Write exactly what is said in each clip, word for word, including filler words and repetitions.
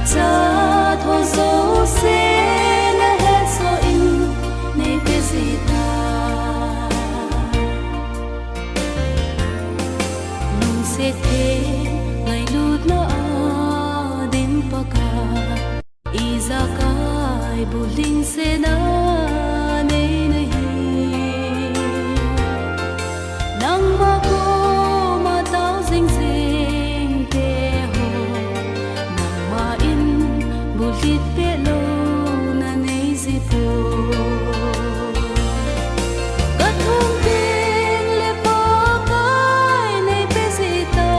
Cha tho jouse nahet soh in neipe jita. Lungset theng ngailutna a dim Pakai, ijakai bulhingsetna nei nahi. Nangma koma tao jing jing teho, nangma in bulhit peh louna nei jipoi. Kathum tengle Pakai neipe jita.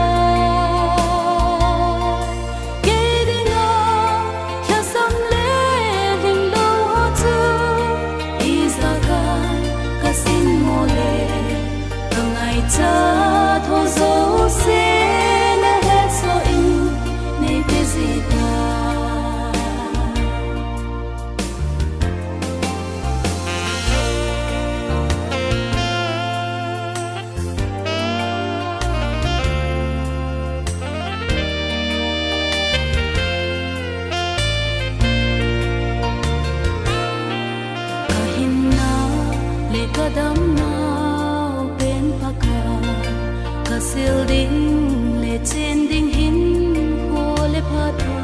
Kei dinga lhasam le lhinglou ho chu ijakai kasin mo le, kangaicha tho jouse nahet soh in neipe jita. Kahinna le kadamnau pen Pakai, kasil ding le chen ding hinkho le phatna.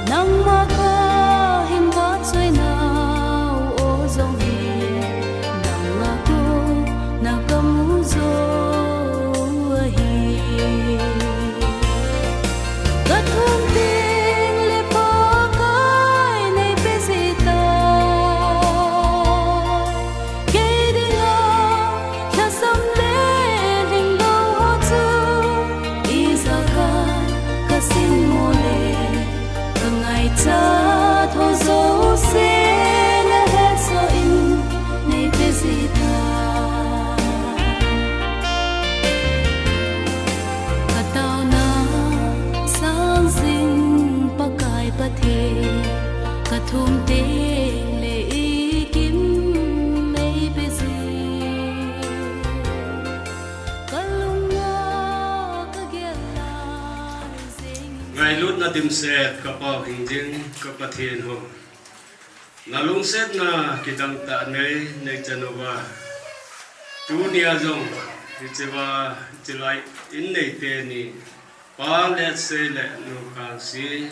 Nangma kahin vahchoinau o jong hi, nangma kona kamu jou ahi. Kathum tengle Pakai neipe jita. Kei dinga lhasam le lhinglou ho chu ijakai kasin mo le, kangaicha tho jouse nahet soh in neipe jita. Kataona sang jing Pakai Pathen, kathum tengle ikim neipe jing. Kalunga kagel lai jing. Ngailutna dimset kapau hingjing ka Pathen ho, nalungsetna kidang tah nei neichan uva, tunia jong hichea, hichelai in neite ni, Pa Letsei le Nu Khangsi,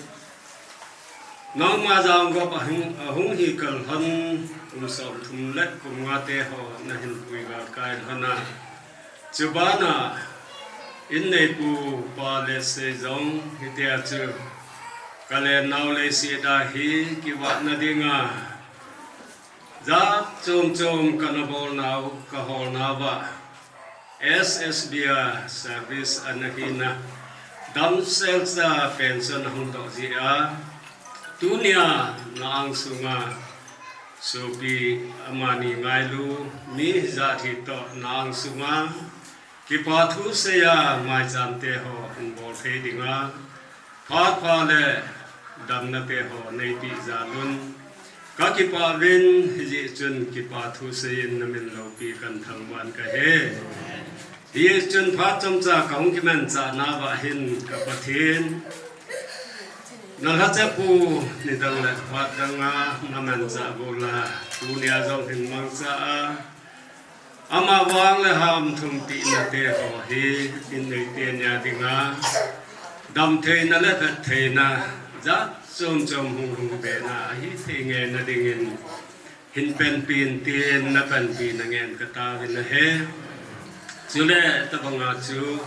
nangma jaogop ahung, ahung hi kal lhon, kum somthum le kum nga teho nahin pui galkai lhon a, chubana in neipu Pa Letsei jong hitia chu kalennau leiset a hi kivahna dinga jat chom chom kana bolnau, kaholnauva S S B a service ana hina, damsel cha pension ahung doh jeh a, tunia na angsunga sopi amani ngailu mi jat hi toh na angsunga kipa thu seiya maicham teho hin bol thei dinga, phat pha le damna teho neipeh jal un kakipah uvin, hijeh chun kipa thu seiyin namin loupi kahin thangvah kahi. Hijeh chun phat chomcha kahung kimanchah nauva hin ka Pathen, nalhachepu nidang le phat danga namanchah gula, tunia jong hin mangcha a, amavang le hamthumpehna teho hi in neite nia dinga damtheina le phattheina jat chom chom hung lhung bena ahithei ngeina dingin hin panpin tin napanpina ngen kataovin ahi. Chule tabanga chu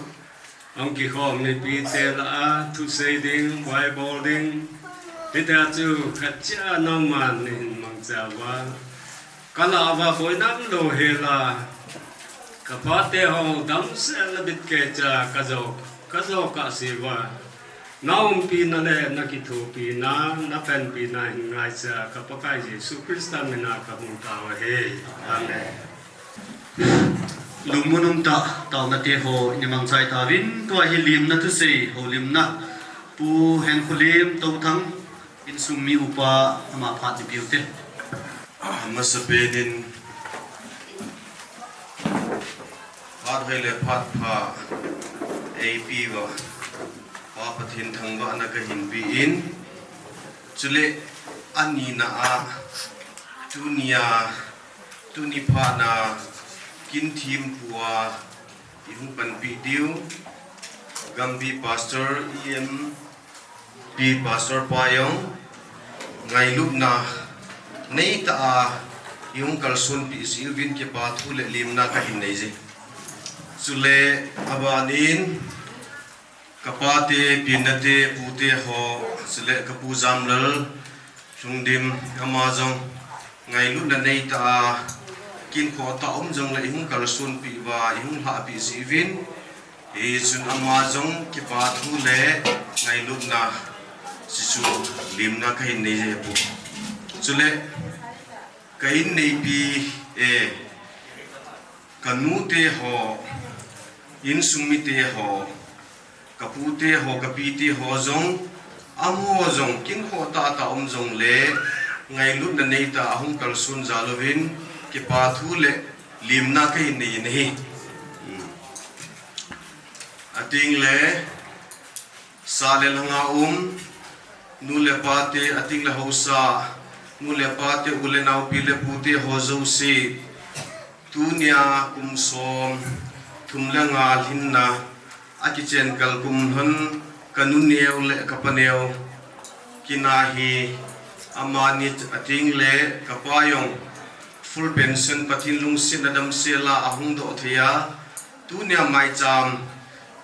ahung kikhom mipite lah a thusei ding, vaibol ding, hitia chu khatcha nangman neihin mangcha uva, kalah uva boina umlou hela, kaphateho damsel le bitkeicha kajo, kajo kahseuva, naumpina le nakithopina, napanpina hin ngaicha ka Pakai Jesu Christa mina kahung tao ahi. Amen. Lungmon umtah taona teho in mangchai tauvin, tua hi limna thusei houlimna Pu Henkholim Touthang, insung mi upa, ama phat ipeuvinte. Amasapen in phat hoi le phat pha eipeuva, Pa Pathen thangvahna kahin pe in, chule anina a, tunia, tuni phatna, kin thempu a, ihung panpi diu, Gambih Pastor, E M P Pastor pa jong, ngailutna neitah a, ihung kalsonpi jeh uvin kipa thu le lemna kahin nei e. Chule, abanin, kapate, Pinnate, pute ho, chule kapu Jamlal, Lhungdim, ama jong, ngailutna neitah a, kin khoh tah um jongle ihung kalsonpi uva, ihung lhahpi jeh uvin, hichun ama jong kipa thu le ngailutna, chuchu lemna kahin nei e pu. Chule, ka inneipi, eh, kanute ho, insung mite ho, kapute ho, kapite ho jong, amaho jong, kin khoh tahtah um jongle, ngailutna neitah a hung kalson jal uvin, kipa thu le lemna kahin nei ahi. Hmm. Atengle, sah le lhanga um, nu le pate, atengle haosa, nu le pate, u le nao, pi le pute ho jouse, tunia kum som thum le nga lhinna akichen kal kum lhon, kanu neo le kapa neo kin ahi, amani atengle kapa jong full pension, Pathen lungsetna damsel a ahung doh thei a, tunia maicham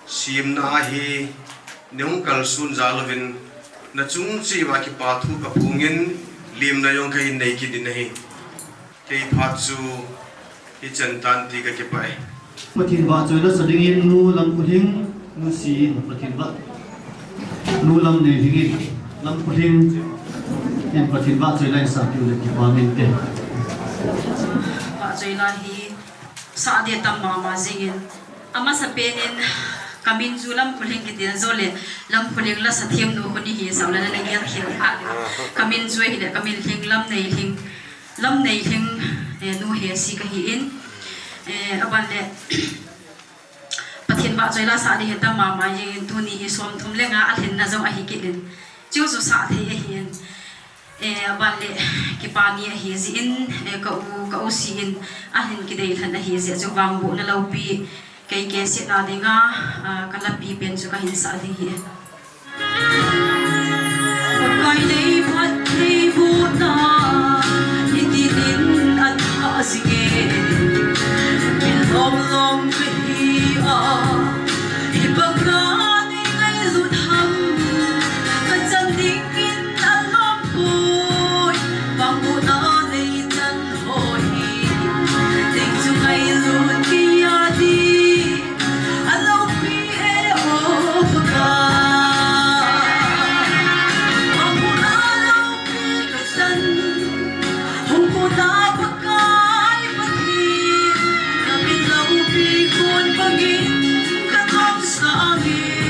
semna ahi, nahung kalson jal uvin, nachung cheh uva kipa thu kaphongin, lemna jong kahin nei kit in ahi. Kei phat chu hichan tan ti kakipah e. Pathen vahchoi lasa dingin nu Lamkholhing, nu Siyin, Pathen vah, nu Lamneilhing in, Lamkholhing in Pathen vahchoi la isah diu le kipa min te. Vahchoi la hi sah ding tam mama jingin, amasapen in kamin chu Lamkholhing kiti a, chule Lamkholhing lasa themnu khu nahi sao le nagel khel kha diu. Kamin chu ahile kamin Lhing, Lamneilhing, Lamneilhing, eh, nu Hesi kahi in, eh, aban le Pathen vahchoi la sah ding hi tam mama jingin, tuni hi som thum le nga alhinna jong ahi kit in, chu chu sah thei ahi in, eh, aban le kipa ni ahi jeh in, eh, ka u, ka u Siyin alhin kidei lhon ahi jeh chun vangbohna loupi, kei kei sena dinga, ah, kalapi pen chu kahin sah ding ahi. Pakai dei phat thei bohna, hitin in athah jinge. Kilom lom kahi a, ipi banga nei ngailut ham, kachan dingin alom poi, vangbohna nei chan ho hi, ding chu ngailut kei a ding. Aloupi e o Pakai, vangbohna loupi kachan, hung puna Pakai Pathen, kamin loupi khun bangin kanom sah e.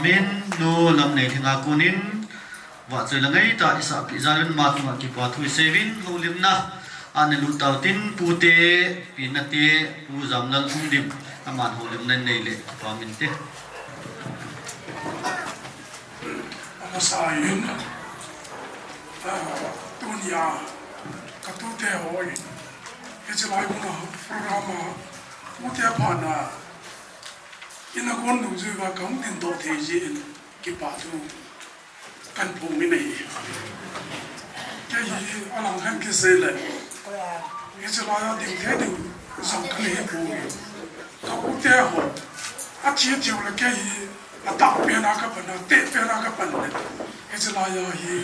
Min nu lam nei thinga kunin, vahchoi la ngai ta isah pi jalun ma tunga kipa thu isei vin, houlimna ana lut tau tin, pute, pinate, pu Jamlal Hungdim, aman houlimna nei le kipa min te. Amasa in, ah, tunia, katute hoi, hichilai muna program a, pute pana, ina kon dungjuiya kahung dindoh thei jeh in kipa thu kahin phong in ahi. Kei hi alang khat kisei le, hichilai a ding thei ding jong kahi poi. Ka u te ho, athi thiu le kei hi atah pen a kapan, ateh pen a kapan le, hichilai a hi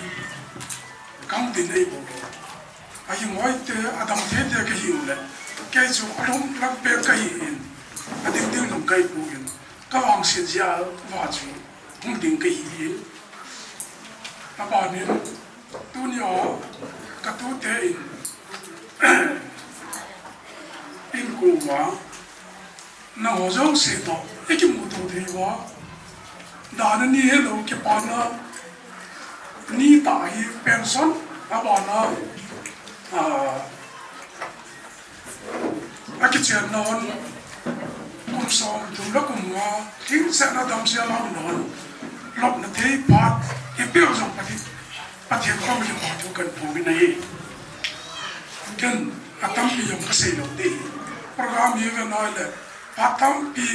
kahung din ahi poi. Ahi ngoi te, adang thei te kahiu le, kei chu alhum lang pen kahi in, ading ding jong kahi poi. Kavangset jeh a chu hung ding kahi in. Abanin, tunia katute in, in koma, nangho jouse toh ikimuto thei uva, dana ni helou kipana ni tah hi pension, abana, ah, akichenna hon kum som thum le kum nga, lhingsetna damsel a umna hon, lopna thei phat ipeu jong Pathen, Pathen koma kipa thu kahin phong in ahi. Ken atampi jong kasei lou ding. Program hi ven a le, phat tampi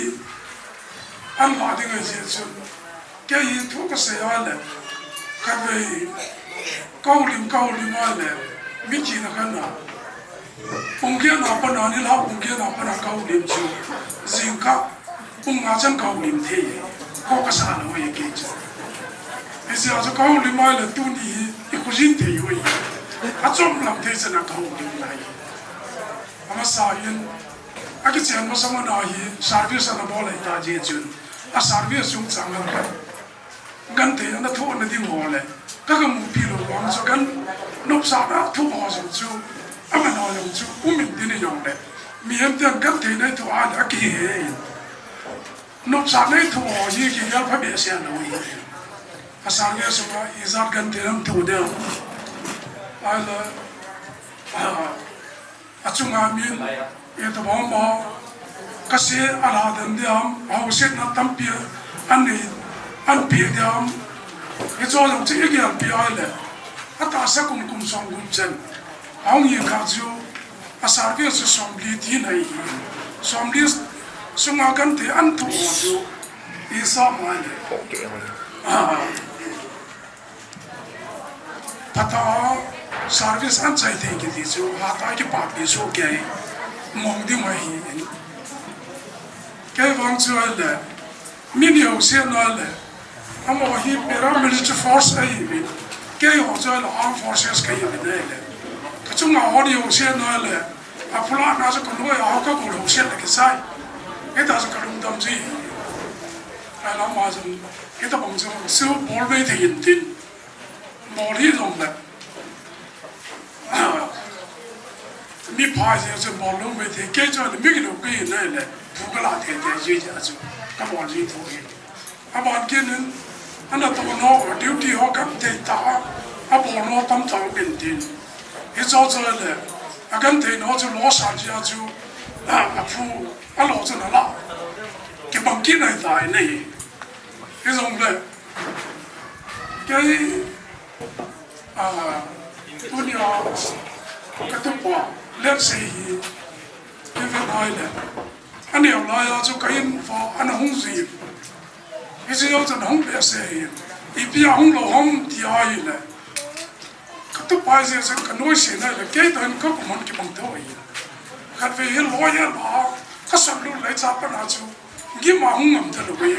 ana la ding ahi jeh chun, kei hi thu kasei a le, khatvei kahoulim, kahoulim a le, mithi na khan a, pung get na pat a, nilhah pung get na pat a kahoulim chu, jingkah pung nga chan kahoulim thei, kho kasa lou ahi kei chu. Hijeh a chu kahoulim a le, tuni hi ikhojin thei u ahi. Achom lam thei chan a kahoulim ahi. Amasa in, akichen masang a hi service ana bol ahi ta jeh chun, a service chungchang a genthei ana thoh na ding ho le, ka, kamupi lou vang chu, gen nopsahna thoh ho jong chu, aman ho jong chu um in tin, ahijongle mihem ten genthei nei thoh a le akihe in. Nopsahna nei thoh ho hi kigel pha behseh lou ahi. A service sunga ijat genthei ana thoh diu. Ahile, ah, achunga min, itobang bang, kase alha den diam, ahousetna tampi anei, anpeh diam. Hicho jong chu igel pi ahile, atahsa kum, kum som gup chan ahung hi kha chu, a service chu somli tina ahi. Somli sunga genthei ana thoh ho chu, isah mai le, ah, phatah a service ana chai thei kiti chu, hatah a kipapi soh kei mong ding ahi in. Kei vang chu ahile, mi ni housetna le, amaho hi paramilitary force ahiuvin, keiho chu ahile armed forces kahiuvin ahile, kachunga hon housetna le, apulana chu kanoi a ho kagol houset le kichai. Hita chu kalungdam ji. Ahile ama jong, hitobang jong chu bol mai thei in tin. Bol hijongle, mipha jeh chun bol lou mai thei, kei chu ahile mi gilou kahi nai le, phu kala teitei jeh a chu kabol ji thou ahi. Aban kit in, anatoh nau duty ho genthei tah a abol nau tamtah um in tin. Hicho chu ahile, agenthei nau chu lo san jeh a chu, a, aphu, alo chu nala kibang kit nai tai ahi. Hijongle, kei, ah, tunia katupa letsei hi, ivet a ahile, aneo laiya chu ka in uva ana hung jin, hiche jou chun ahung behseh in, ipi a hung lou ham ti ahile, katupa jeh chun kanoise nai le, kei toh in kakum hon kibang thou ahi. Khatvei hi lawyer a kasot lut lai cha pat a chu, gim a hung ngam talou ahi.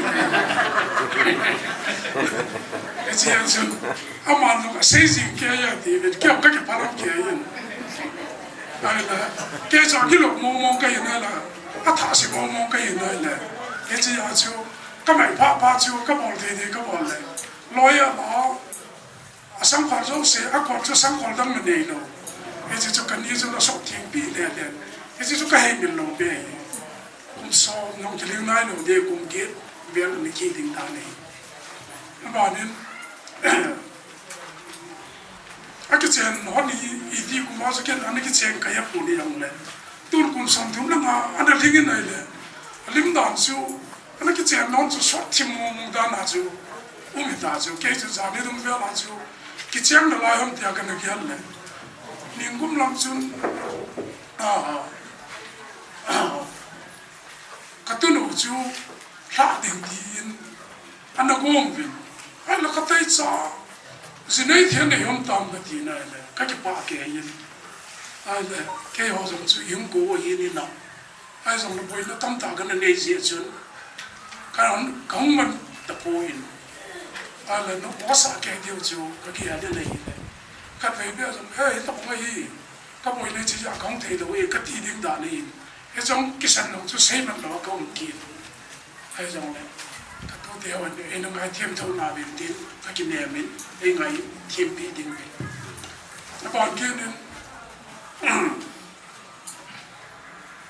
Hiche a chun, aman jong asei jing kei ahi ati uvin, kei jong kakipah lou kei in. Ahile, kei chu agilou mong mong kahi nai le, athahse mong mong kahi nai le, hiche a chu, kamai phah phah chu kabol thei thei kabol le, lawyer a asangkhol jouse, akhol chu sangkhol dang nanei lou. Hiche chu kani chu nasot thengpi lele. Hiche chu kahei mil lou pi ahi. Kum som jong kilhing nailou ding, kum get vel ana kit ding dan ahi. Abanin, akichen hon hi, iti kum a chu ken ana kichen kei apon hijongle, tun kum somthum langa ana lhingin ahile, alim dan chu, ana kichen hon chu sot thim mong mong dan a chu um hita chu, kei chu jani dungvel a chu kichen nalai ham tia kana gel le, ningkum lam chun, a, a, katunu chu lhah ding tin ana gong uvin. Ahile kateicha, ji nei thei nei hom tam kati na ahile, kakipah kei in. Ahile, keiho jong chu ihung kou ahin ina. Ahijongle boina tamtah kana nei jeh chun, kahung, kahung man tapon. Ahile, nopmo kasah kei diu chu kagel in ahile, khatvei beh jong, he, hitobang ahi, kaboina hiche jeh a kahung thei lou e, kati ding dan ahin. Hijong kisan jong chu seiman lou a kaum kit. Ahijongle, katute hon eina ngaithem thou nauvin tin, kakinem in, eingaithempi ding uvin. Aban kit in,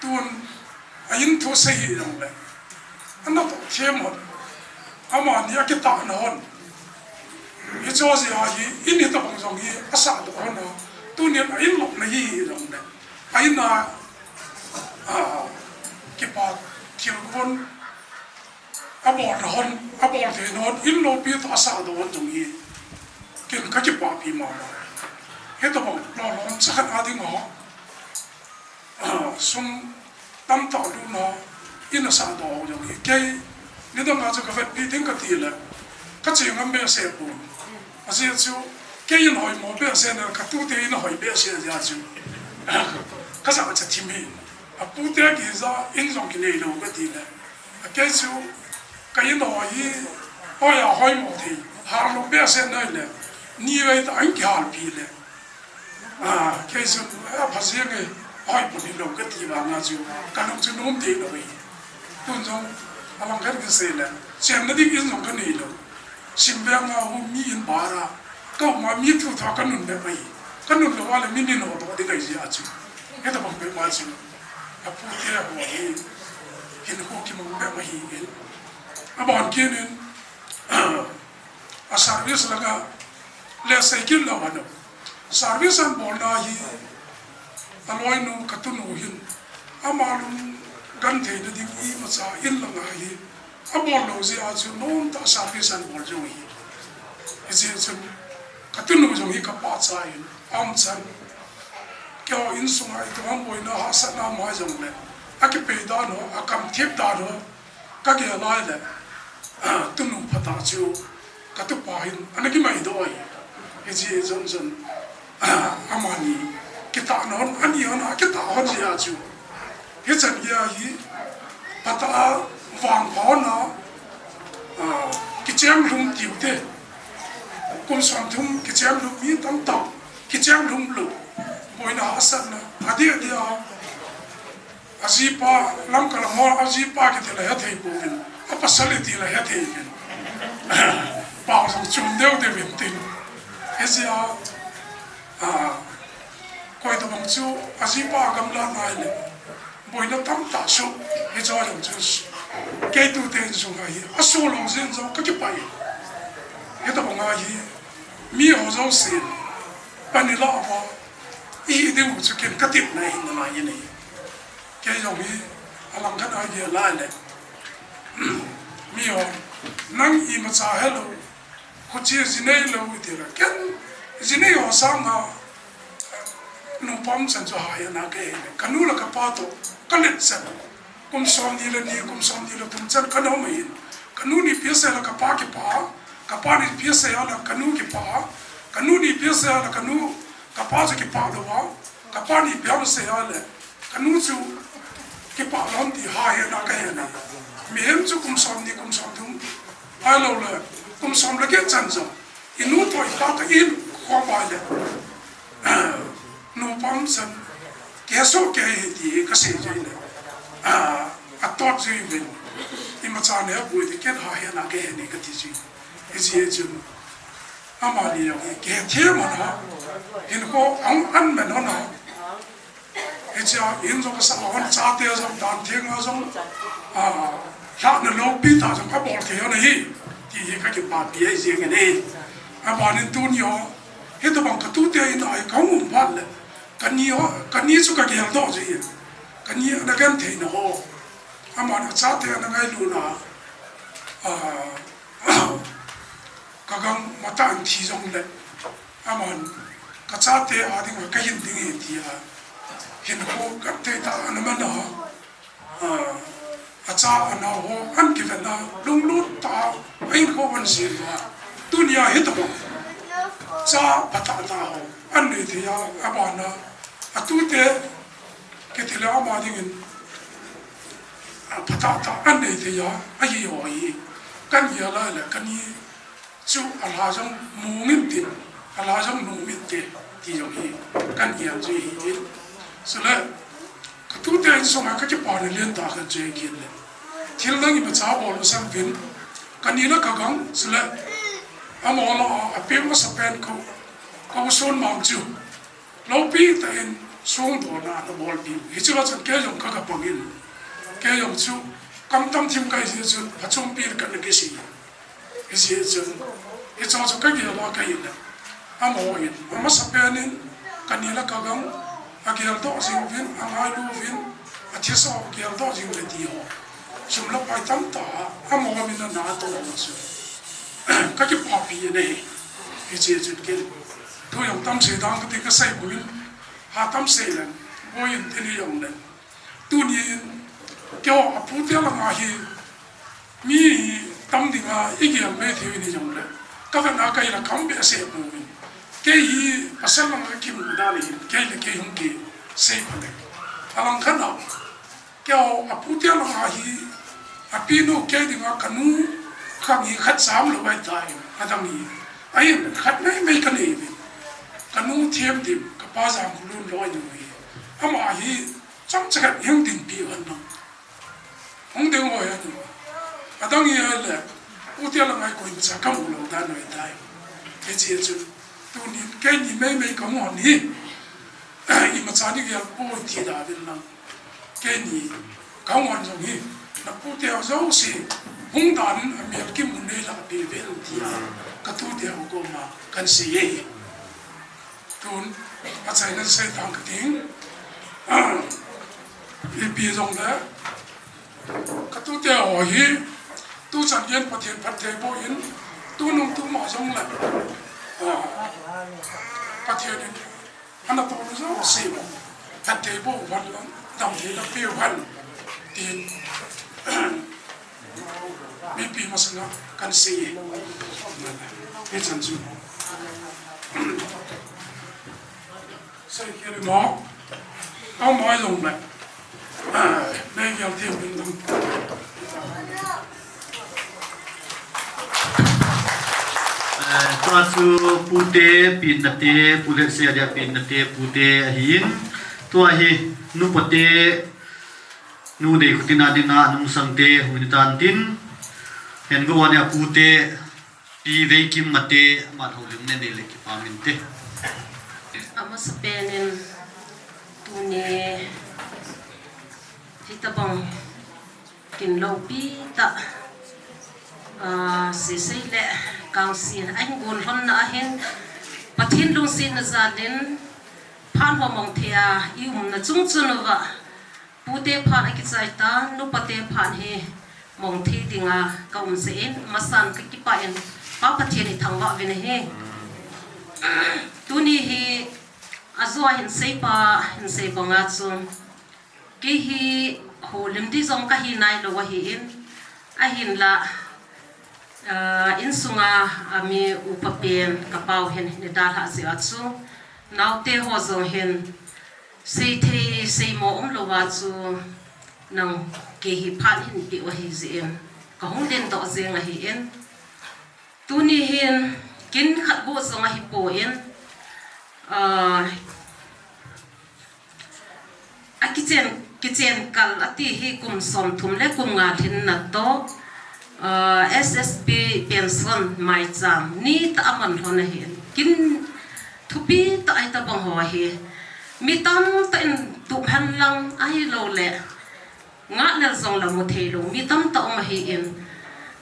tun, a in thu sei hijongle, ana toh them hon, amani akitahna hon, hiche jeh a hi in hitobang jong hi asahdoh hon a, tunin a in lopna hi hijongle, a in a, a, kipa thilgon, abolna hon, abol theina hon, in loupi tah asahdoh hon jong hi, ken kakipahpi mama. Hitobang lolhing cha khat a dinga, sum tamtah lutna in asahdoh ho jong hi, kei nidang a chu kavetpi ding kati le, kache ngam behseh pon. Ajeh chu, kei in hoimo behseh na, katute in ahoi behseh jeh a chu, kajahcha thim hi. Apute kija in jong kinei lou kati le, akei chu, ka in ho hi, hoi a hoimo thei, hal lou behseh na ahile, nivei tah in kihalpi le, a, kei chun, a, pha jeng e, hoi pon hilou kati vanga chu, kalung chu nom deh lou ahi. Tun jong, alangkhat kisei le, chenna ding in jong kanei lou. Simveng a hung mi in bar a, kaum a mi thu thua kanun bep ahi. Kanun lou a le mi nin ho toh ding ahi jeh a chu, hitobang bep ma chu, apute ho hi, hinkho kimang bep ahin. Aban kit in, a service langa le sei kit lou hon. Service abolna hi, aloinu katunu hin, ama lunghan theina ding imacha in langa hi abol lou jeh a chu nomtah service abol jong ahi. Hijeh chun katunu jong hi kapachat in, aumchan, keiho insunga itoh ham boina hahsatna um jongle, akipei dan ho, akamthip dan ho, kagel lai le, tunu phatah chu katupa hin ana kimaidoh ahi. Hijeh chun, amani kitahna hon, ani hon akitah hon jeh a chu, hichan geiya hi phatah a vangpha hon a, kichenglhum tiu te, kum somthum kichenglhum mi tamtah, kichenglhum lou, boina hahsatna adeh adeh a, ajipa, Lamka lam ho, ajipa kiti la hethei pouvin, apasal iti la hethei uvin. Pao jong chom deu deu vin tin. Hijeh a, a, koitobang chu ajipa agamla nai le, boina tamtah soh, hicheho jong chu, kei tute insunga hi asoh lou jeh in jong kakipah e. Hitobanga hi miho jousen pan ilah uva, ihi dingu chu ken katepna ahi nalai in ahi. Kei jong hi alangkhat a gel lai le, mihon, nang imacha helou, khuche ji neilou iti le, ken ji nei ho sanga nupa umchan chu hahena kahi le, kanu le kapa toh kalet chan, kum somni le ni, kum somni le thum chan kana um ahin. Kanu ni ipi asei le kapa kipah, kapa ni ipi asei le kanu kipah, kanu ni ipi asei le kanu, kapa chu kipah louva, kapa ni ipi asei le kanu chu kipah lou ham ti hahena kahi le. Mihem chu kum somni, kum somthum, ahilou le kum som le get chan jong, inu toh ipa toh ihin khom uva le, nupa umchan kihesoh kei ahi ti kasei jeh le, atot jeh uvin, imacha nehbou ti ken hahena kahi ne kati jeh. Hijeh chun, amani jong hi kihethem hon a, hinkho ahung an man hon a, hichea in jong kasah hon, chate jong, dan thenga jong, lhahna loupi tah jong abol thei hon ahi, Hi ka kipapi ahi jeng e. Abanin tuni ho, hitobang ka tute in a hi ka hung um phat le, ka ni ho, ka ni chu ka geldoh jeh in, ka ni ana genthei na ho, aman a chate ana ngailutna, a, ka gang matah in thi jongle, aman ka chate a dinga ka hin ding e tia hinkho genthei tah ana man a, a, a cha a nao ho ana kivetna lunglut tah a hinkho ana sem uva, tunia hitobang cha phatah tah ho ana nei thei a, abana a tute kiti le ama dingin, a, phatah tah ana nei thei a, ahi ho hi ka gel a le ka ni chu a lha jong mong inte, a lha jong nom inte ti jong hi ka gel jeh ahi. Chule ka tute insunga ka kipana lentah khat chu ahi kit le, thil dang imacha bol masang uvin, ka ni le ka gang, chule amaho lah a, a peng masapen ka, ka u Sonmang chu loupi tah in songdohna ana bolpiu. Hichea chun kei jong ka gapang in, kei jong chu kam tam thim ka hi jeh chun phachompi in ka na kisei. Hijeh chun hiche chu ka gel a ka hi le, amaho in amasapen in ka ni le ka gang a geldoh jing uvin, a ngailu uvin, a thisa a geldoh jing uve ti ho, sum le pai tamtah a amaho min a na toh ho chu ka kipapi e. Hiche chun ken thu jong tam sei dang kati ka sei bouvin, ha tam sei leng boi in, tuni jong le, tunin keiho a pute langa hi mi tam dinga i gel mai thei u hi jong le, ka vetna ka hi la kam behseh pouvin, kei hi pasal langa kimu dan ahin, kei le kei hung kisei pha le, alangkhat a keiho a pute langa hi a pinu kei dinga ka nu khang hi khat cham lou ahitai, adang hi ahin khat mai mai ka nei uvin, ka nu Themdim, ka pa Jamkholun loi nu hi, ama hi chomcha khat hung dinpi u hen lang, hung ding u hen lang, adang hi ahile pute langa hi koimacha ka mu lou dan u ahitai. Hiche chun tunin keini mai mai ka hung hon hi imacha nei gel poi ti da uvin lang, keini ka hung hon jong hi na pute ho jouse hung dan in a mel kimu nei lah peh uvin tia ka tute ho koma kan sei e. Tun achaina sei tang ka ting. Ipi jong le ka tute ho hi tuchan gei in Pathen phatthei boh in, tunung tuma jong le, a, Pathen in ana tol u jouse phatthei boh u hen lang, damtheina peh u hen tin mipi masanga kan sei e. Hichan chu sei khel mo, amaho jong le, a, nei gel thei uvin lang. Eh, tua chu pute, pinna te, Pu Lhetsei a dia pinna te, pute ahin. Tua hi nupa te, Nu Deikhotin a dinga nungsang te hung hitan tin, hengou a nia pute, Pi Veikim Mate, aman houlimna nei le kipah inte. Amasapen in tuni hitobang kin loupi tah, ah, seisei le kangsi ahin gon lhonna ahin, Pathen lungsetna jal in phat ho mong thei a i umna chung chun uva, pute phat akichai tan, nupa te phat hi mong thei dinga ka um jeh in, masan ka kipah in Pa Pathen i thangvah uvin ahi. Tuni hi ajou a hin seipa hin sei banga chu, kei hi houlim di jong ka hi nailou ahin, ahinla, ah, insunga, ah, mi upa pen ka pau hin nei dalhah jeh a chu, naote ho jong hin seithei seimo umlou a chu, nang kei hi phat hin peh u ahi jeh in, ka hung dingdoh jeng ahin. Tuni hin kin khat bou jong ahipon, ah, akichen, kichen kal ati hi kum somthum le kum nga lhinna toh, ah, S S P pension maicham nitah a man lhon ahin. Kin thupi tah ahi tabang ho hi. Mi tamtah in tup hen lang ahilou le, ngah lel jong la mu thei lou mi tamtah um ahin,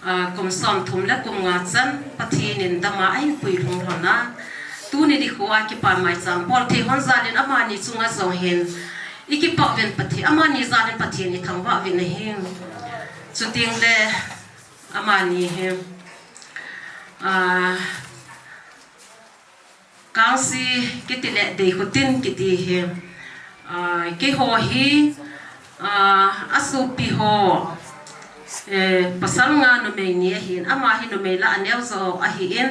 Ah, kum som thum le kum nga chan Pathen in dama ahin pui lhung lhon a. Tuni nikho a kipa maicham bol thei hon jal in amani chunga jong hin i kipah uvin Pathen, amani jal in Pathen i thangvah uvin ahi. Chuteng le amani hi, ah, Kangsi kiti le Deikhutin kiti hi, ah, keiho hi, ah, asopi ho, eh, pasal nga numei ni ahin, ama hi numei la aneo jo ahin,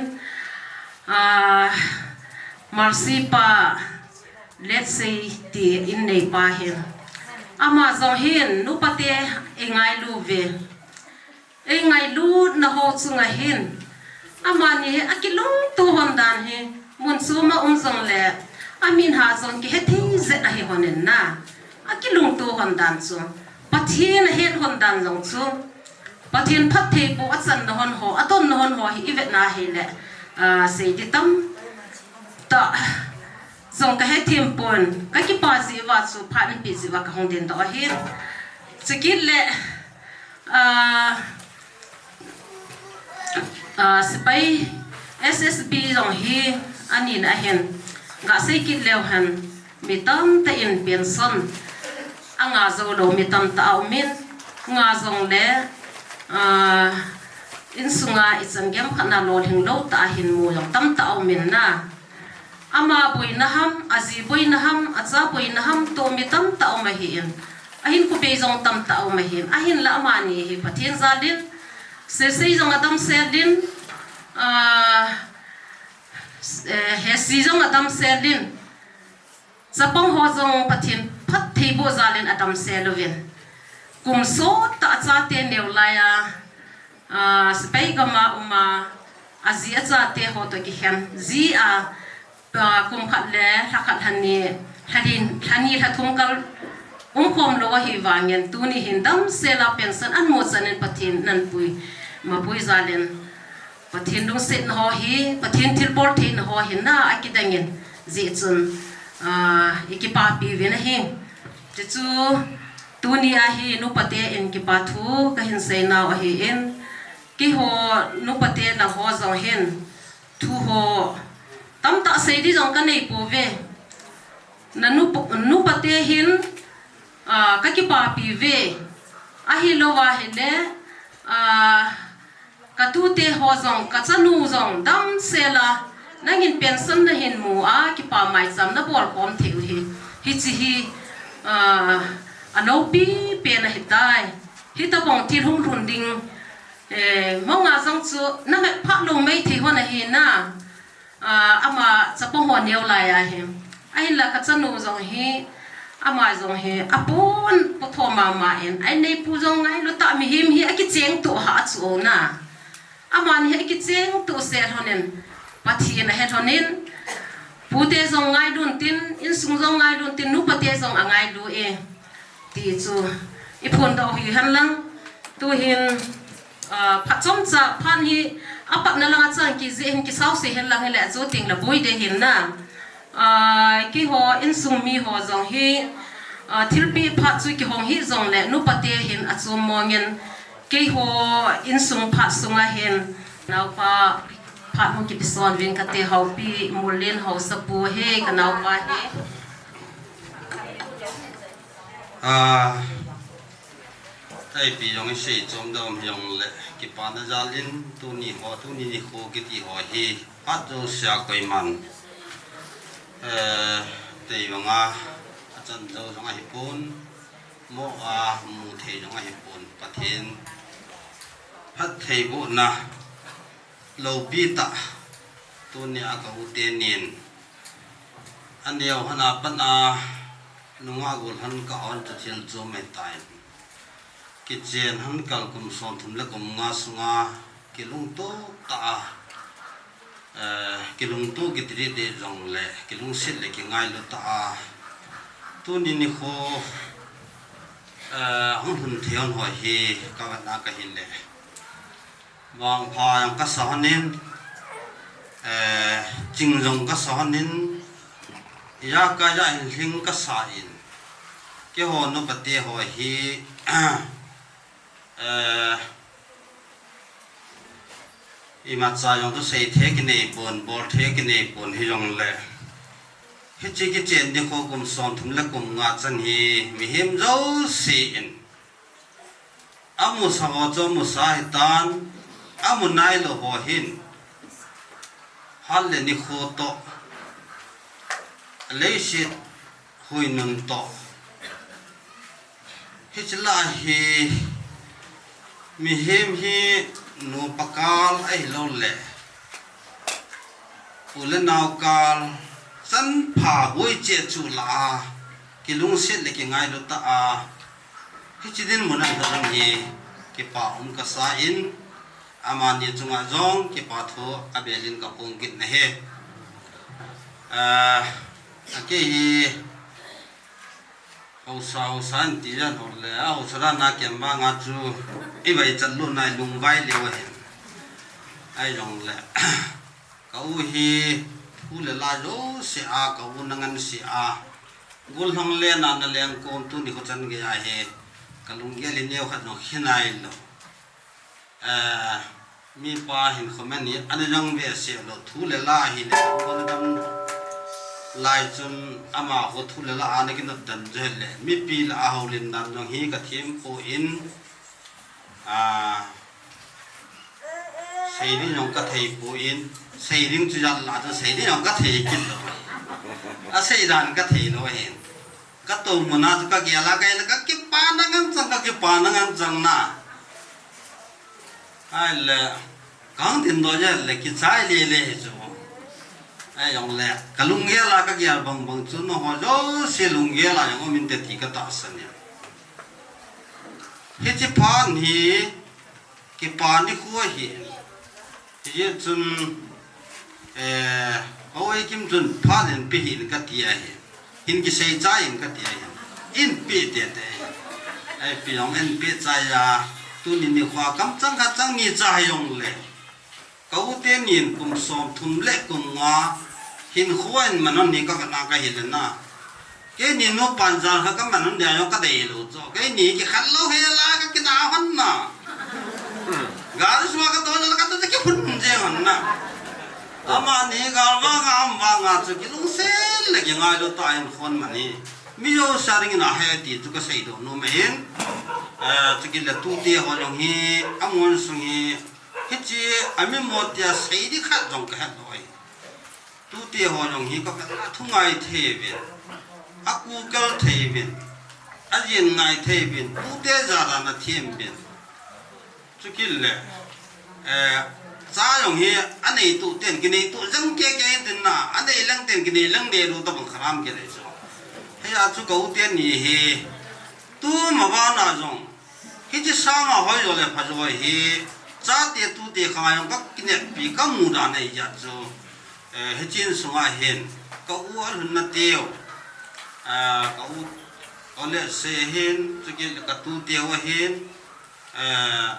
ah, Mercy pa, Letsei ti in neipa hin. Ama jong hin, nupa te eingailu uve. Eingailutna ho chunga hin, amani hi akilungto hon dan hi, mun chom a um jongle, amin ha jong kihe thei jeng ahi hon in na. Akilungto hon dan chu, Pathen ahet hon dan jong chu, Pathen phattheiboh achanna hon ho, adonna hon ho hi i vetna hile, ah, sei di tamtah jong kahe thim pon, kakipa jeh uva chu phat in pe jeh uva kahung dingdoh ahi. Chukit le, ah, ah, sepai S S B jong hi anin ahin, gasei kit leu hen, mi tamtah in pension anga jou lou mi tamtah aumin, nga jongle, ah, insunga ichan gei khat na lolhing lou tah ahin mu jong tamtah aumin na. Ama boina ham, aji boina ham, acha boina ham toh mi tamtah um ahin. Ahin khobei jong tamtah um ahin. Ahinla amani hi Pathen jal in, sesei jong adamsel in, ah, eh, hesi jong adamsel in. Chapang ho jong Pathen phattheiboh jal in adamsel uvin. Kum sot tah a chate neo lai a, ah, sepai gam a um a, aji achate ho toh kikhen. Ji a, ah, kum khat le lha khat lha ni, lha ni, lha ni lha thum kal umkhom lou ahi vangin, tuni hin damsel a pension amu chan in Pathen in apui, mapui jal in. Pathen lungsetna ho hi, Pathen thilbol theina ho hi na akidang in, jeh chun, ah, i kipapi uvin ahi. Chuchu, tuni a hi nupa te in kipa thu kahin seinau ahin, keiho nupa te nangho jong hin, thu ho tamtah sei di jong kanei pouve. Na nupa, nupa te hin, ah, kakipapi uve. Ahilou ahile, ah, katute ho jong, kachanu jong, damsel a, nangin pension nahin mu a, kipa maicham nabol khom thei u hi. Hiche hi, ah, aloupi pen ahitai. Hitobang thil hung lhun ding, eh, mong a jong chu, nahet phah lou maithei hon ahi na. Ah, ama chapang ho neo lai ahi. Ahinla kachanu jong hi, ama jong hi, apon, pothom mama in, ainei pu jong ngailu tah mihem hi akicheng toh ha chu na. Amani hi akicheng toh sel hon in, Pathen ahe lhon in, pute jong ngailu tin, insung jong ngailu tin, nupa te jong angailu e. Ti chu, i phondoh u hi henlang, tuhin, ah, phat chomcha, phat hi, apatna langa chang kijih hin kisaose henlang hile, achu teng le boi de hin na. Ah, keiho, insung mi ho jong hi, ah, thilpeh phat chu kihong hih jongle, nupa te hin achom mong in, keiho, insung phat sunga hin, naopa, phat hung kipe son uvin kate Haopi, Mulen, Haosapu hi, kanaopa hi. Ah, Taipi jong isei chom dom hijongle, kipana jal in tuni ho, tuni nikho kiti ho hi, phat jousea koiman, eh, tei banga, achan jou jong ahipon, mo a mu thei jong ahipon, Pathen phattheibohna loupi tah, tunia ka u tenin, aneo hon a pat a, nungah gol hon ka on chu thil chom ahitai. Kichen hon kal kum som thum le kum nga sunga, kilungto tah a, eh, kilungto kiti deh deh jongle, kilungset le kingailu tah a. Tuni nikho, eh, hung lhun thei hon ho hi, ka vetna kahile. Vangpha jong kasa hon in, eh, ching jong kasa hon in, ijakai ja hin lhing kasa in. Keiho nupa te ho hi, eh, Imacha jong thusei thei kinei pon, bol thei kinei pon hijongle, hiche kichen nikho kum somthum le kum nga chan hi mihem jouse in amusa ho chu amusa hitan, amu nailou ho hin hat le nikho toh, leiset huinun toh, hiche lah hi mihem hi nupa kal ahiloule u le nao kal, chanpha huiche chu lah a, kilungset le kingailu tah a, hiche dinmun a hin aum hi kipa um kasa in, amani chunga jong kipa thu abel in kaphong kit nahi. Akei hi haosa, haosa in ti jan hole, a haosa dan a kem vanga chu ivaichat lutna ilungvai leu ahin. Ahijongle, ka u hi thu le la jouse a ka u nangansea, gollhang lena nalengkom tuni kho chan geiya hi kalunggel hi neokhat jong kinailou. Mipa hin comment hi ana jong behseh lou, thu le la hile, ana dam lai chun amaho thu le la ana kinot dan chu hile, mipi lah a houlim dan jong hi kathem poi, sei ding jong kathei poi, sei ding chu jat lah chun sei ding jong kathei kit lou, asei dan kathei lou ahin. Katou muna chu kagel a, kaile kakipana nganchang, kakipana nganchang na. Ahile, kahung dindoh jeh le kichai lele hi chu. Ahijongle, kalunggel a kagel bangbang chu nangho jouse lunggel a jong um inte ti katahsan e. Hiche phat hi kipa nikho ahi. Hijeh chun, eh, Pu Eikim chun phat in pe hih in kati ahi. Hin kiseichai in kati ahi. Hin pe tete ahi. Ahi, pe jong hin pe chai a. Tuni nikho a kamchang khat chang ni chai jongle, ka u teni in kum somthum le kum nga hinkho a hin man hon hi kavetna kahile na. Keini nupa in jan khat kaman hon dia jong kadeilou chu. Keini kikhen lou hela kakinah hon na. Gari sunga katou le katou chu kiphun jeng hon na. Amani gal vanga um vanga chu kilungset le kingailu tah in khon mani. Mi jouse dingin ahi ti chu kaseidoh nom ahin. Eh, chukit le tute ho jong hi, amun sung hi, hiche amimo tia sei ding khat jong kahet lou ahi. Tute ho jong hi kavetna thu ngai thei uvin, akukel thei uvin, ajin ngai thei uvin, tute jat a ana them uvin. Chukit le, eh, cha jong hi anei tuh ten kinei tuh jeng keke in tin na, anei leng ten kinei leng deh lou tabang khalam kit ahi chu. Hia chu ka u teni hi, tuma vana jong, hiche sanga hoi jo le pha jo hi, chate tute khanga jong kakineppi kamu dan ahi jeh chu, eh, hiche insunga hin, ka u alhunna teu, eh, ka u, ka u le se hin, chukit le ka tu teu ahin, eh,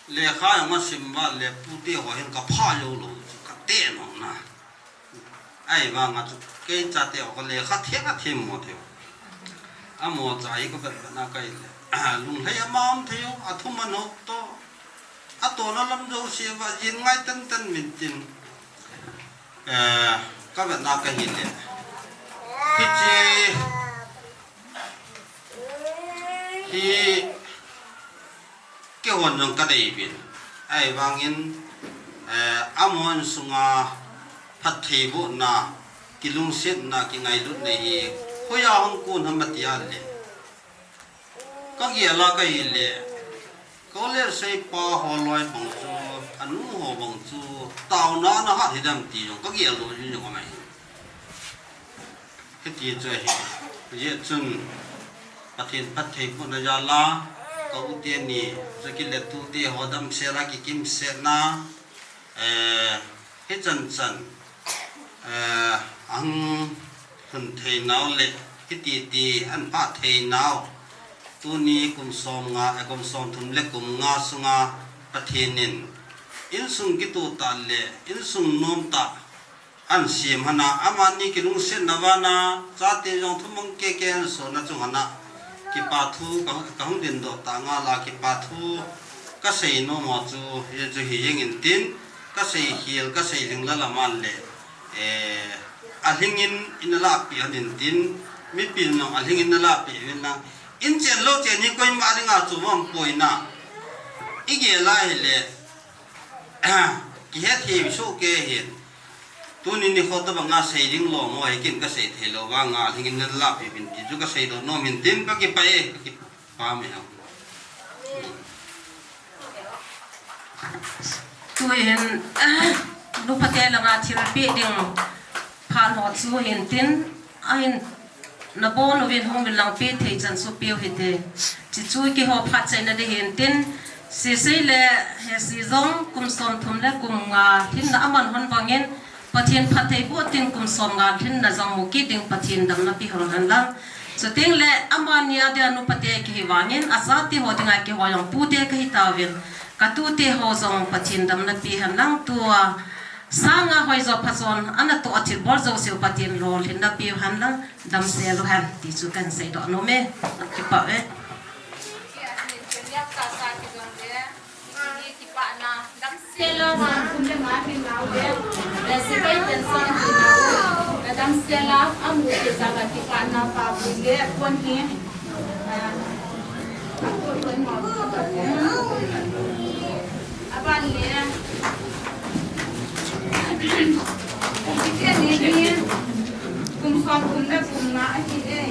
lekha jong asim val le pute ho hin kapha jou lou chu, kateh nom na. Ahivanga chu kei chate ho lekha them athem mo thei u. Amo cha hi kavet vetna kahile, lunglhai ama um thei u, athum anop toh, atona lam jouse va jin ngai tenten uvin tin, eh, kavetna kahile, hiche hi keihon jong kadei uvin. Ahivangin, eh, amahon sunga phattheibohna, kilungsetna, kingailutna hi hoiya hung kon ham ati a le, kagel a kahile, college seipa ho loi bang chu, anu ho bang chu, taona ana hat hidem ti jong kagel lou jing jong ahi. Hiti chu ahi. Hijeh chun Pathen phattheibohna jal a, ka u teni, chukit le tute ho damsel a kikimsetna, eh, hichan chan, eh, ahung lhun theinau le, hiti ti ahin pha theinau, tuni kum som nga, eh, kum somthum le kum nga sunga Pathen in insung kitoh tah le insung nomtah ahin sem hon a, amani kilungsetna vana, chate jong thumang keke ahin sona chung hon a, kipa thu ka, kahung dindoh tah ngal a, kipa thu Kasei nom a chu, hichu hi jeng intin, kasei khel, kasei lhing lala man le, eh, alhingin ina lahpeh hon intin, mipin jong alhingin na lahpeh uvin lang. In chen lou chen hi koima dinga chu um poi na. Igel a hile, kihet thei soh kei hin. Tuni nikho tobanga sei ding lom ho hi ken kasei thei lou vanga alhingin na lahpeh uvin ti chu kasei doh nom intin, kakipah e, kakipah. Pam e. Tuhin, nupa te langa thilpeh ding phat ho chu hintin, ahin nabon uvin hung uvin lang, peh thei chan chu peh u hite. Chuchu keiho phat chaina ding hintin, sesei le hesi jong kum somthum le kum nga lhinna aman hon bangin, Pathen phattheiboh tin kum somnga lhinna jong mu kit ding Pathen damna pe hon hen lang. Chuteng le amani a dia nupa te kahi vangin, achate ho dinga keiho jong pu te kahi tauvin. Katute ho jong Pathen damna pe hen lang, tua sanga hoijo phajon, anatoh a thilbol jouseu Pathen lolhinna pe hen lang, damsel u hen, ti chu kahin seidoh nom e, kipah e. Kipahna, damsel a, sang kum le nga hin nau le, le sepai pension hin nau, le damsel a, amu te jal a kipahna pa bu le, kon hi, ah, a kon kon mo, aban le, kiti ni ni, kum som kum le kum nga ahi e.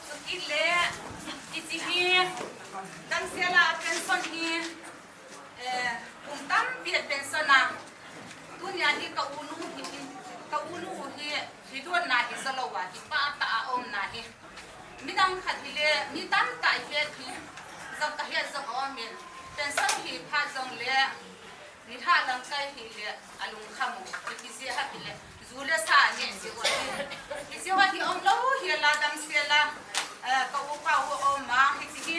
Chukit le, hiche hi, damsel a pension hi, eh, kum tampi a pension a. Tunia hi ka unu hi, ka unu hi, hi donna hi jalou a, hi pa ta a um na hi. Midang khat hile, mi tamtah hi, hi, jong kahet jong aum in. Pension hi phat jong le, Nilhah lamkai hile, alungkham u, hiti jeh a hile, ju le sa neh jeh u ahi. Hijeh a hi umlou hel a damsel a, eh, ka upa u aum a, hiti hi,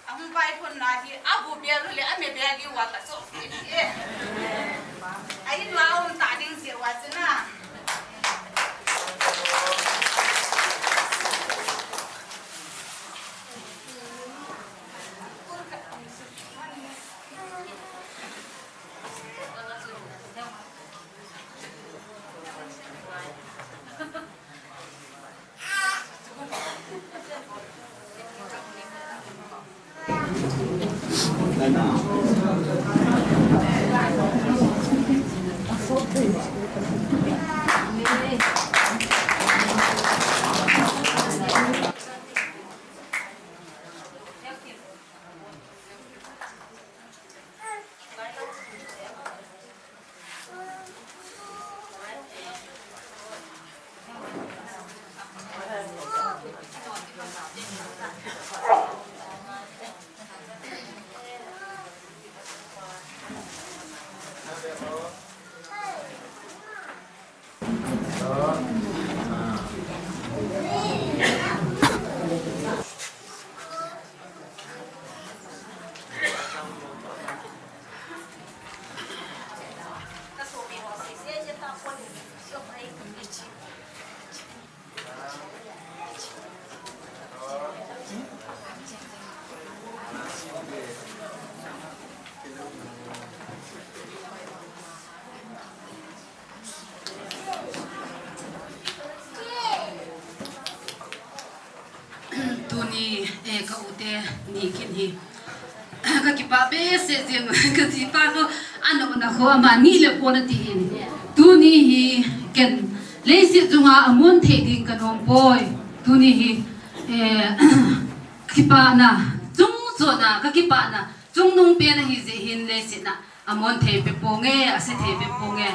ahung vailhun na hi, abu bel u le, ame bel diu a ka choh hi e. A in uva um ta ding jeh uva chu na. Tuni, eh, ka u te ni kit hi. Ka kipah behseh jeng, ka jipa chu ana una kho ama ni le pon ati in. Tuni hi ken leiset chunga amun thei ding ka nom poi. Tuni hi, eh, kipana, chungchona, ka kipana, chungnung pen ahi jeh hin leiset na. Amun thei pe ponge, ase thei pe ponge.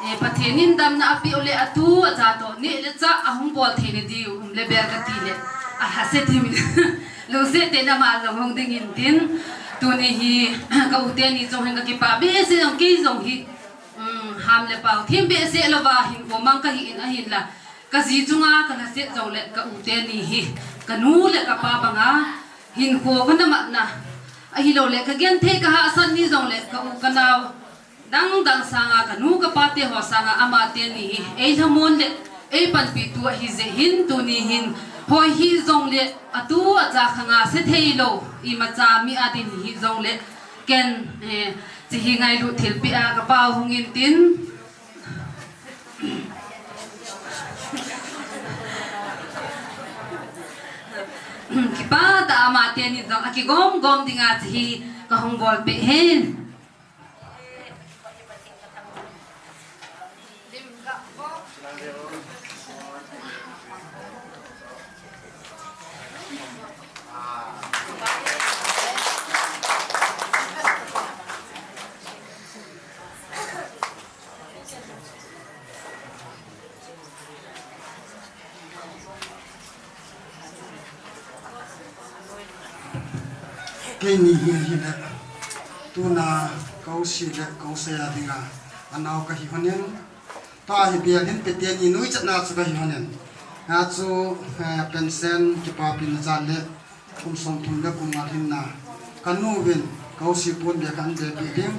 E, Pathen in damna apeh u le atu acha toh, neh le chah ahung bol thei na diu, um le bel kati le. A, ase thim. Lungset tah in ama jong hung ding in tin. Tuni hi ka u teni jong hin ka kipah behseh jong, kei jong hi, um, ham le pao them behseh louva hinkho mang ka hi in ahinla, ka ji chunga ka lhaset jongle ka u teni hi ka nu le ka pa banga hinkho ka na matna, ahilouleh ka genthei ka hahsat ni jongle ka u ka nao dang dang sanga ka nu ka pa te ho sanga ama teni hi ei lhamon le ei panpitu ahi jeh hin tuni hin hoi hi jongle atu acha khanga se thei lou imacha mi adin hi jongle ken, eh, chi hi ngailut thilpeh a ka pao hung in tin. Kipah tah a ama teni jong akigom gom dinga chi hi ka hung bolpeh e. Keini hi, hile, tuna ka u Si le ka u Sei a dinga anao ka hi honin. Tua hi bial hin pe teni nuichatna chu ka hi honin. Achu, eh, pension kipapina jal le kum somthum le kum nga lhinna ka nu vin ka u Si pon bia kan be pi ding.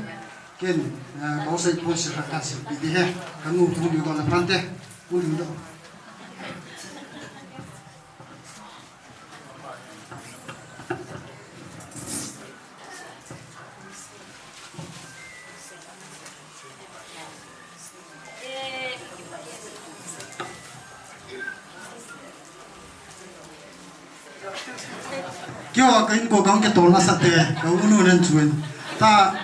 Ken, eh, ka u Sei pon sil khat kan silpeh ding ahi. Ka nu thu liu doh le phante. U liu doh. Keiho ka inko ka hung kitol masat e, ka u nu nen chuin. Ta.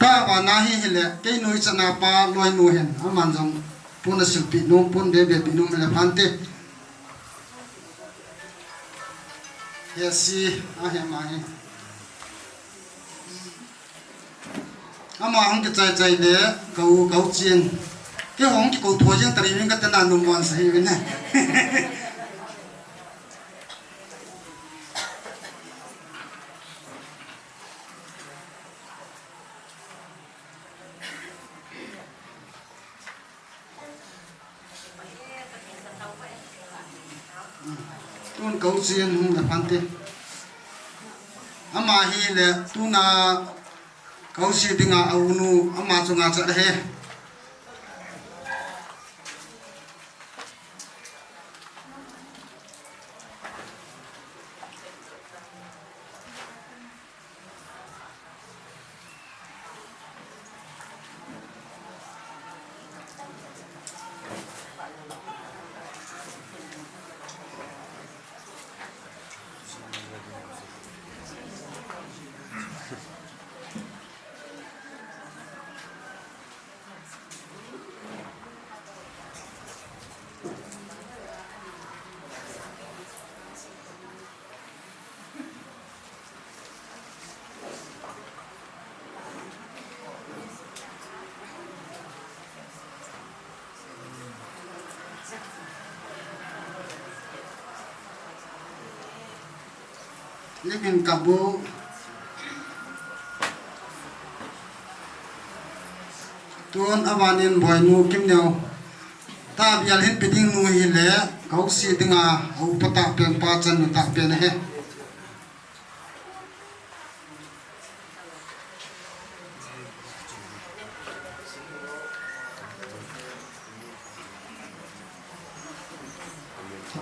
Ka vana hi hile, kei nuichatna pa loinu hin, aman jong pon asilpeh nom, pon bebe peh nom hile phante. He si, ahi ama hi. Ama hung kichai chai le, ka u, ka u Chin. Keiho hung kikou thua jeng tari min ka tena nom wan sa hi vin e. Tun ka u Chin hung le phante. Ama hile tuna ka u Si dinga a u nu ama chunga chat ahi. Limin kabu. Tun abanin boinu Kimneo. Ta bial hin pe ding nu hile, ka u Si dinga, a u pa tahpen pa channu tahpen ahi.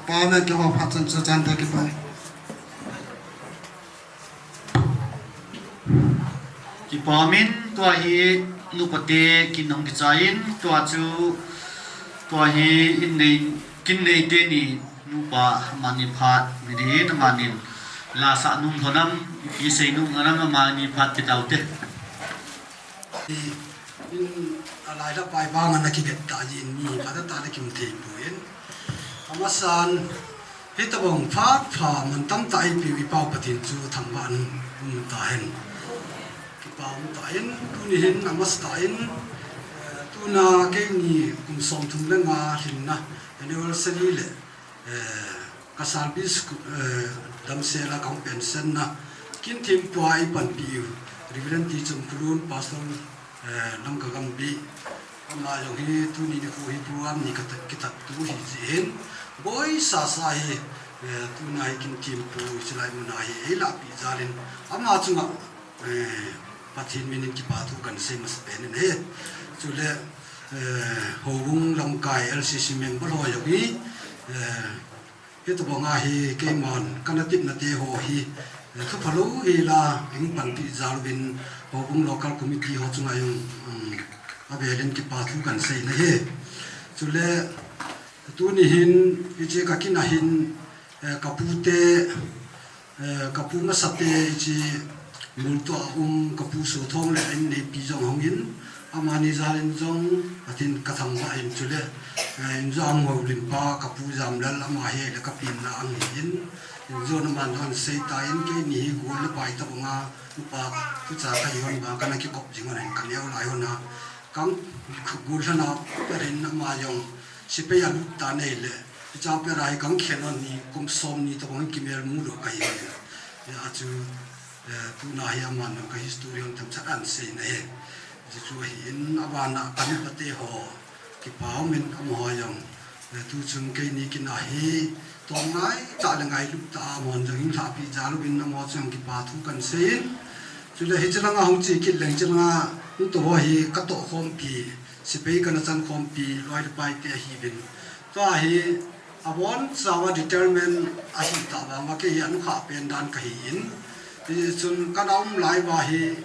Pa me ke ho phat chan chu chan te kipah. Kipah min tua hi nupa te kin hung kichai in tua chu tua hi in nei kin nei teni nupa amani phat mi din amani la sa nung lhonam ipi sei nung lhonam amani phat kitau te. In alai la pai bang ana kiget ta jin mi phat ta le kim thei poi in. Amasan, hitabang phat pha man tam ta ipi u i Pau Pathen chu thangvah in um ta hen. Kipah um ta in, tuni hin amasa ta in, eh, tu Tuna keini kum somthum le nga lhinna anniversary le, eh, ka service, eh, damsel a ka hung pension na kin thempua i panpi u Reverend T Chomkhulun, Pastor, eh, Lamka Gambih, ama jong hi tuni nikho hi program ni ka tat, kitat tu hi jeh hin boi sasa hi, eh, tuna hi kin thempu chilai muna hi ei lahpeh jal in ama chunga, eh, Pathen min in kipa thu kan sei masa pen in ahi. Chule, eh, Houbung lamkai L C C member ho jong hi, eh, hitabang a hi keiman kana tepna te ho hi, eh, thu phalou hi la, hung panpi jal uvin Houbung local committee ho chunga jong, um, avel in kipa thu kan sei na ahi. Chule, tuni hin, hiche ka kin a hin, eh, ka pu te, eh, ka pu masa te hiche Multo a um, ka pu Sothong le a inneipi jong hung in, amani jal in jong Pathen ka thangvah in chule, eh, in jong houlim pa ka pu Jamlal ama hi le ka pin na ahi in, in jong aman jong sei ta in keini hi gol le pai tabang a upa tucha ka hi hon ba kana kikop jing hon in ka neo lai hon a kang gol lhana perin ama jong Sepai a lut ta nei le, hiche pera hi kang khen hon ni kum som ni tabang kimel mu lou ka hi. Hijeh a chu, eh, tuna hi aman jong ka history hon themcha kan sei na ahi. Hichu ahi in, aban a ka nupa te ho kipa um in amaho jong, eh, tuchung keini kin a hi tong ngai tah le ngailut tah a amahon jong hung lhahpi jal uvin amaho chunga kipa thu kan sei in. Chule hiche langa hung che kit leng hiche langa hung tou ho hi ka tohkhompi, Sepai kana chankhompi, loi le pai te ahiuvin. Tua hi abonchauva determine ahi tah vang uva kei hi anukhah pen dan ka hi in. Hichun kana um lai uva hi,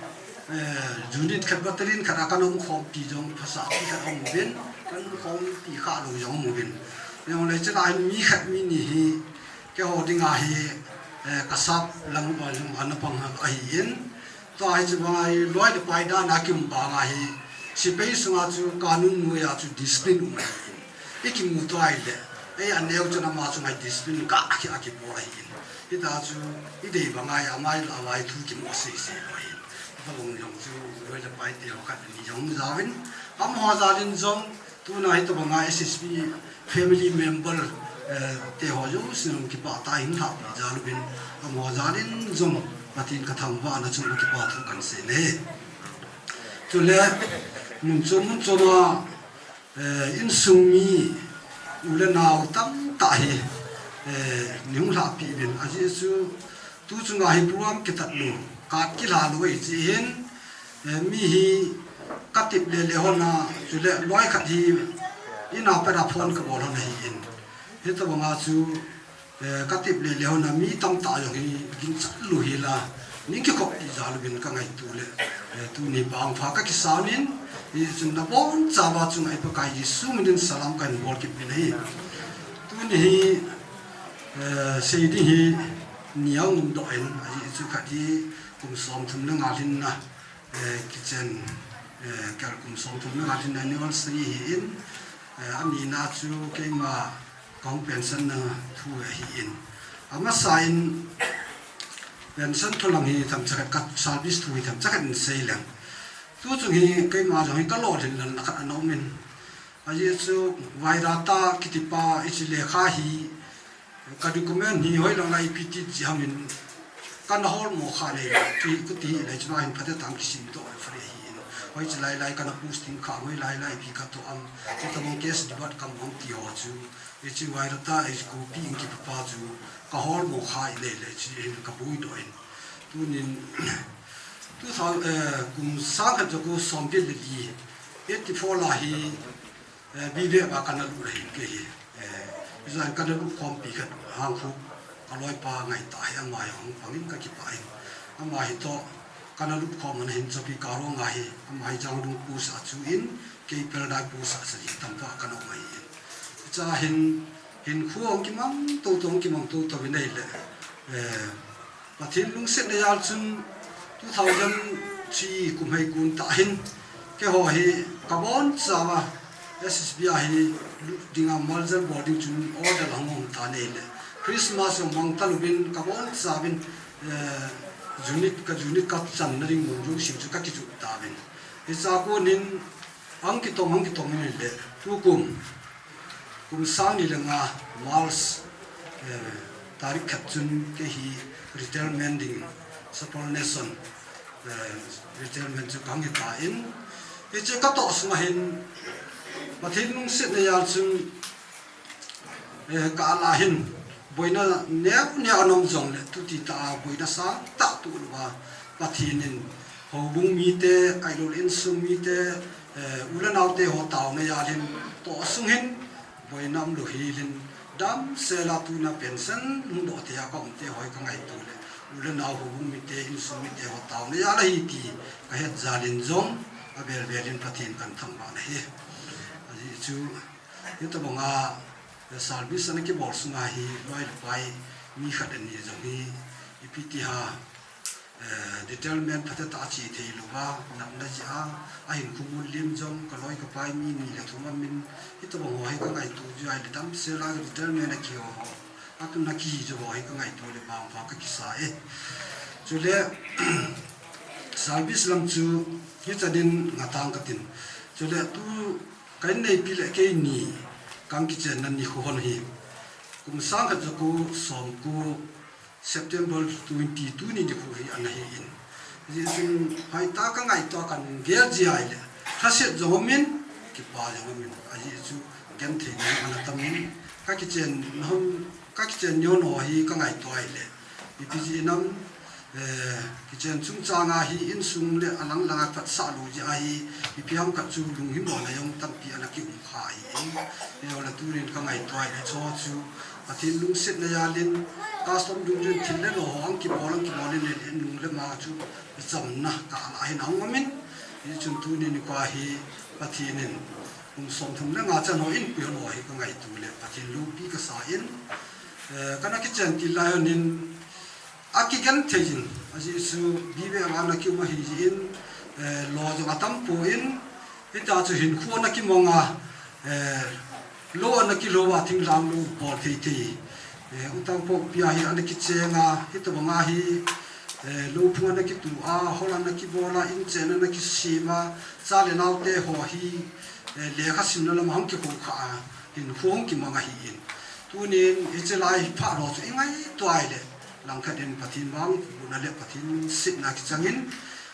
eh, unit khat, battalion khat a kana umkhompi jong phasah pi khat aum uvin, kana umkhompi kha lou jong aum uvin. Hijongle hiche lai hin mi khat mi ni hi keiho dinga hi, eh, ka sap lang uva jong ana pang ahi in. Tua hiche bang a hi loi le pai dan a kium bang a hi, Sepai sunga chu kanun noiya chu discipline um ahi in. I kimu tua ahile, ei aneo chun ama chunga hi discipline kah a ki, a kibol ahi in. Hita chu i dei bang a hi, amai la vai thu kimu sei sei lou ahi in. Tabang jong chu loi le pai te ho khat ni jong jaovin, amaho jal in jong Tuna hitabanga S S P family member, eh, te ho jouse jong kipah tah in lhahpi jal uvin, amaho jal in jong Pathen ka thangvahna chunga kipa thu kan sei e. Chule, mun chom mun chom a, eh, insung mi u le nao tamtah hi, eh, nei hung lhahpi uvin, ajeh chu, tu chunga hi program kitat lou, card kilha lou ahi jeh hin, eh, mi hi ka tep le le hon a, chule loi khat hi in a pat a phone ka bol hon ahi in. Hitabanga chu, eh, ka tep le le hon a mi tamtah jong hi ginchat lou hi la, nei kikhoppi jal uvin ka ngaito le, eh, tuni bang pha ka kisa un, hichun nabonchauva chunga i Pakai Jesu min in salam kahin bol kit uvin ahi. Tuni hi, eh, sei ding hi ni a um doh in, ajeh chu khat hi kum somthum le nga lhinna, eh, kichen, eh, kel kum somthum le nga lhinna anniversary hi in, eh, ani na chu keima ka hung pension na thu ahi in. Amasa in pension thu lang hi themcha khat ka service thu hi themcha khat in sei leng. Tu chung hi keima jong hi ka lolhin lalna khat ana um in. Ajeh chu Vairata kitipa hiche lekha hi ka document hi hoilang lai ipi ti ji ham in kana holmo kha nei, ti, kuti hilai chuna hin phatecha kisim doh le pha ding ahi in. Hoiche lai lai kana posting kha, hoilai lai ipi ka toh am, hitabang case debate ka mu am ti ho chu. Hiche Vairata hiche copy in kipe pa chu ka holmo kha nei le, hiche hin ka boi doh in. Tunin, two thousand, eh, kum sang khat jako somget le li, eighty four la hi, eh, B V F a kana lut ahi kei hi. Eh, hijeh in kana lut khompi khat Hangkhup ka loipa ngaitah hi ama hi hung pang in ka kipah in. Ama hi toh kana lut khom ana hin chopi ka rong ahi, ama hi Janglung post a chu in, kei Peldai post a chu hi tamtah kana um ahi in. Hiche hin, hinkho hung kimang tou tou, hung kimang tou tou vin ahile, eh, Pathen lungsetna jal chun two thousand three kum hei kon tah hin keiho hi ka bonchauva S S B a hi lut dinga maljal bol ding chun order ahung um tan ahile, Christmas jong mang talouvin ka bonchauvin, eh, unit ka unit ka channa ding mun jouse chu ka kijoh tauvin. Hichea kon in Ang kitong, ang kitong in le, tukum, kum sang ni le nga March, eh, tarik khat chun kei hi retirement ding, subordination, eh, retirement chu kang hita in, hiche katoh sunga hin, Pathen lungsetna jal chun, Eh, ka ala hin, boina neo neo anom jongle, tuti tah a boina sangtah tuh louva, Pathen in, houbung mite, ahilouleh insung mite, eh, u le naote ho taona jal hin, toh sung hin, boina umlou hel in, damsel a tuna pension hung doh thei a ka umte ho hi ka ngaito le, u le nao houbung mite, insung mite ho taona jal ahi ti, ka het jal in jong, avel vel in Pathen kan thangvah na ahi. Ajeh chu, Hitobanga, eh, service ana kibol sunga hi, loi le pai, mi khat ani jong hi, ipi ti ham, eh, retirement phatah a che thei louva, natna jeh a, ahinkho mun lim jong, ka loi ka pai mi ni le thum aum in, hitobang ho hi ka ngaito jeh a, le damsel a retirement a kiho ho, atun a kihi jo ho hi ka ngaito le vangpha ka kisa e. Chule, service lam chu, hichan in ngatang katin. Chule, tu, Ka inneipi le keini, ka kichenna nikho hon hi. Kum sang khat ja ko som ko September twenty twenty nikho hi ana hi in. Ajeh chun hoitah ka ngaito a ka gel jia ahile. Lhaset jong um in, kipa jong um in. Ajeh chu genthei na ana tam in. Ka kichen hon, ka kichen ni hon ho hi ka ngaito ahile. Ipi jeh in ham, eh, kichen chungchang a hi insung le alang lang a phatsah lou jeh a hi, ipi ham khat chu lunghimona jong tampi ana kium kha ahi in. Eiho le tunin ka ngaito ahile chu chu Pathen lungsetna jal in custom dungjui in thil le lo ho ang kibol ang kibol in in lung le ma chu chamna ka ala hin ahung um in. Hichun tuni nikho a hi Pathen in kum som thum le nga chan ho in pui hon ho hi ka ngaito le Pathen loupi ka sa in, eh, kana kichen til lai hon in, Akigenthei jin, ajeh chu B B M ana kium ahi jeh in, eh, lo jong atam poi, hitia chu hinkho ana kimang a, eh, lo ana kilou a thinglang lou bol thei thei. Eh, U Tangpopi a hi ana kicheng a, hitobang a hi, eh, lou phung ana kitu a, hol ana kibol a, inchen ana kisem a, cha le naote ho hi, eh, lekha simna lam a hung kikhou kha a, hinkho hung kimang ahi in. Tunin, hiche lai phat ho chu i ngaito ahile, langkhat in Pathen vangbohna le Pathen lungsetna kichang in,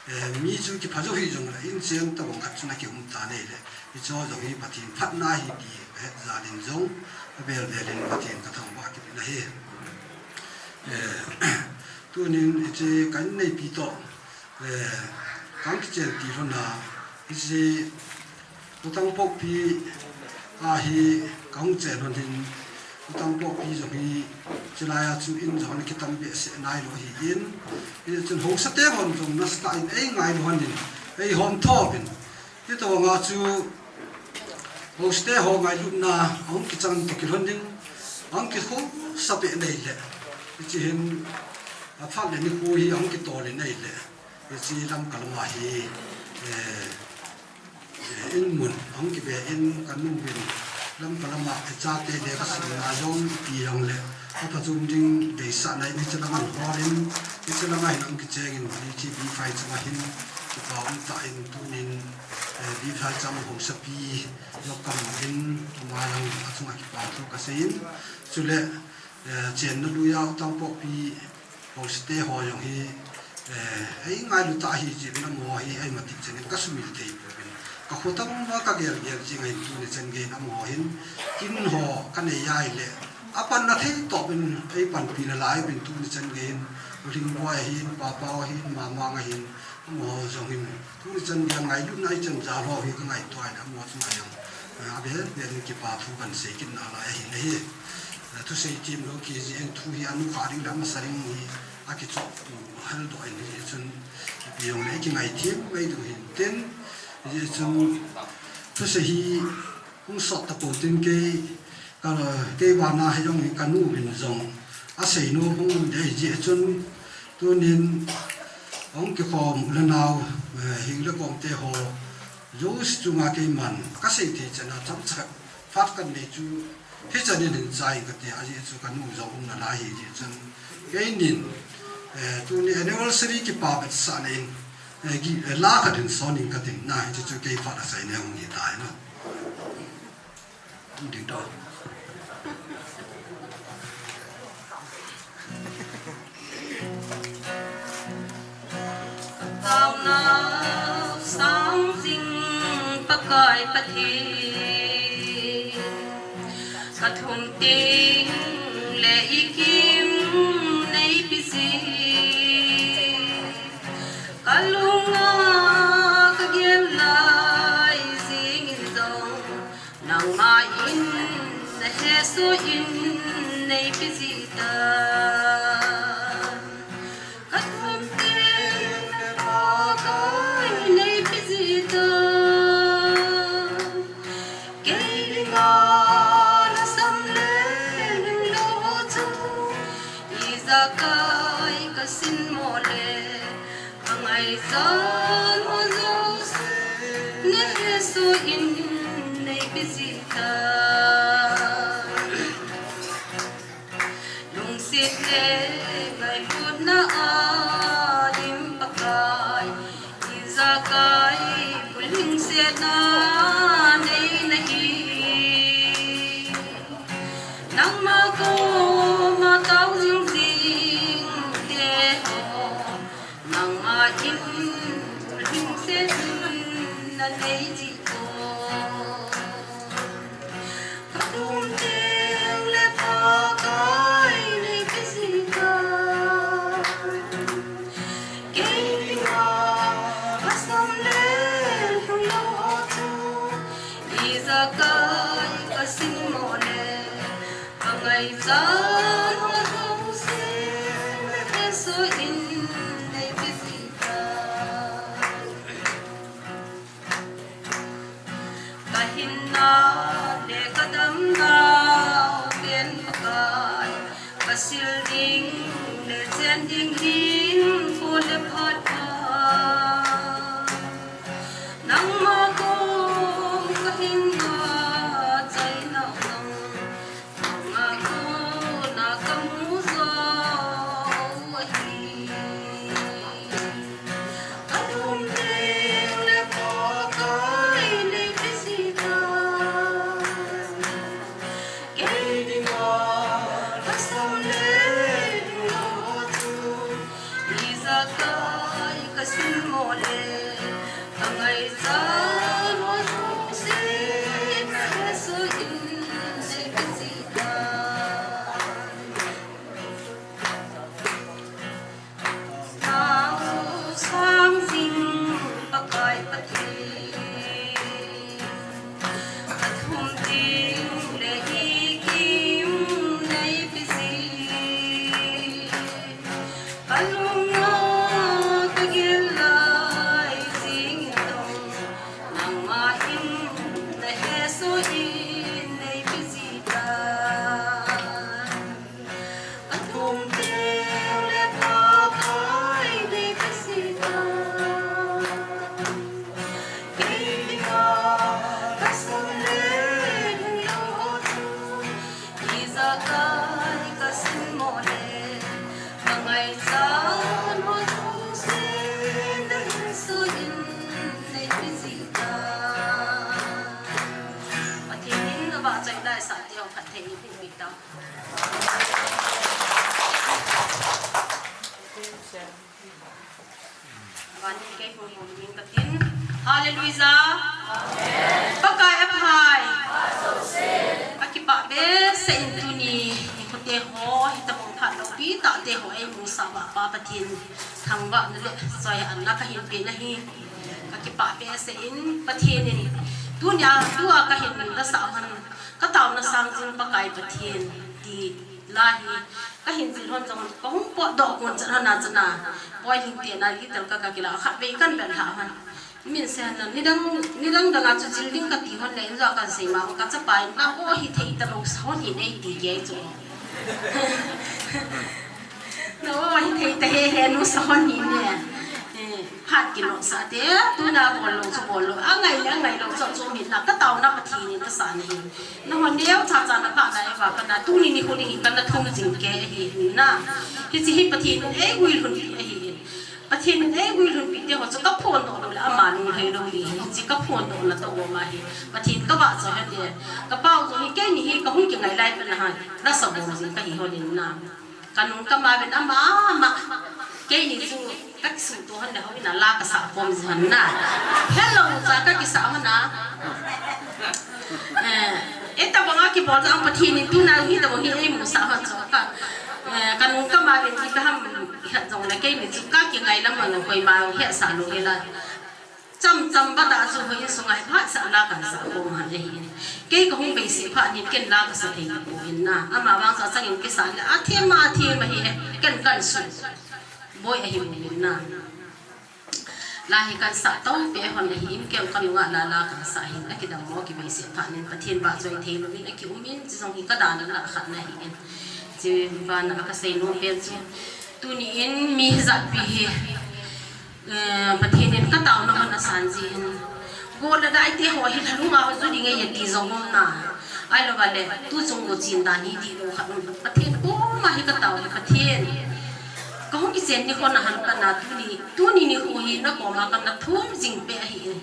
eh, mi chu kipha jou hih jongle, inchen tobang khat chu ana kium tan ahile, hiche ho jong hi Pathen phatna ahi ti ka het jal in jong, avel vel in Pathen ka thangvah kit in ahi. Eh, tunin hiche ka inneipi toh, eh, ka kichen til lhon a, hiche U Tangpopi a hi ka hung chen lhon hin, U Tangpopi jong hi, chulai a chu in jong ana kitam behseh nailou ahi in, hichun haosa te hon jong nasatah in ei ngailu lhon in, ei hom tho uvin. Hitobang a chu haosa te ho ngailutna ahung kichang toh kilhon in, ahung kikhousa peh in ahile, hiche hin aphat le nikho hi ahung kitol in ahile, hiche Lamka lam a hi, eh, eh, in mun ahung kibe in ka nu vin Lamka lam a hiche chate lekha simna jong ipi jong le aphachom ding deisahna in hiche lam a hol in, hiche lam a hin ahung kicheng in, hiche B five chang a hin kipa um tah in tunin, eh, B five chang haosapi jong ka mu in, ama jong achunga kipa thu ka sei in, chule, eh, chenna lui a U Tangpopi haosa te ho jong hi, eh, ei ngailu tah ahi jeh in amaho hi ei matih chang in ka sumil thei pouvin. Ka khotam uva ka gel gel jing ahin tuni chan gei in amaho hin kin ho ka nei ahile, apanna thei tobang in ei panpi nalai uvin tuni chan gei in, U Lhingboi ahin, Papau ahin, Mamang ahin, amaho jong hin, tuni chan gei a ngailutna ei chan jal ho hi ka ngaito ahile amaho chunga jong, eh, avel vel in kipa thu kan sei kit nalai ahi nahi. Eh, thusei themlou kiji in thu hi anukhah ding le amasa ding hi akichoh hel doh in hichun, ipi jong le kingaithem mai diu hin tin, hichun thusei hi hung sot tapon tin kei, ka, kei bana hi jong hi ka nu vin jong asei nom hung um ding ahi jeh chun, tunin hung kikhom u le nao, eh, hing le kom te ho, jouse chunga keiman ka sei thei chan a chomcha khat phat kan nei chu, hichan in hin chai kati a, ajeh chu ka nu jong um nalai ahi jeh chun, keinin, eh, tuni anniversary kipa vetsahna in, Eh, gi, eh, la khat in son ing katin, na hiche chu kei phat a sei ne hung hi tai na. Hung ding to. Taona sang jing Pakai Pathen, ka thum teng le i kim nei pe jing, ka lung a ka gel lai jing in jong, nangma in na hesoh in nei pe ji tan. Ka thum teng le Pakai nei pe ji tan. Kei dinga lhasam le lhinglou ho chu ijakai ka sin mo le, ka ngaichat ho jouse na hesoh in nei pe ji tan. Lungset le ngailutna a dim Pakai, ijakai bulhingsetna nei nahi. Nangma koma tao jing jing te ho, nangma in bulhingsetna nei ji poi. Ka thum teng le Pakai nei pe ji tan. Kei dinga lhasam le lhinglou ho chu ijakai ka sin mo le, ka ngaichat ho jouse na hesoh in nei pe ji tan. Ka hinna le ka damna pen Pakai, ka sil ding le chen ding hinkho le phat pha, nangma kom ka hinna chaina nang, nangma kona ka mu jou ahi. Ka thum teng le Pakai nei pe ji tan. Kei dinga lhasam le lhinglou ho chu ijakai ka sin mo le, ka ngaichat ho jouse na hesoh in nei pe ji tan. Taona sang jing Pakai Pathen, ka thum teng le i kim nei pe ji, ka lung a ka gel lai jing in jong, nangma in na hesoh in nei pe ji tan. Ka thum teng le Pakai nei pe ji tan. Kei dinga lhasam le lhinglou ho chu ijakai ka sin mo le, ka ngaichat ho jouse na hesoh in nei pe ji tan. Pathen in avahchoi laisah teho phatthei eiboh peh tau. Vannoi kei hung hung ding katin. Hallelujah. Pakai aphai. Kakipah behseh in tuni nikho teho hitabang phat loupi tah teho eimusah uva Pa Pathen thangvahna le choihatna kahin pe nahi. Kakipah behseh in Pathen in tunia tua kahin lasah hon, ka taona sang jing Pakai Pathen ti la hi kahin jil hon jong kahung potdoh kon chan hon a chana, Boiling te na guitar ka, kakila khatvei kan bel lha hon. Min se hon nidang, nidang dang a chu jil ding kati hon le in jong kan sei ma hon, ka chapa in na o hithei talou sa hon in eiti kei chu. Na o hithei ta hehe nu sa hon in ne. Eh, phat kilou sah te, tuna bol lou chu bol lou. Angai le angai lou chu chu min na ka taona Pathen in kasa nahi. Nahon neocha cha na kha lai uva kana tuni nikho ding hi kana thum jing kei ahi na. Hiche hi Pathen in eiguilhun ahi. Pathen in eiguilhunpi te ho chu kaphondoh lou le ama lunglhai lou ding ahi, hiche kaphondohna toh gom ahi. Pathen kavahchoi hen le, kapau jong hi keini hi kahung kingai lai pen ahi, lasa bol jing kahi hon in na. Kanung kama ven ama ama, keini chu kakisuhto hon le houin a la kasah khom jing hon na. Hello cha kakisah hon a. Eh, itobang a kibol jong Pathen in tuna hitobang hi eimusah hon chu ka, eh, kanung kama ven ipi ham, ihet jongle keini chu kakingai lam hon koima hetsah lou hela. Chamcham bata chu houin sunga hi phatsah la kansah khom hon ahi. Kei kahung beiseh phat in ken la kasah thei tapon na. Ama vang chu achangin kisah le athem a athem ahi e. Ken kansuh boi ahi in na. La hi kansah tohpeh hon ahin, kei kanunga la la kansah hin, akidammo kibeiset phat in Pathen vahchoi thei louvin akium in, chujong hi kadana khatna ahin. Chubana kasei nom pen chu, tuni in mi hijatpi hi, eh, Pathen in kataona hon asan jin, gol le dai te ho hi lhalunga ho ju ding ahi ti jong umna. Ahilouva le, tu chung go chin dan hi dihlou khat um. Pathen koma hi katao hi Pathen. Kahung kichen nikho nahan pat na tuni, tuni nikho hi nakoma kana thum jing peh ahin.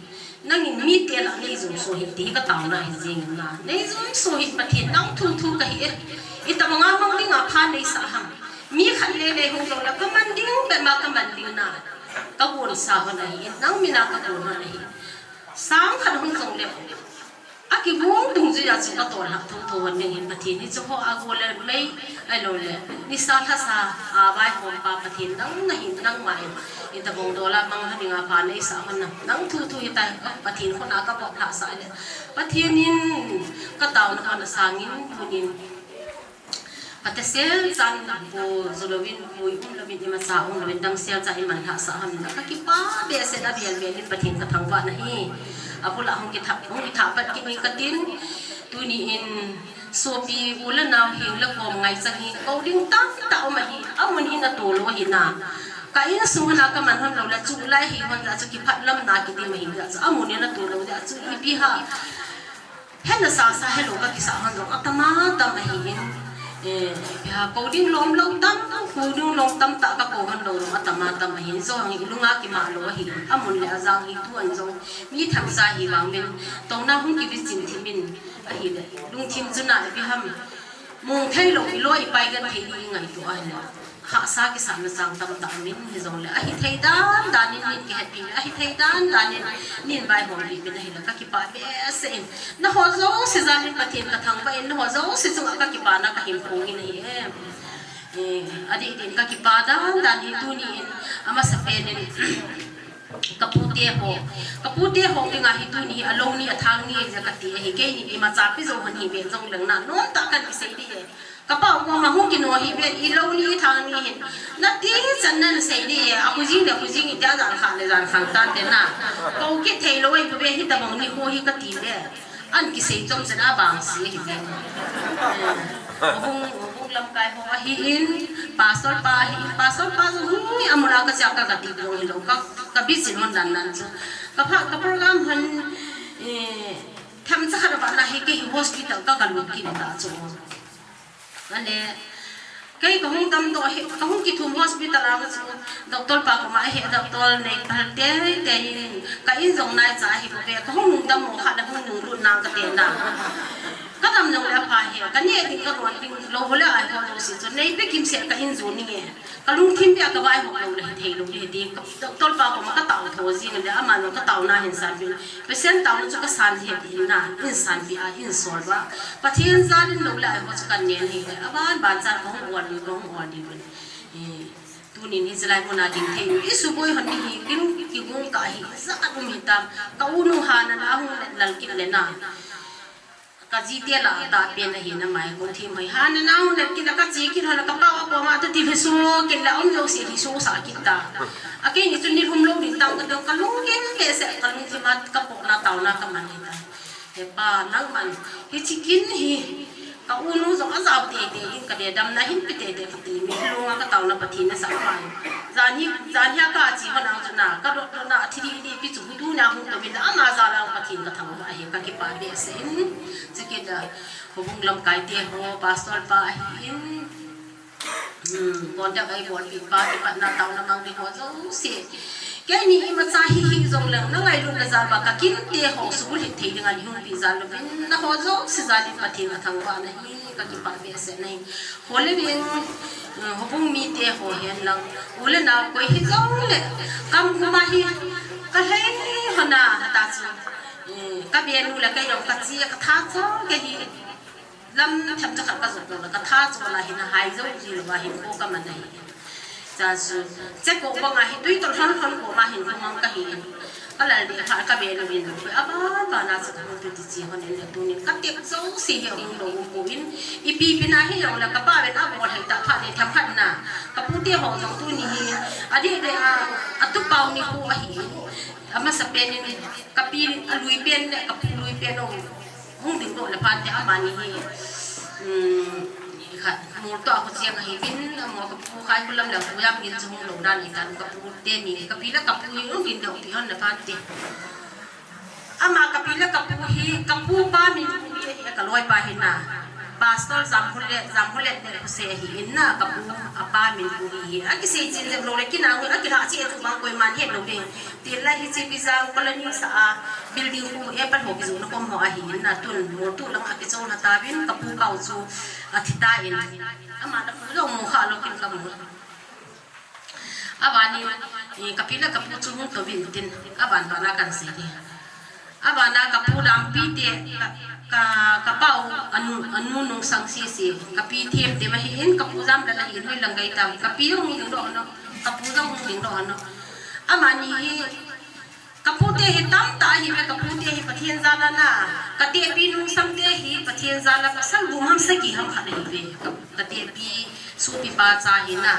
Nangin mite lah neijumso hih ti hi kataona ahi jing in na. Neijumso hih Pathen, nang thu thu kahi e. Itobanga mang dinga pha neisah ham. Mi khat lele hung lou la kaman ding, bep ma kaman ding na. Kagonsa hon ahin, nang mina kagon hon ahi. Sang khat hung jongle. Akigong dungjuia chu katol hah thotho hon ding hin Pathen hiche ho a gol le mei, ahilou le nisa lhasa a vaihom pa Pathen nang nahin nangma in itobang dol a mang lha dinga pha neisah hon na, nang thu thu hitai, Pathen khut a kavop lhasah le Pathen in kataona hon asang in, tuni in Phatechan pu julouvin, pu umlouvin, imacha umlouvin, damselcha iman lhasah hon in, kakipah behseh in avel vel in Pathen kathangvah na ahi. Abul a hung kithah, hung kithah pat kit ing katin, tuni in sopi u le nao heng le kom ngaicha hi kou ding tamtah um ahi, amun hi natoh lou ahi na. Ka insung hon a kaman hon lou le chu lai hi hon jeh chu kiphatlamna kidim ahi jeh chu amun hi natoh lou jeh chu ipi ham. Hena sasa helou kakisah hon jong atama tam ahin, eh, ipi ham, kou ding lom lou tam, kou ding lom tamtah kakou hon lou jong atama tam ahin, jong hi lunga kimah lou ahin, amun le ajang hi tuan jong mi themcha hi vang min, touna hung kivichin thim in ahile, lungthim chun a ipi ham, mong theilou, iloi ipai genthei ding ingaito ahile. Hahsa kisahna chang tamtah min hijongle, ahithei dan dan in min kihetpi, ahithei dan dan in min vaihompi pen ahile, kakipah behseh in. Nangho jouse jal in Pathen kathangvah in, nangho jouse chunga kakipana kahin phong in ahi e. Eh, adih din kakipah dan dan in tuni in, amasapen in, kapute ho, kapute ho dinga hi tuni hi alou ni athang ni jeh kati ahi, keini imacha pi jou hon hi ve jongleng na, nomtah kahin kisei ding e. Kapa u koma hung kino hi ve, ilou ni ithang ni hin. Nati chan nan sei ding e, akhu jing le khu jing iti a jan kha le jan khang tante na. Kou kithei lou ahi ve hitobang nikho hi kati ve. Ahin kisei chom chan a vangse hi ve. Hung, hung lamkai ho ahin, pastor pa ahin, pastor pa jong hi amun a kacha ka kati jong hilou, ka, kabichin hon dan dan chu. Kapha, ka program hon, eh, themcha khat a vat na hi kei hi hospital ka, kalut kit ta chu. Ahile, kei kahung damdoh hi, kahung kithum hospital a chu, doctor pa koma ahi, doctor nei pal teitei in, ka in jong naicha ahi bou ve, kahung dammo kha le hung nunglut nang kate na. Kadam jong le apha hi, kaneh ding kagon ding lou bou le ahi ho jouse chu, neipe kimseh ka in jon inge. Kalungthim beh a kavaihom lou le hithei lou ding ahi ti, doctor pa koma katao tho jing le, aman jong kataona hin sanpi. Patient taona chu kasan het in na, in sanpi a, in sol uva. Pathen jal in lou le ahi ho chu kanen hile, aban ban chan kahung ol diu, kahung ol diu. Eh, tunin hiche lai muna ding thei, isuboi hon ni hi, kin kigong kah hi, jat um hitam, ka unu hana na hung lal kit le na. Kajite lah a tahpen ahi na mai, kou thim hoi. Hana na hung lal kit le kache kit hon le, kapao a koma tati lhiso kit le, um jouse lhiso sah kit ta. Akeini chun nilhum lou ding tam katong, kalung kin behseh, kalungthim a kapohna taona kaman hita. He Pa, nangman, hiche kin hi, ka unu jong ajao teitei in, kadei damna hinpe teitei kati, mi lunga kataona Pathen nasah mai. Jan hi, jan hi a kache hon ang chu na, kadot dot na, athi didi pi chu hudu na hung tomin, ama jal a Pathen kathangvah ahi, kakipah behseh in, chukit a, houbung lamkai te ho, pastor pa ahin, Hmm, contact a eibolpi pa, kipatna taona mang ding ho jouse. Keini imacha hi hih jongleng, na ngailutna jal uva, ka kinte ho subulhit thei dinga nei hung pi jal uvin, na ho jouse jal in Pathen ka thangvah nahi, ka kipah behseh nahi. Ho le veng, hmm, houbung mite ho hen lang, u le nao koi hijongle, kam gum a hi, ka lhei hon a, hata chu, hmm, ka benu le kei jong ka chi, ka tha chon kei hi. Lam themcha khat ka jot lou le, ka tha chon a hin a hai jou ji lou a hin ko ka man ahi. Cha chu, che ko bang a hi tui tol hon hon ko ma hin ko mang ka hi. Ka lal de kha ka be lou in, ko a ba ba na chu ko tu ti chi hon in le tunin ka tek jouse hi hung lou ko in. Ipi pi na hi jong le ka pa ven a bol hai ta pha de tham khat na. Ka pu te ho jong tuni hi. A de de a, a tu pau ni ko ahi. Amasa pen in ka pi a lui pen le ka pu lui pen o. Hung ding doh le phante amani hi, um, khat, mol toh a kho chiang ahi bin, amaho ka pu khai kho lam le pu jam gin chu hung lou dan ahi tan ka pu teni, ka pi le ka pu hi hung ding doh pi hon le phante. Ama ka pi le ka pu hi, ka pu pa min pu hi, ka loi pa hi na. Pastor Jamkhullet, Jamkhullet ne pu se hi in na, ka pu a pa min pu hi. A kisei chin jep lou le kinang, a kila chi e tu bang koiman het lou ve. Tin lai hi chi Bijang colony sa a building khu e pan ho kijoh na kom ho ahi in na tun mo tu lang a kichol ha ta vin ka pu kau chu a thi ta in. Ama na pu jong mo kha lou kin ka mu. Abani, eh, ka pi le ka pu chu hung to vin tin. Aban bana kan sei di. Abana ka pu lampi te ka, ka, ka pau anu, anu nung sang si si. Ka pi them te ma hi in ka pu jam la la hi in hoi lang gai ta. Ka pi hung ding doh no. Ka pu jong hung ding doh no. Amani hi Ka pu te hi tamtah ahi ve, ka pu te hi Pathen jal a na. Ka tepi nungsang te hi Pathen jal a pasal gum ham sagi ham khat ahi ve. Ka, ka tepi sopi pa cha hi na.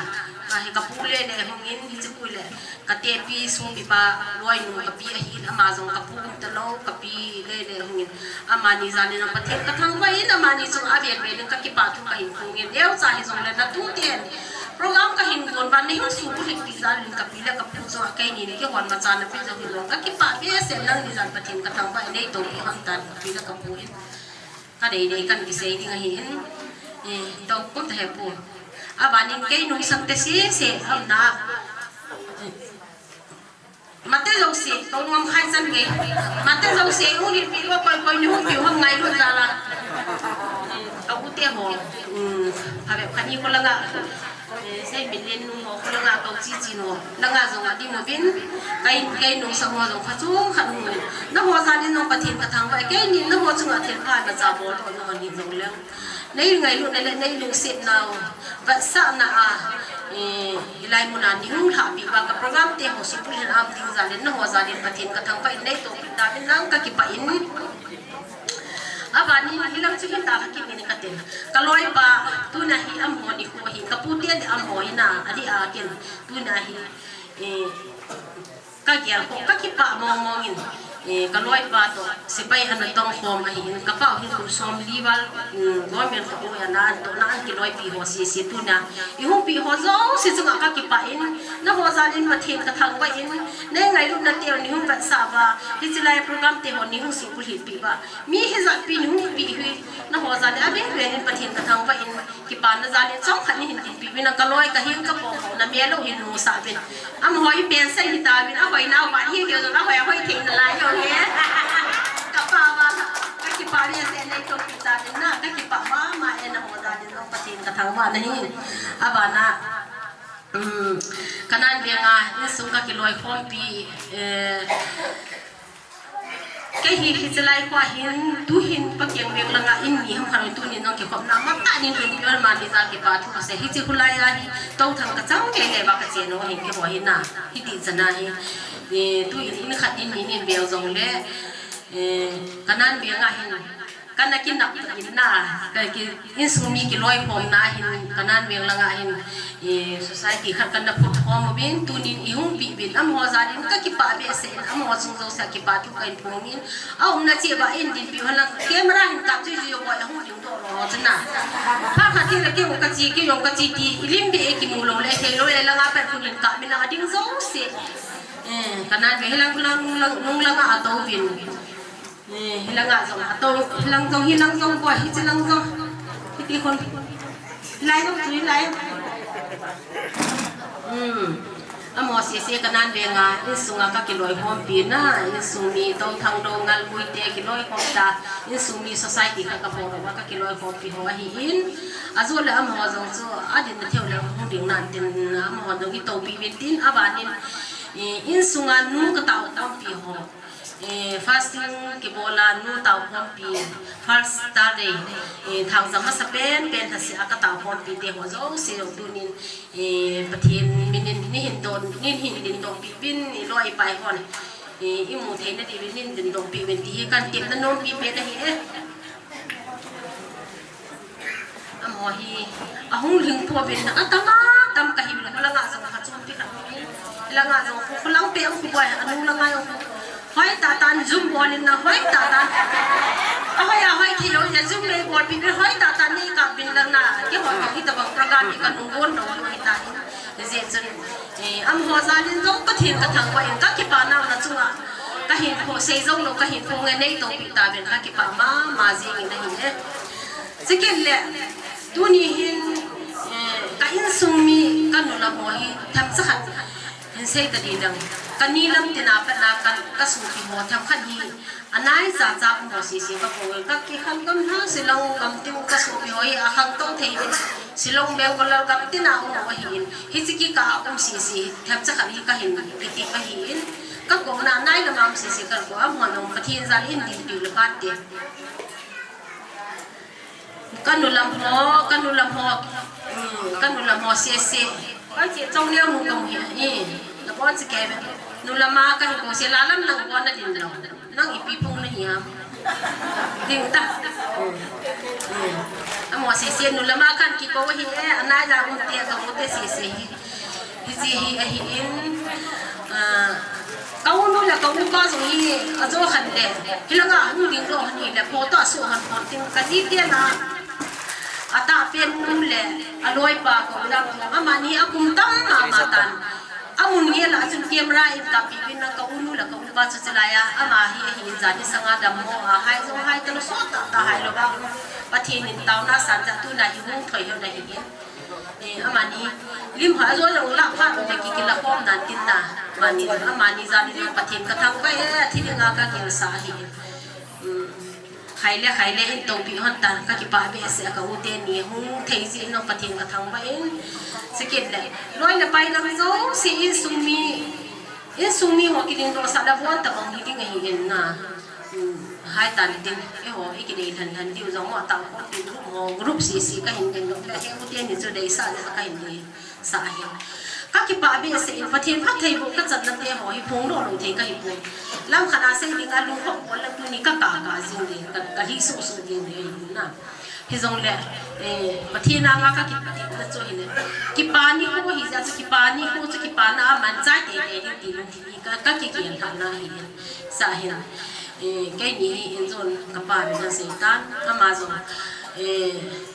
Ka hi ka pu le le hung in hi chu pu le. Ka tepi sopi pa loi nu ka pi ahi in ama jong ka pu um ta lou, ka pi le le hung in. Amani jal in Pathen ka thangvah in amani chung a vel vel in ka kipah thu ka hin phong in. Neo cha hi jong le na tu ten. Program ka hin gon ban nei hung subulhit pi jal in ka pi le ka pu chu a keini ni kihon ma cha na pi jong hi lo. Ka kipah behseh nangni jal Pathen ka thangvah in nei to pi hon tan ka pi le ka pu in. Ka dei dei kan kisei ding ahi in. Eh, to kum ta he pu. Aban in kei nungsang te sese am na. Mate jouse, ko ngam khai chan nge. Mate jouse, u ni pi ko koi koi ni hung pi hung ngailut jal a. Ka u te ho. Hmm, a ve khani ko langa. Eh, sei min len nu ho ko langa ko chi chi no. Langa jong a di mo bin. Kai kai nungsang ho jong kha chung kha nu. Na ho jal in nong Pathen ka thangvah. Keini na ho chunga thil pha na cha bol to no ni jong le. Nei ngailutna le nei lungsetnau, vetsahna a, eh, hilai muna nei hung lhahpi uva ka program te ho subulhit a um ding jal in, na ho jal in Pathen ka thangvah in nei tohpi tauvin lang ka kipah in. Aban in hilang chu hin dalha kit in ka tin. Ka loipa, tuna hi amaho nikho hi, ka pu te le amaho hi na, a di a kin, tuna hi, eh, Ka gel ko, ka kipah mong mong in, eh, ka loipa toh, sepai ana tong khom ahi in, ka pau hin kum som li val, mm, government kho ana an toh na an kiloipi ho sese tuna. I hung pi ho jouse chunga ka kipah in, na ho jal in Pathen ka thangvah in, nei ngailutna teu nei hung vetsah uva, hiche lai program te ho nei hung subulhit pi uva. Mi hijat pi nei hung pi hi, na ho jal in a veng veng in Pathen ka thangvah in, Kipana jal in chomkhat nei hin dinpi uvin, ka loi ka hing ka pom ho na mel u hin nusah uvin. Amaho i pension hi tauvin, ahoi nau va hi keu jong ahoi, ahoi thei nalai jong hi. Ka pa va, ka kipah ve se nei tohpi tauvin na, ka kipah mama e na ho jal in jong Pathen ka thangvah nahi. Abana, um, Kanan venga insung ka kiloikhompi, eh, Kei hi, hiche lai kho a hin, tu hin, Pakiang veng langa in mi ham khat tunin jong kikhopna matah nin hin, tu amani jal kipah thu kasei, hiche kholai a hi, tou thang ka chang kei le va ka che nau hin, keiho hin na, hiti chan a hi, eh, tu in, in khat in, in, in veng jong le, eh, Kanan veng a hin, Kana kinap in na, ka ki, insung mi kiloikhomna hin, Kanan veng langa hin, eh, society khat kana phut khom uvin, tunin i hung pi uvin, amaho jal in ka kipah behseh in, amaho chung jouse a kipah thu kahin phong in, aumna cheh uva in dinpi uva lang, camera hin kap chu ju yo boi, ahung ding doh ro chu na. Phat khat ti le kei jong ka chi, kei jong ka chi ti, i lim beh e kimu lou le, thei lou le, langa pat khu hin kap min lang a ding jouse. Eh, Kanan veng hilang, lang, lang, nung langa atou uvin. Eh, hilanga jong, atou, hilang jong, hilang jong, boi, hiche lang jong. Hiti khon. Hilai jong, chu hilai. Hmm. Amaho sese kanan venga, insunga kakiloi khompi na, insung mi Touthang Doungel Guite kiloi khom ta, insung mi society khat kapoh uva kakiloi khompi ho ahin. Ajole amaho jong chu adin na theu le hung ding nan tin, amaho jong itopi uvin tin, abanin, eh, insunga nu katao khompi ho. Eh, fasting kibola nu tao khompi, first Saturday, eh, thaojam masa pen pen thase a katao khompi te ho jouse jong tunin, eh, Pathen minin neihin don, neihin dingdoh peh uvin, iloi ipai hon, eh, imu theina diuvin neihin dingdoh peh uvin ti hi kahin temna nompi pen ahi e. Amaho hi ahung lhing pouvin, atam atam kahin, khulanga jong khat chompi khat, khulanga jong, khulang peh a um boi, anu langa jong, hoi tah tah in Zoom bol in na, hoi tah tah in. Ahoi ahoi thei lou, Zoom nei bolpi uvin, hoi tah tah in nei kap uvin lang na, keiho hi tabang program hi kanung bon lou lou hita in. Hijeh chun, eh, amaho jal in jong Pathen kathangvah in, kakipah nau na chunga kahin phong, sei jong lou kahin phong e, neitopi tauvin kakipah mama jing in ahi e. Chukit le, tuni hin, eh, ka insung mi kanu lam ho hi themcha khat hin sei tadi dang. Kani lam tina patna ka, kasopi ho themkhat hi anaicha cha um ho sese kakou e, kakikhen gam lha Shillong gam tin kasopi ho hi akhangtou thei uvin, Shillong Bangalore gam tina um ho ahin. Hiche kikah a um sese themcha khat hi kahin kitep ahin. Kakouna anai lama um sese kakou, amaho jong Pathen jal in dinpi le phat te. Kanu lam ho, kanu lam ho, hmm, kanu lam ho sese. Kache chong neo nu kamu hi, eh, nabon che kei ve. Nu lama kahin kou se, la lam nang bon nadin lou. Nang ipi phung nahi ham. Ding ta. Hmm. Hmm. Amaho sese nu lama kahin kikou hi e, anai ja um te, kamu te sese hi. Hiche hi ahin, ah, ka unu le ka upa jong hi ajo khan le, hilanga hung dingdoh hon hile, photo asoh hon pon tin, kaji te na, atahpen nu le aloipa kou lam, amani akum tam mama tan. Amun ngei lah a chun camera in kappi uvin na, ka unu le ka upa chu chulai a, ama hi ahin jani sanga dammo a, hai jong hai talou, sot tah tah hai lou va. Pathen in taona san ja tuna hi hung thoi hon ahi. Eh, amani lim ha jo jong la phat le ki, kila khom nan tin na. Amani, amani jal in Pathen kathangvah e, thi dinga kakilsa ahi. Hmm. Khai le, khai le, in topi hon tan, kakipah behseh a ka u teni, hung thei jeh in Pathen kathangvah in. Chukit le, loi le pai lang jouse insung mi, insung mi ho kidingdoh sah le von tabang hi ding ahi in na. Hmm, hai tan tin, eiho, ikidei lhan lhan diu jong mo tao ko ti group mo, group sese kahin dingdoh le, he u teni chu deisah le kahin dei. Sa ahi. Kakipah behseh in Pathen phattheiboh kachanna te ho hi phongdoh lou thei kahi poi. Lam khat a sei dinga lungkham bol le tuni kakah kah jing le, ka, kalhi suh suh jing le ahi na. Hijongle, eh, Pathen anga kakipah na chu ahile. Kipa nikho hi jeh chu, kipa nikho chu kipana a manchai teitei ding ti lungthim hi ka, kakigel lhah na ahi. Sa ahi. Eh, keini hi injon kapa min asei tan, ama jong, eh,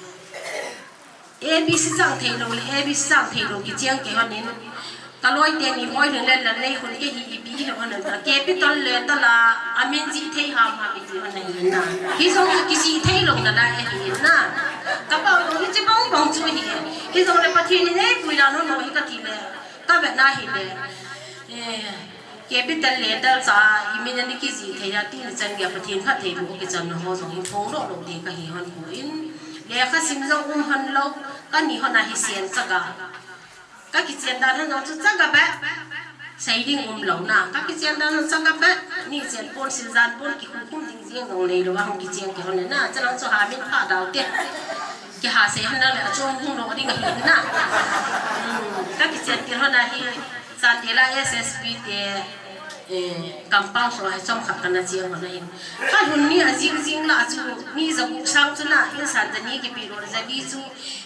A B C chang thei lou le, A B C chang thei lou kicheng kei hon in. Ka loi teni moi lhun le la lei khun kei hi ipi hi hon in. Capital letter la, amin jih thei ham ham iti hon ahi na. Hijong chu kijih thei lou na la ahi na. Ka pau dong hiche bang bang chu ahi. Hijong le Pathen in eipui dan hon hi kati le. Ka vet na hile. Eh. Capital letter cha, imin ani kijih thei a, tuni chan geiya Pathen phattheiboh kichanna ho jong hi phongdoh lou ding kahi hon poi. Lekha sim jong um hon lou, kani hon a hi sen chaga. Kakichen dan hon jong chu chaga beh. Sei ding um lou na, kakichen dan hon chaga beh. Ni chen pon sil jan pon kikhum khum ding jeng jong nei lou a hung kicheng kei hon na, chalang chu ha min pha dau te. Kiha sei hon le achom hung lou ding ahi na. Hmm, kakichen kei hon a hi. Chandel a S S P te, eh, compound sung a hi chomkhat kana cheng hon ahin. Kalhun ni ajing jing lah a chu, mi jagup sang chu na, insan jani kipe lou, jali chu,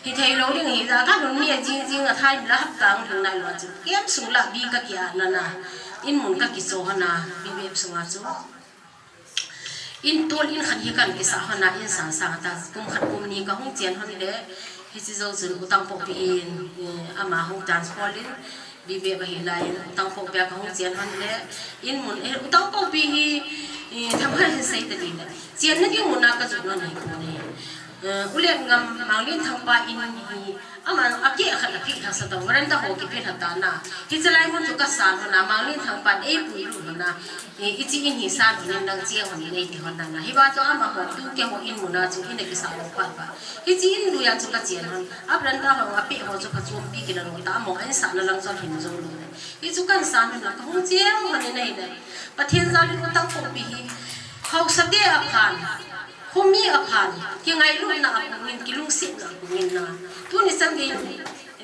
hithei lou ding ahi jeh a, kalhun ni ajing jing a thai la hapta hung lhing nai lou a chu. Camp sung lah bi kakiah na na, in mun kakicho hon a, bi bep sung a chu. In tol in khat hi kan kisah hon a, in sang sang a ta, kum khat kum ni kahung chen hon le, hiche jou chun U Tangpohpi in, eh, ama hung transfer in, B B F ahi lai in, U Tangpohpi a kahung chen hon le, in mun, eh, U Tangpohpi hi, eh, themkhat hin sei ta ding le, chenna ding mun a kajot lou nei pon ahi. Eh, Ulen ngam Manglen Thangpa in hi, ama a ke khat a phi thasa ta, veranda ho ki phi thata na. Hi chalai mun chu ka sa na, Manglen Thangpa ei pui lu na. Eh, i chi in hi sa ni nang chi ho ni nei ti hon na. Hi ba to ama ho tu ke ho in muna chu in ki sa lo pa pa. Hi chi in lu ya chu ka chi hon. A veranda ho a pe ho chu ka chu pi ki la lo ta mo an sa na lang chu hin zo lo. Hi chu kan sa na ka hung chi ho ni nei le. Pathen jal in u tang ko pi hi. Hausa te a phan. Khomi a phan, kingailutna a pungin, kilungsetna a pungin na. Tuni chan gei,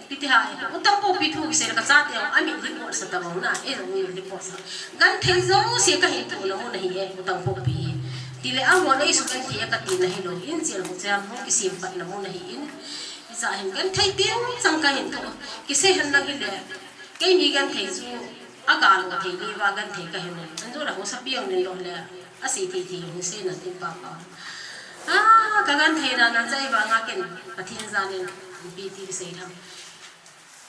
piti ha, u tang ko pi thu kisei ka chate, a min report sa ta bang na, e min report sa. Genthei jouse ka hin thu na mun ahi e, u tang ko pi. Tile a mo nei su genthei ka ti na hi lo, in chel ho chel ho kisem pat na mun ahi in. Isa hin genthei tin chang ka hin thu, kisei han na hi le. Keini genthei chu a ka lo thei ni va genthei ka hin. An jo la ho sa piang ni lo le. A sei thei thei hung sei na tin pa pa. A, ka genthei na na chai va nga ken Pathen jal in pi ti sei tham.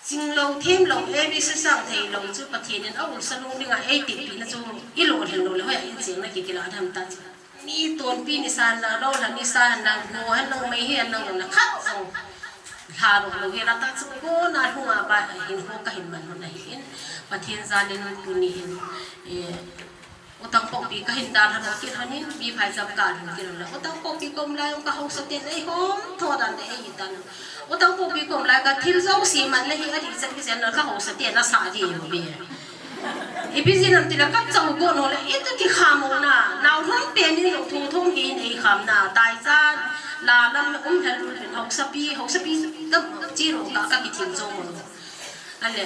Ching lo, them lo, A B C sang thei lo chu Pathen in a ul sa lung ding a ei ti pi na chu i lo thei lo le hoi a in cheng na ki ki la tham ta chu. Mi ton pi ni san na lo la ni san na no han nang mai hi an nang na khat jong. Hla lo lo hi la ta chu ko na hung a ba hin ho ka hin man ho na hi in. Pathen jal in tuni hin. Eh, U tang ko pi ka hin dal han kit han in, mi phai jam ka hin kit han la. U tang ko pi kom lai ka hausa te nei hom tho dan te ei tan. U tang ko pi kom lai ka thil jouse man le hi a di chan ki chan ka hausa te na sa di mo be. I bi jin am ti la ka chau ko no le i tu ti kha mo na. Nau hom pe ni lo thu thong ki nei kham na. Tai cha la lam um hel lu hausa pi, hausa pi ka chi ro ka ka ki thil jo mo. Ale,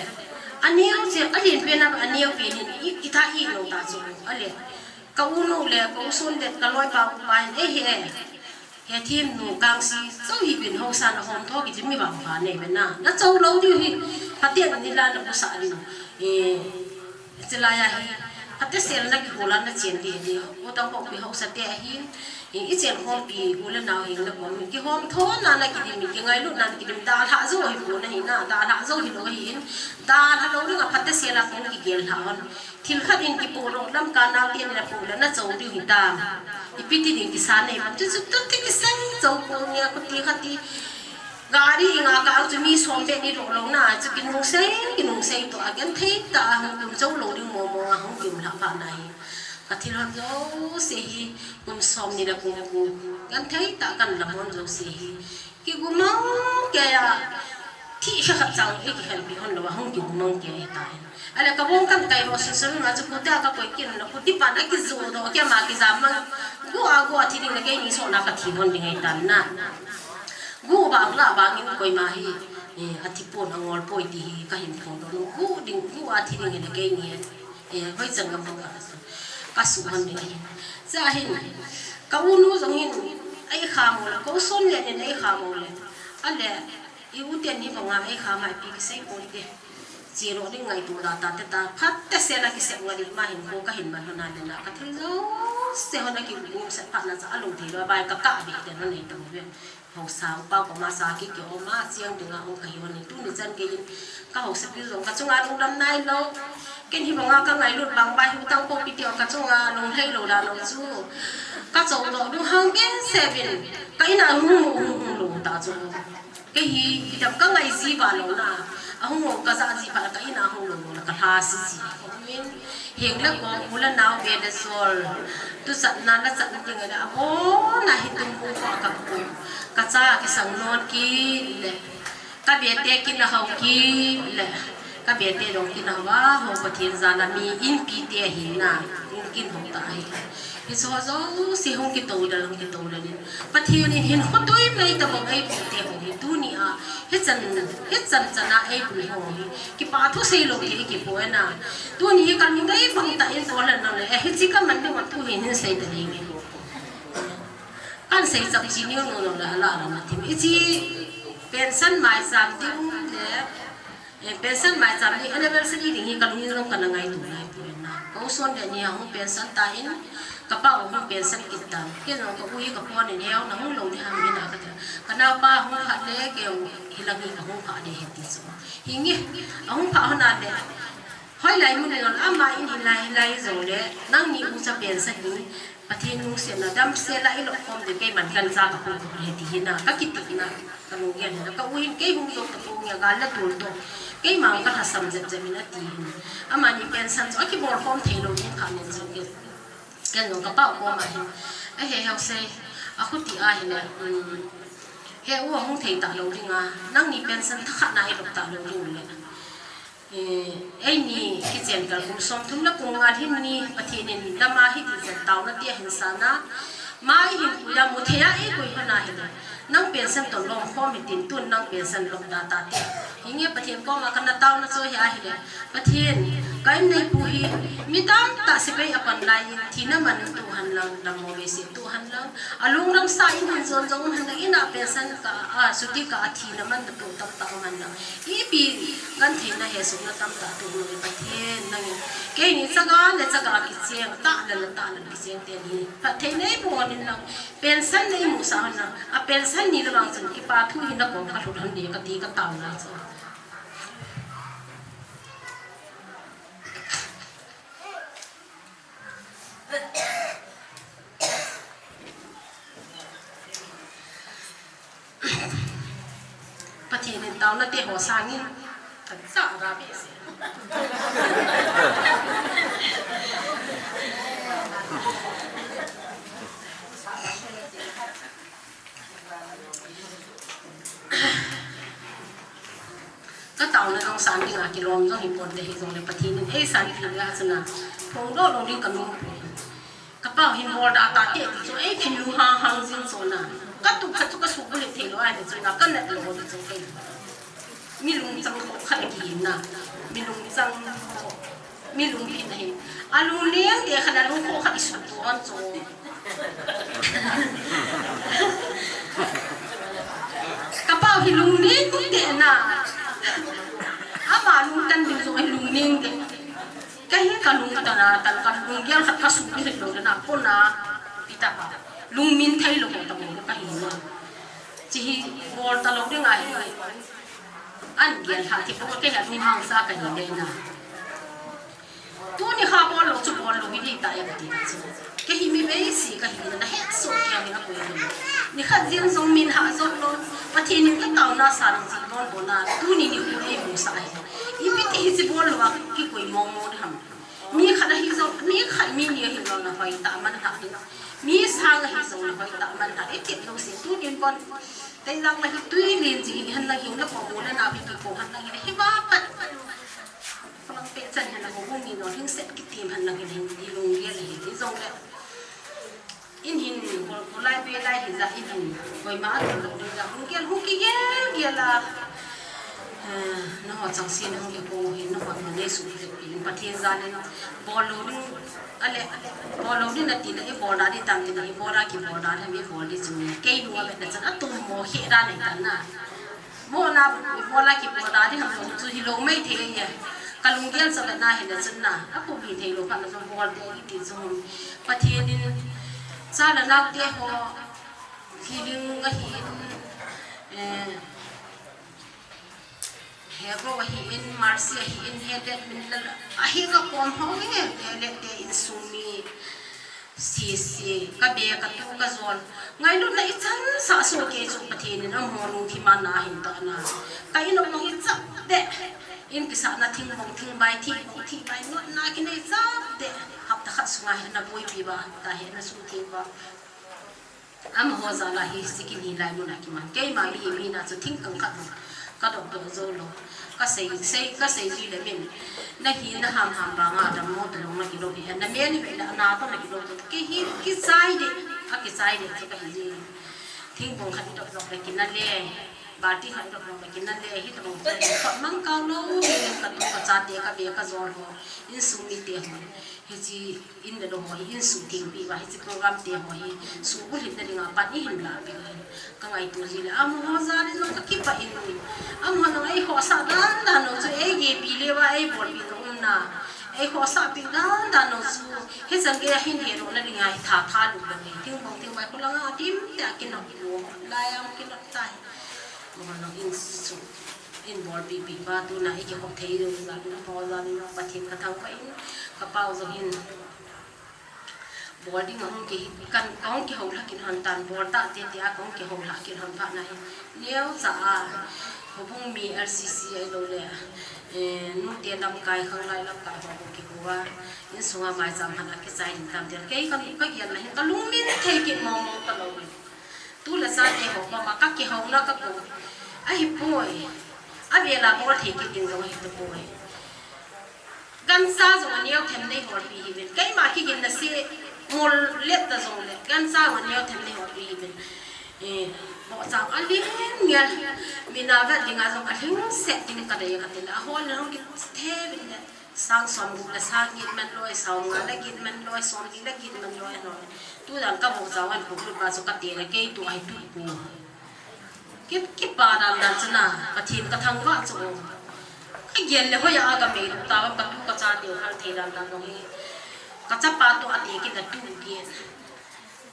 a neo che, a lien pen a, a neo pen in, i, i ta i lo ta chu. Ale, ka u nu le, ka u son le, ka loi pa u pa in, eh, he, he thim nu kang si, so hi bin ho sa na hom tho ki jim mi bang pa ne be na. Na chau lo diu hi, pha te ni la na bu sa diu. Eh, Chilai a hi, pha te sel na ki ho la na chen di di. U tang ko pi hausa te a hi, I, i chen khom pi u le nau hing le khom, ki hom tho na na ki dim, ki ngailut na ki dim, dalha jo hi pu na hi na, dalha jo hi lo hi in, dalha lo ring a pha te sel a kong ki gel ha hon. Thil khat in ki pu lo lam ka nau te ni la pu le na chau diu hi ta. I pi ti ding ki sa nei, chu chu tu ti ki seng chau ko nia ko ti khat ti. Gari nga ka chu mi som be ni lo lo na, chu ki nung sei, ki nung sei to a genthei ta a hung tum chau lo diu mo mo a hung tum la pha na hi. Ka thil hon jouse hi, kum som ni le kum kum, genthei ta kan lam hon jouse hi. Ki gumang ke a, thi kha kha chang e ki khen pi hon lo, hung ki gumang ke e ta e. Ale ka bong kan kai mo sun sun na chu ku ta ka koi kin na ku ti pa na ki zu do ke ma ki za mang. Gu a gu a thi ding na ke ni so na ka thi hon ding e ta na. Gu ba la ba ngin koi ma hi. Eh, a thi pon a ngol poi ti hi ka hin phong do. Gu ding gu a thi ding na ke ni. Eh, hoi chan ka bong ka su. Ka su hon ding hi. Cha hin. Ka u nu jong hin, ei kha mo le, ko son le nin ei kha mo le. Ale, i u ten hi banga ei kha mai pi ki sei pon te. Chi ro ding ngai tu da ta te ta, phat te se la ki se nga di ma hin ko ka hin man hon a le na. Ka thil jouse hon a ki u se phat na cha a lo thei lo, bai ka ka bi te hon nei ta mo ve. Hausa upa koma sa ki ki oma chiang dinga hung ka hi hon in tuni chan kei in ka hausa pi jong ka chunga lungdam nai lo. Ken hi banga ka ngailut bang bai hu tang ko pi ti ka chunga lung hei lo la lo chu. Ka chau do du hang ken se bin ka ina hung hung hung hung lo ta chu. Kei hi ki dam ka ngai ji ba lo na. A hung lo ka ja ji ba ka ina hung lo lo la ka hla si si. Min Heng le kong, u le nao, be le sol. Tu chatna, na chatna ding le, a bona hi tum pu pa ka pu. Ka cha ki sang non ki le. Ka be te ki na hau ki le. Ka be te dong ki na hau a, ho Pathen jana mi in pi te hin na. In kin hau ta ai. Hi so jouse hung ki to le, hung ki to le ni. Pathen in hin khutui mai ta bang ei pu te ho hi tuni a, hi chan, hi chan chan a ei pu ho hi. Kipa thu sei lo ki, kipu e na. Tuni hi kan dei bang ta in ko le na le, eh, hi chi ka man ding ma thu hin hin sei ta ding hi ko. Kan sei chap chi ni no no le la la na thim. I chi pension mai cham ding le, Eh, pension mai cham ni anniversary ding hi ka lungin jong ka na ngai tu ngai pu na. Ka u son le ni a hung pension ta in, ka pa u hung pension kit ta. Ke jong ka u hi ka pon in heu na hung lo ni ham hi na ka ta. Ka nao pa hung phat le ke u hi lang hi ka hung phat de he ti so. Hi nge, a hung phat hon a le. Hoi lai mun le jong ama in hi lai, hi lai jong le, nang ni u cha pension hi. Pathen lungsetna damsel a ilop khom ding keiman gancha kapu he ti hi na, kakiti na, kalunggel hi na, ka u hin kei hung jou tapou nge gal le tul toh, keima ka lhasam jep jep in ati hin. Amani pension chu akibol khom thei lou ding kha nen chu ke. Ken jong ka pau koma hin, "Ahe, Heo sei, akhuti a hile, um, he u ahung thei talou ding a, nangni pension thakhat na ilop talou ding le. Eh, eini kichen kal kum som thum le kum nga hin ni Pathen in dam a hiti jen taona tia hin sana, mai hin kuya mu thei a, eikoi hon a hile, nang pension toh lom khom hitin tun nang pension lop da tate." Hinge Pathen koma kana taona chu hi ahile, "Pathen, ka in neipu hi mi tamtah sepai apan lai in thina man tu hen lang, dammo veise tu hen lang, alungnam sa in hin jon jong hen lang, ina pension ka, a, chuti ka a thina man tu tamtah um hen lang. Ipi gentheina hesohna tamtah tu hen lang Pathen nangin keini chaga le chaga kicheng, tah le le tah le kicheng teni phatthei neiboh hen lang, pension neimusah hen lang, a pension ni le vang chun kipa thu hi nakom kalhut hen lang kati ka taona chu." Pathen in taona te ho sangin ka cha ra be se. Ka taona jong sang ding a kilom jong hi ponte, hijongle Pathen in ei san phin la chuna, phongdoh lou ding ka nom poi. Ka pau hin bol da tate ti chu ei phin lung hang hang jing chu na. Ka tup khat chu ka suh bulhit thei lou ahi chu na, ka nat lou ti chu kei. Mi lungchang kho khat kihi na. Mi lungchang kho. Mi lungphin ahi. Alung leng te khat, alung kho khat i suh pon chu. Ka pau hi lung leng te na. Ama lungtan ding jong hi lung leng te. Kei hi ka lungtan a, tan ka lunggel khat ka suh bulhit lou na, kona, pi ta ka. Lungmin thei lou ka mo ka hi na. Chi hi bol talou ding ahi. An gel ha ti ko kei ha lunghang sa ka hi le na. Tuni kha bol lou chu bol lou hi ding ta ya ka ti chu. Kei hi mi veise ka hi na, na hetsoh kei a hi na koi lou. Ni khat jeng jong min ha jot lou. Pathen in ka taona san ji lon bo na. Tuni ni hu ei musah ahi. Ipi ti hi chi bol lou a kikoi mong mong ham. Mi khat ahi jong, mi khat mi ni ahi jong na hoi tah man ha ding. Mi sang ahi jong na hoi tah man ha ding. I ti lou se tuni bon. Tei lang la hi tui lin ji hin hen lang hin la ko mo na na bi ko han lang hin hi ba pat. Ko lang pe chan hen la ko ni no hin set kitim hen lang hin hin di lung ye la hin di jong le. In hin ko, ko lai pe lai hi ja in hin. Koima a to lo ding ja hung gel hung kigel gel a. Eh, na ho chang si na hung gel ko hin na ho na ne su ki in Pathen ja le bol lou ding. Ale, bol lou ding nati le, i bol da ding tam ti le, i bol da kibol da le, mi bol ding chu. Kei nu a vet na chan, a tum mo khe da nei tan na. Mo na, i bol da kibol da ding ham lou chu hi lou mai thei e. Ka lunggel sa vet na hi le chun na. A pu bi thei lou phat na chu bol ding i ti chu. Pathen in cha le nao te ho feeling ahi in, eh, Hego ahi in, Mercy ahi in, Hedet min la, ahi nga kom ho nge, Hedet te insung mi, si, si, ka be, ka tu, ka jol. Ngailutna i chan sa so kei chu Pathen in amaho lungthim a na hin ta na. Ka in ong i chap de. In kisah na thing bong, thing bai, thi bong, thi bai, not na kinei chap de. Hapta khat sunga hi na boipi ba, ta hi na sung thing ba. Amaho jal a hi sikin hi lai mun a kiman. Keima mihem hina chu thingkang khat ka dop doh jou lou. Ka sei, sei, ka sei jui le min. Na hi na ham ham banga dammo toh jong na kidop hi. Na me ni ve na na toh na kidop toh. Kei hi kichai de, a kichai de chu ka hi ji. Thingbung khat i dop dop le kina le. Balti khat i dop dop le kina le. Hi tabang chu. Khut mang kau lou, hi ka tu ka chate ka be ka jol ho. Insung mite ho. Hichi in le lo ho hi insung thengpi uva, hichi program te ho hi subulhit na dinga pan i hin lahpeh u hi ka ngaito ji le, amaho jal in jong ka kipah in, amaho jong ei khohsah dan dan u chu ei gehpi le uva ei bolpi jong um na, ei khohsah pi dan dan u chu hichan gei a hin he lou na dinga hi tha tha lou lou hi, thingbong thingbai kholanga dim te a kinop lou, lai a kinop ta hi. Amaho jong in su In bolpi pi uva tuna i kikhop thei jong jal in, amaho jal in Pathen ka thangvah in, ka pau jong in. Bol ding ahung ki, kan, kahung kihou lha kit hon tan, bol ta te te a kahung kihou lha kit hon phat na hi. Neo cha a, houbung mi L C C a ilo le, eh, nute lamkai, khanglai lamkai ho hung kihou a, insunga maicham han a kichai ding tam te. Kei ka, ka gel na hin, ka lungmin thei kit mong mong ta lou. Tu le cha te ho koma ka kihou na ka ko. Ahipoi. Avela bol thei kit ding jong ahi tapoi. Gancha jong aneo them nei hol pi hi ven. Keima kigin na se mol let ta jong le. Gancha jong aneo them nei hol pi hi ven. Eh, bo chang a ling ngel. Mina vet ding a jong a ling set ding ka dei ka ti le. A hol le hong ki the ven le. Sang som gup le sang git man loi, sang nga le git man loi, som li le git man loi, loi. Tu dan ka bo chang an pu pu pa so ka te le kei tu ai tu pu. Ki, kipa dan dan chu na, Pathen ka thangvah chu. Ka gel le hoiya ka mei ta, ka tu ka cha te hal thei dan dan jong hi. Ka chapa toh ati kit a tu kit.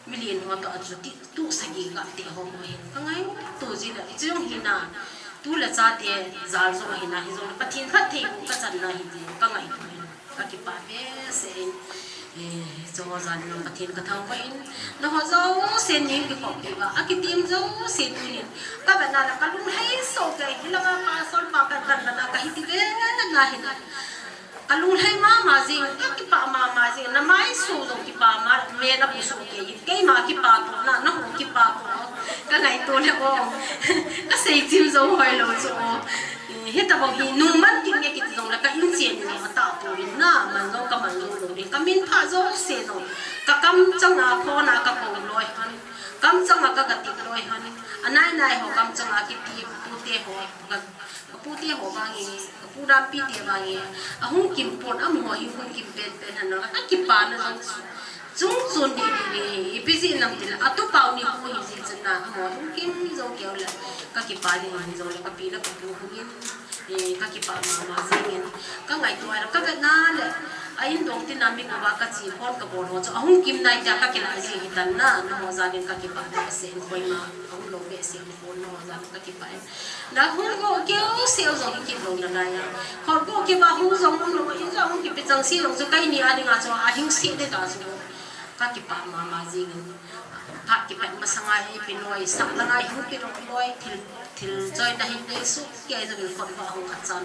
Milen ho toh a chu ti, tu sagi ka te ho mo hi. Ka ngaitu ji le, hiche jong hi na. Tu le cha te jal jong hi na, hi jong Pathen phattheiboh ka chan na hi ti, ka ngaitu hi. Ka kipah behseh in, eh, hiche ho jal in Pathen ka thangvah in, nangho jouse nei kikhoppi uva, akitim jouse tunin, ka vet na le ka lunglhai soh kei, hilanga pastor pa ka vet na ka hiti ve na hin. Ka lunglhai mama jing, ka kipah mama jing, na maisu jong kipah ma, me na pusu kei, keima kipah toh na, nangho kipah toh, ka ngaito le o, ka sei chim jong hoi lou chu o. Hitabang hi nung man kit nge kiti jong le ka inchen nge ata pu in na man jong ka man jong lou ding. Ka min pha jouse jong. Ka kamchang a phone a ka kou loi hon. Kamchang a ka ga tip loi hon. Anai nai ho kamchang a kiti pute ho. Ka, ka pute ho vang e. Ka pu dampi te vang e. Ahung kim pon amaho hi hung kim pen pen hon. Ka kipana jong. Chung chun di di di, ipi jeh ham itile, atu pau ni pu hi jeh chun na, amaho hung kim jou keu le, ka kipah ding ahi jong le, ka pi le ka pu hung in, eh, ka kipah mama jing in, ka ngaito a, ka vet na le, a in dong tin a mi koma ka che phone ka bol ho chu, ahung kim nai tia ka kilah jing hi tan na, nangho jal in ka kipah behseh in koima, ahung lou behseh in phone nangho jal in ka kipah in. Na hung go keu seh jong hi kit lou nalai a. Hung go keu a hung jong um lou, in jong hung kipe chang seh jong chu keini a dinga chu ahing seh ding ta chu. Ka kipah mama jing in. Phat kipe masanga hi pi noi, sah langa hung pi lou noi, thil, thil choi na hin dei su, kei jong in khut va hung khat chan.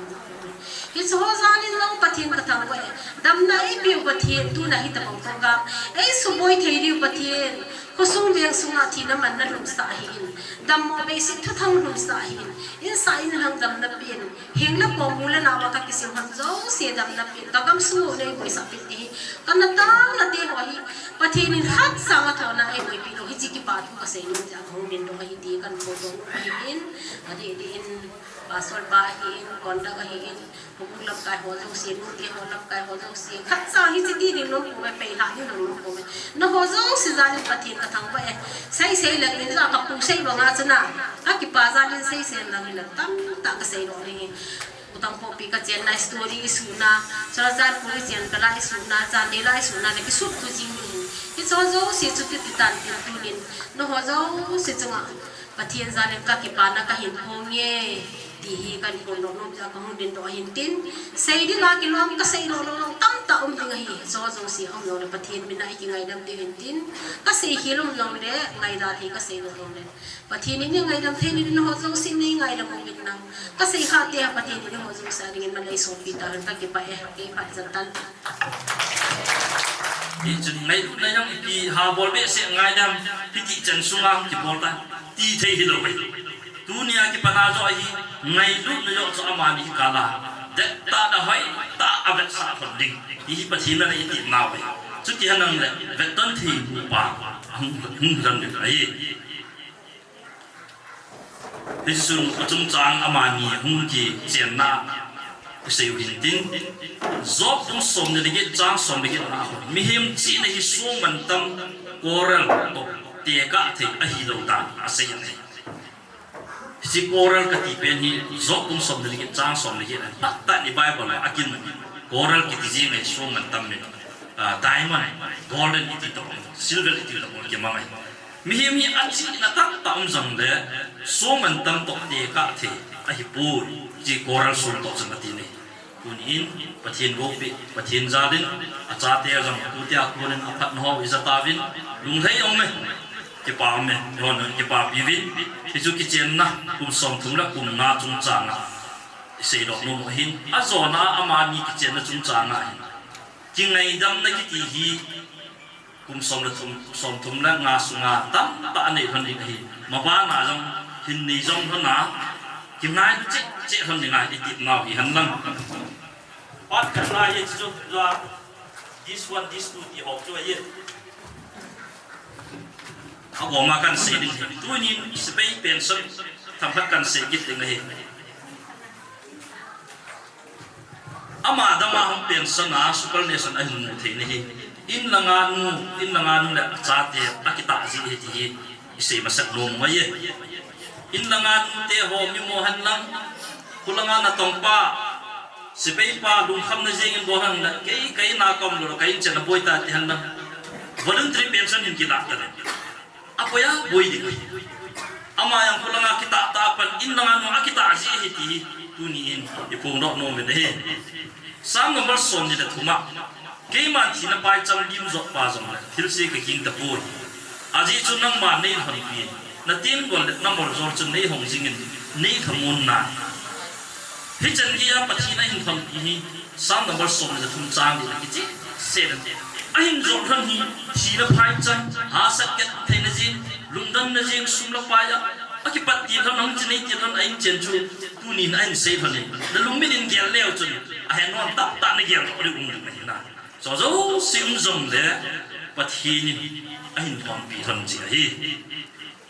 Hiche ho jal in jong Pathen ka thangvah e. Damna eipeu Pathen, tuna hitabang program eisuboi thei diu Pathen. Khosung veng sunga thina man na lumsah ahin. Dammo behseh thuthang lumsah ahin. Insah inlhang damna pen. Heng le kom u le nao a ka kisem hon jouse damna pen. Ka gamsung u nei boisah pen ti hi. Ka na tang na te ho hi. Pathen in khat sanga thona eiboipi lou. Hiche kipa thu ka sei nom tia ka hung ding doh ahi ti kan phongdoh nom ahin. Adeh deh in. Pastor pa ahin. Conduct ahin. Houbung lamkai ho jouse, nute ho lamkai ho jouse. Khat cha hi chi ti ding nom pouve, pei lha ding nom pouve. Nangho jouse jal in Pathen ka thangvah e. Sei sei le min ja ka pu sei banga chu na. Ka kipa jal in sei sei lang in tamtah ka sei lou ding. U Tangpopi ka chenna story isuna, Churachandpur ichen ka la isuna, Chandel la isuna, le kisut tu jing ding. Hiche ho jouse chu ti ti tan tin tunin. Nangho jouse chunga. Pathen jal in ka kipana ka hin phong e, ti hi kan phongdoh nom tia ka hung ding doh ahin tin. Sei ding a kilom ka sei lou lou lou tamtah um ding ahi, hiche ho jouse um lou le Pathen mina i kingaidam diu hin tin. Ka sei khel um lou le, ngaida thei ka sei lou lou le. Pathen in eingaidam thei in nangho jouse nei ngaidam uvin lang. Ka sei kha tia Pathen in nangho jouse a dingin malei sopi tahen ka kipah e, kei phat jan tan. Hichun ngailutna jong ipi ha bol behseh ngaidam, hiti chan sunga kibol ta, ti thei hilou ve. Tunia kipana joh hi, ngailutna joh chu amani hi kala. Dettah na hoi, tah a vetsah thot ding. Ti hi Pathen in ana iti nau ve. Chuti henlang le, vetton thei upa, hung, hung jan ding ahi. Hichun achungchang amani hung kichenna, kisei u hin tin. Job bung som ni le get chang som le get na a, mihem chihna hi song mantam quarrel toh tekah thei ahilou dan asei ahi. Hiche quarrel kati pen hi Job bung som ni le get chang som le get a, phat tah in Bible a akin quarrel kiti jing ahi song mantam min. Ah, diamond, golden iti toh, silver iti toh kimang ahi. Mihem hi achihna tamtah um jongle, song mantam toh tekah thei ahipoi, ti quarrel song toh chun ati ahi. Tuni in, Pathen gopeh, Pathen jal in, achate jong, tute a konin aphatna ho ija tauvin, lunglhai um e, kipa um e, hon kipapi uvin, hichu kichenna, kum somthum le kum nga chungchang a, iseidoh nom u ahin, ajona a amani kichenna chungchang a ahin. Kingaidamna kiti hi, kum som le thum, somthum le nga sunga tamtah anei lhon ding ahi. Mabana jong hin nei jong lhon a, kingai cheh cheh lhon ding ahi, iti nau hi henlang. Part khat na hi chu, chu a, this one, this two ti ho chu ahi. Agoma kan sei ding. Tunin sepai pension themkhat kan sei kit ding ahi. Ama dama hung pension a, superannuation ahin mu thei na hi. In langa nu, in langa nu le achate akitah ji ahi ti hi isei masat nom u ahi. In langa nute ho mimo henlang, khulanga natongpa, sepai pa, lungkhamna jeng in bol henlang, kei, kei na kom lo, kei in chen a boi ta ti henlang. Voluntary pension in kilah ta le. Aboi a, boi ding. Ama jong khulanga kitah tah a pan in langa nu akitah ji ahi ti hi tuni in iphongdoh nom u ahi. Psalm number somni le thum a, keiman thina phaicham lim jot pa jongle thilse kaging tapoi. Ajeh chu nangma neilhonpi, na tenggol le na moljol chu neihong jingin, neilhamon nai. Hichan geiya Pathen ahin lhonpi hi, Psalm number somni le thum chang li a kicheh sel in. Ahin jot lhon hi, thina phaicham, hahsat gentheina jeng, lungdonna jeng, sum le pai a, akipat til lhon, ahung chinei til lhon, a-in chen chu, tunin ahin sei lhon in, nalungmin in gel leu chun, ahen non tamtah nagel lou ding um ding ahi na. Chujouse um jongle, Pathen in ahin lhonpi lhon ji ahi.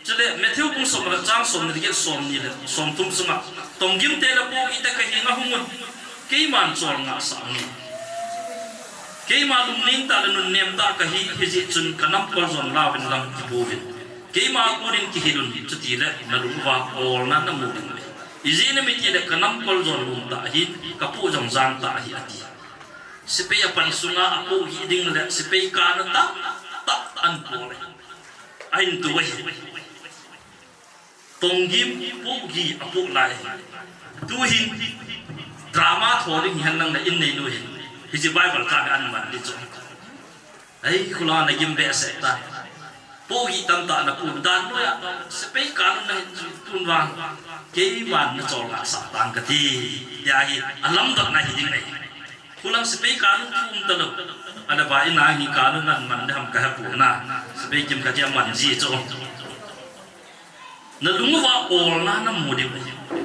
Chule, Matthew bung som le chang somni le get, somni le somthum sunga, tonggim te le pohgih te kahenga hungun, keiman cholngah sah unge. Keima lungning tah le nunnem tah kahi, hijeh chun kanam koljon lauvin lang kipouvin. Keima konin kihilun, chutile nalung uva olna namu ding uve. Ijeh inem itile kanam koljon lom tah ahin, kapoh jong jang tah ahi, ati. Sepai apan sunga apohgih ding le sepai kanu tamtah ahin pol e. Ahin tou ahi. Tonggim pohgih apoh lai. Tuhin drama tho ding hihen lang le in neinu hin, hiche Bible chang hi aman ding chu. Ei, khula nagim behseh ta. Pohgih tamtah napoh dan noiya, sepai kanu nahin chu tun vang, keiman nacholngah sah tang kati, tia hi alamdotna hiding ahi. Khulang sepai kanu thu um talou. Ahile ba in a hi kanu nahin man ding ham kahepoi na. Sepai kimkhat hi aman ji chu. Nalung uva olna namu ding.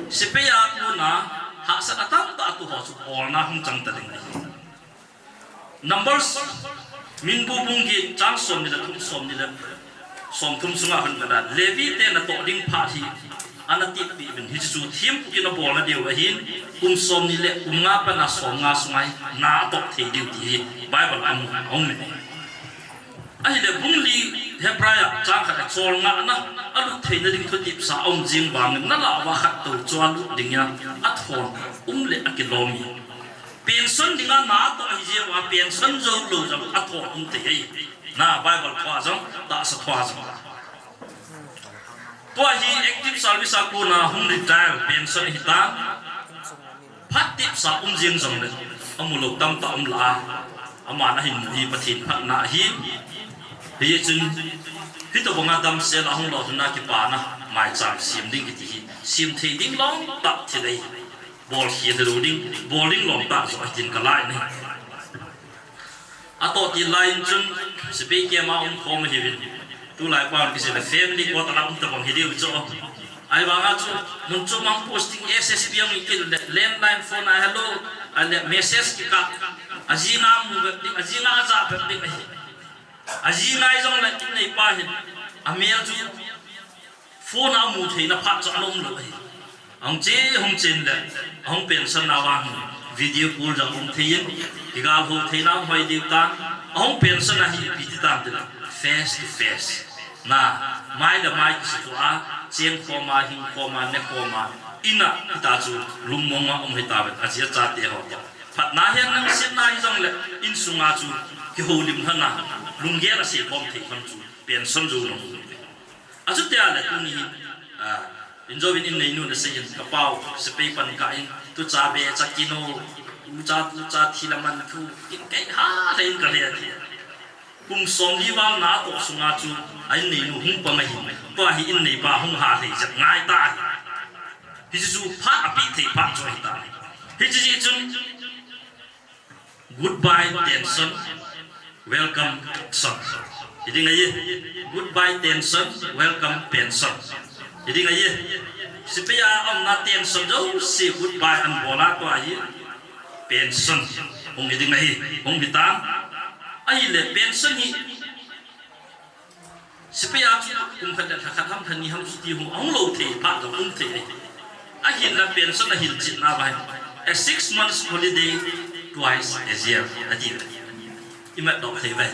Sepai a kona hahsatna tamtah atoh ho chu olna hung chang ta ding ahi. Numbers, Minbu bung get chang somni le thum, somni le somthum sunga hin kana, Levi te natoh ding phat hi ana tepeh uvin, hichu thempu kinabolna diu ahin, kum somni le kum nga pat a somnga sunga hi na atoh thei diu ti hi Bible a aum e. Ahile bung li Hebrai a chang khat a cholngahna alut theina ding thutepsa aum jing vangin nalah uva khat tou chu alut ding a, athon um le akilom e. Pension dinga na atoh ahi jeh uva, pension jou lou jong athon um thei ahi. Na Bible thua jong, tahsa thua jong. Tua hi active service a kona hung retire pension ahitan. Phat tepsa um jing jongle, amu lou tamtah um lah a. Aman ahin mu hi Pathen phatna ahi. Hijeh chun, hitobanga damsel a hung lolhinna kipana, maicham sem ding kiti hi, sem thei ding lom tah thil ahi. Bol khel lou ding, bol ding lom tah joh hitin kalai in ahi. Atoh til lai in chun, sepai camp a um khom ahiuvin. Tulai pa kisei le family quarter a um tabang hi diu chu. Ahivanga chu, mun chom a posting S S P a um kit le, landline phone a hello, ahile message kikah, ajing a mu bep ding, ajing a aja bep ding ahi. Ajing a hijongle in neipa hin, amel chu, phone a amu theina phat chu ana um lou ahi. Ahung che, hung chen le, ahung pension na vang hin, video call jong um thei in, kigal ho theina hung hoi diu tan, ahung pension a hi ipi ti tam tile, face to face. Na, mai le mai kisukha, cheng khom a, hing khom a, ne khom a, in a, hita chu, lungmong a um hita vet, aji achate ho toh. Phatna hihen lang setna hijongle, insunga chu, kihoulim lhon a, lunggel asei khom thei lhon chu, pension jou lou. Achutia le tuni hin, ah, in jouvin in neinu nasei in kapau, sepai pan kah in, tucha be cha kino, Tucha, tucha, thi le man thu, kin kei ha le in ka le ti. Kum som li val na toh sunga chu, a inneinu hung pang ahi. Tua hi inneipa hung ha le jep ngai ta hi. Hichu chu phat api thei phat chu ahi ta. Hichu chu chun, goodbye tension, welcome action. Hiding ahi, goodbye tension, welcome pension. Hiding ahi, sepai a umna tension jouse goodbye an bol a tua hi pension. Hung hiding ahi, hung hitan. Ahile pension hi sepai a chu kum khat le lha khat ham lha ni ham chuti hung, ahung lou thei phat jong um thei ahi. Ahinla pension ahil chetna uva hin, a six months holiday twice a year ati. Imat doh thei uve.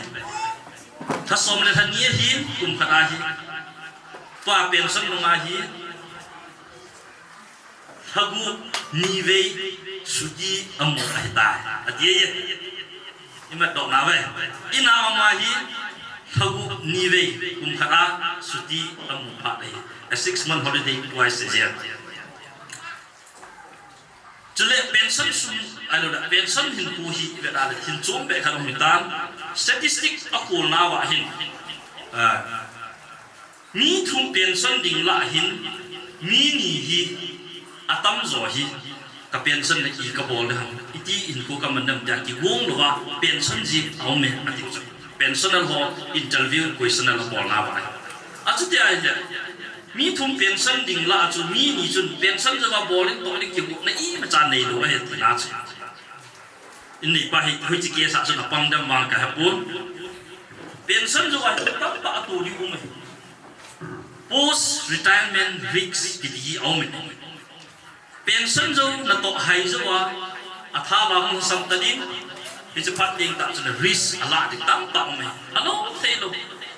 Lha som le lha ni ahin kum khat ahi. Tua pension nunga hi lha gup ni vei chuti amu ahitai, ati ahi. Imat doh nauve. Ina ama hi lha gup ni vei kum khat a chuti amu phat ahi. A six month holiday twice a year. Chule pension sum, ahilou le pension hinkho hi ivet a le hin chom beh khat um hitan. Statistic a kholna uva hin, ah, mi thum pension ding lah hin, mi ni hi atamjo hi ka pension na i ka bol le ham, iti hinkho ka man dem tia kigong louva pension ji a um e ati chu. Pensioner ho interview questionnaire a bolna uva. Achuti ahile, mi thum pension ding lah a chu mi ni chun pension jouva bol in toh ding kigotna imacha neilou ahi tina chu. Inneipa hi hoiche case a chun apang dem vang ka hepon. Pension jouva hi tamtah a tol ding um ahi. Post retirement risk kiti hi a um e. Pension jou natoh hai jouva, atha vang hung sam ta ding, hiche phat ding tah chun risk alah ding tamtah um e. Alou theilou.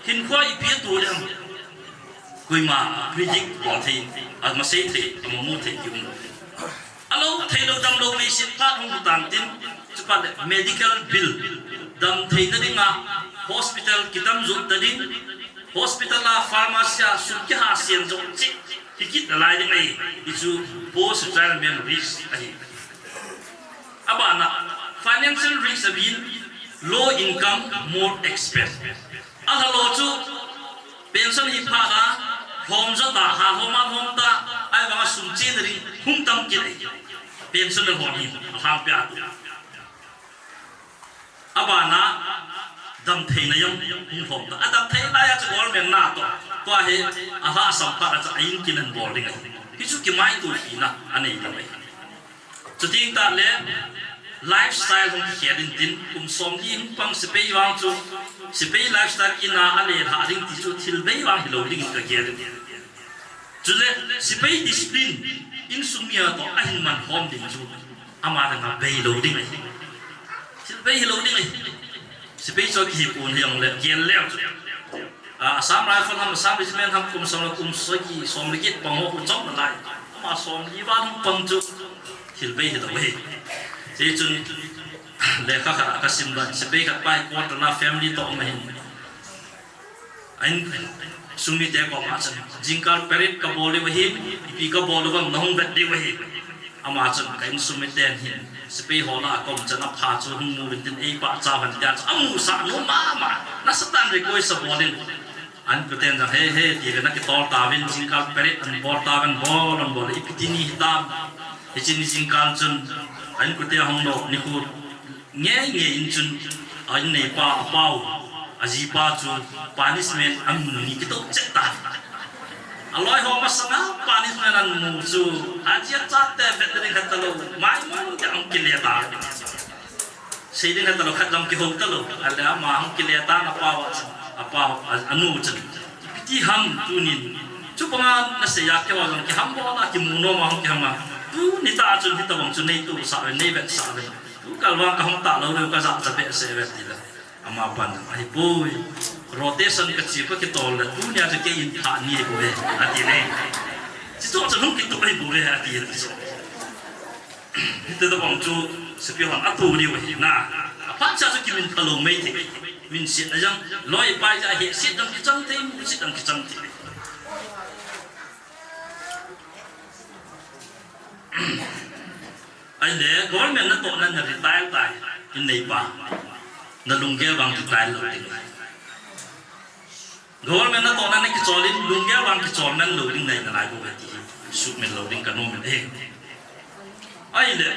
Hinkho ipi a tol ding ham. Koima predict bol thei, amasei thei, amamu thei ki um. Alou theilou damlou veiset phat hung tan tin, chuphat le medical bill, damtheina dinga hospital kitam jot ta ding, hospital a pharmacy a sum kihah sen jong cheh hi kit nalai ding ahi, hichu post retirement risk ahi. Abana, financial risk abin, low income, more expense. Alhalou chu, pension hi phat a, lhom jo ta, ha lhom a lhom ta, ahivanga sum chena ding hung tam kit ahi. Pension a lhom hi, alhangpi a tu. Abana, damtheina jong hung lhom ta. Adamthei lai a chu government na toh, tua hi, alhahsam phat a chu a in kin an bol ding ahi. Hichu kimaitopi na anei ding ahi. Chuti tah le, lifestyle hung kikhel in tin, kum som ni hung pang sepai vang chu, sepai lifestyle ina ale lha ding ti chu thil bei vang hilou ding ka gel in. Chule, sepai discipline, insung mi a toh ahin man khom ding chu, ama dinga beilou ding ahi. Thil bei hilou ding ahi. Sepai chu kihi pon hijongle, gel leu chu. Ah, Assam Rifle ham, Assam Regiment ham, kum som le kum sagi, som le get pang ho, kum chom nalai. Ama som li val hung pang chu, thil bei hilou ahi. Hichun, lekha khat a ka sim dan, sepai khat pa hi quarter na family toh um ahin. A insung mite koma chun, jingkah parade ka bol diu ahin, ipi ka bol diu ham, nahung vet diu ahi. Ama chun ka insung miten hin, sepai ho lah a ka um chan a pha chu hung mu uvin tin eipachat uvin tia chu amusah nom mama, nasatah in request abol in. A inkoten jong he he ti ve na kitol tauvin jingkah parade an bol tauvin bol an bol ipi ti ni hitam. Hiche ni jingkah chun a inkote hung doh nikho Ngei ngei in chun, a inneipa, apa u, ajipa chu punishment amu ni kitoh chet tan. Aloi ho masanga punishment amu chu, aji achate vet ding khat talou, maimon te ahung kile ta. Sei ding khat talou, khat jong kihou talou, ale ama ahung kile tan apa u chu, apa u, a, anu chun. Ipi ti ham tunin, chubanga nasei a keiho jong kiham bol a, kimu nom a hung kiham a. Tuni tah chun hitobang chu nei tohsah uvin, nei vetsah uvin. Tukal vang kahung tah lou leh kajah cha behseh uve tile. Amapan ahipoi. Rotation kache pa kitol le tunia chu kei in pha ni ahibouve ati le. Chuche chu hung kitoh ahibouve ati ti chu. Hitobang chu sepai hon atoh diu ahi na. Aphat cha chu kimin phalou mei thei. Minsetna jong loi pai ja hehset jong kichang thei, musit jong kichang thei. Le government natohna na retire tai, in neipa. Na lunggel vang retire lou ding. Government natohna na kichol in lunggel vang kichol nalou ding nai nalai bou ve ti hi sumil lou ding kanom in ahi. Ahile,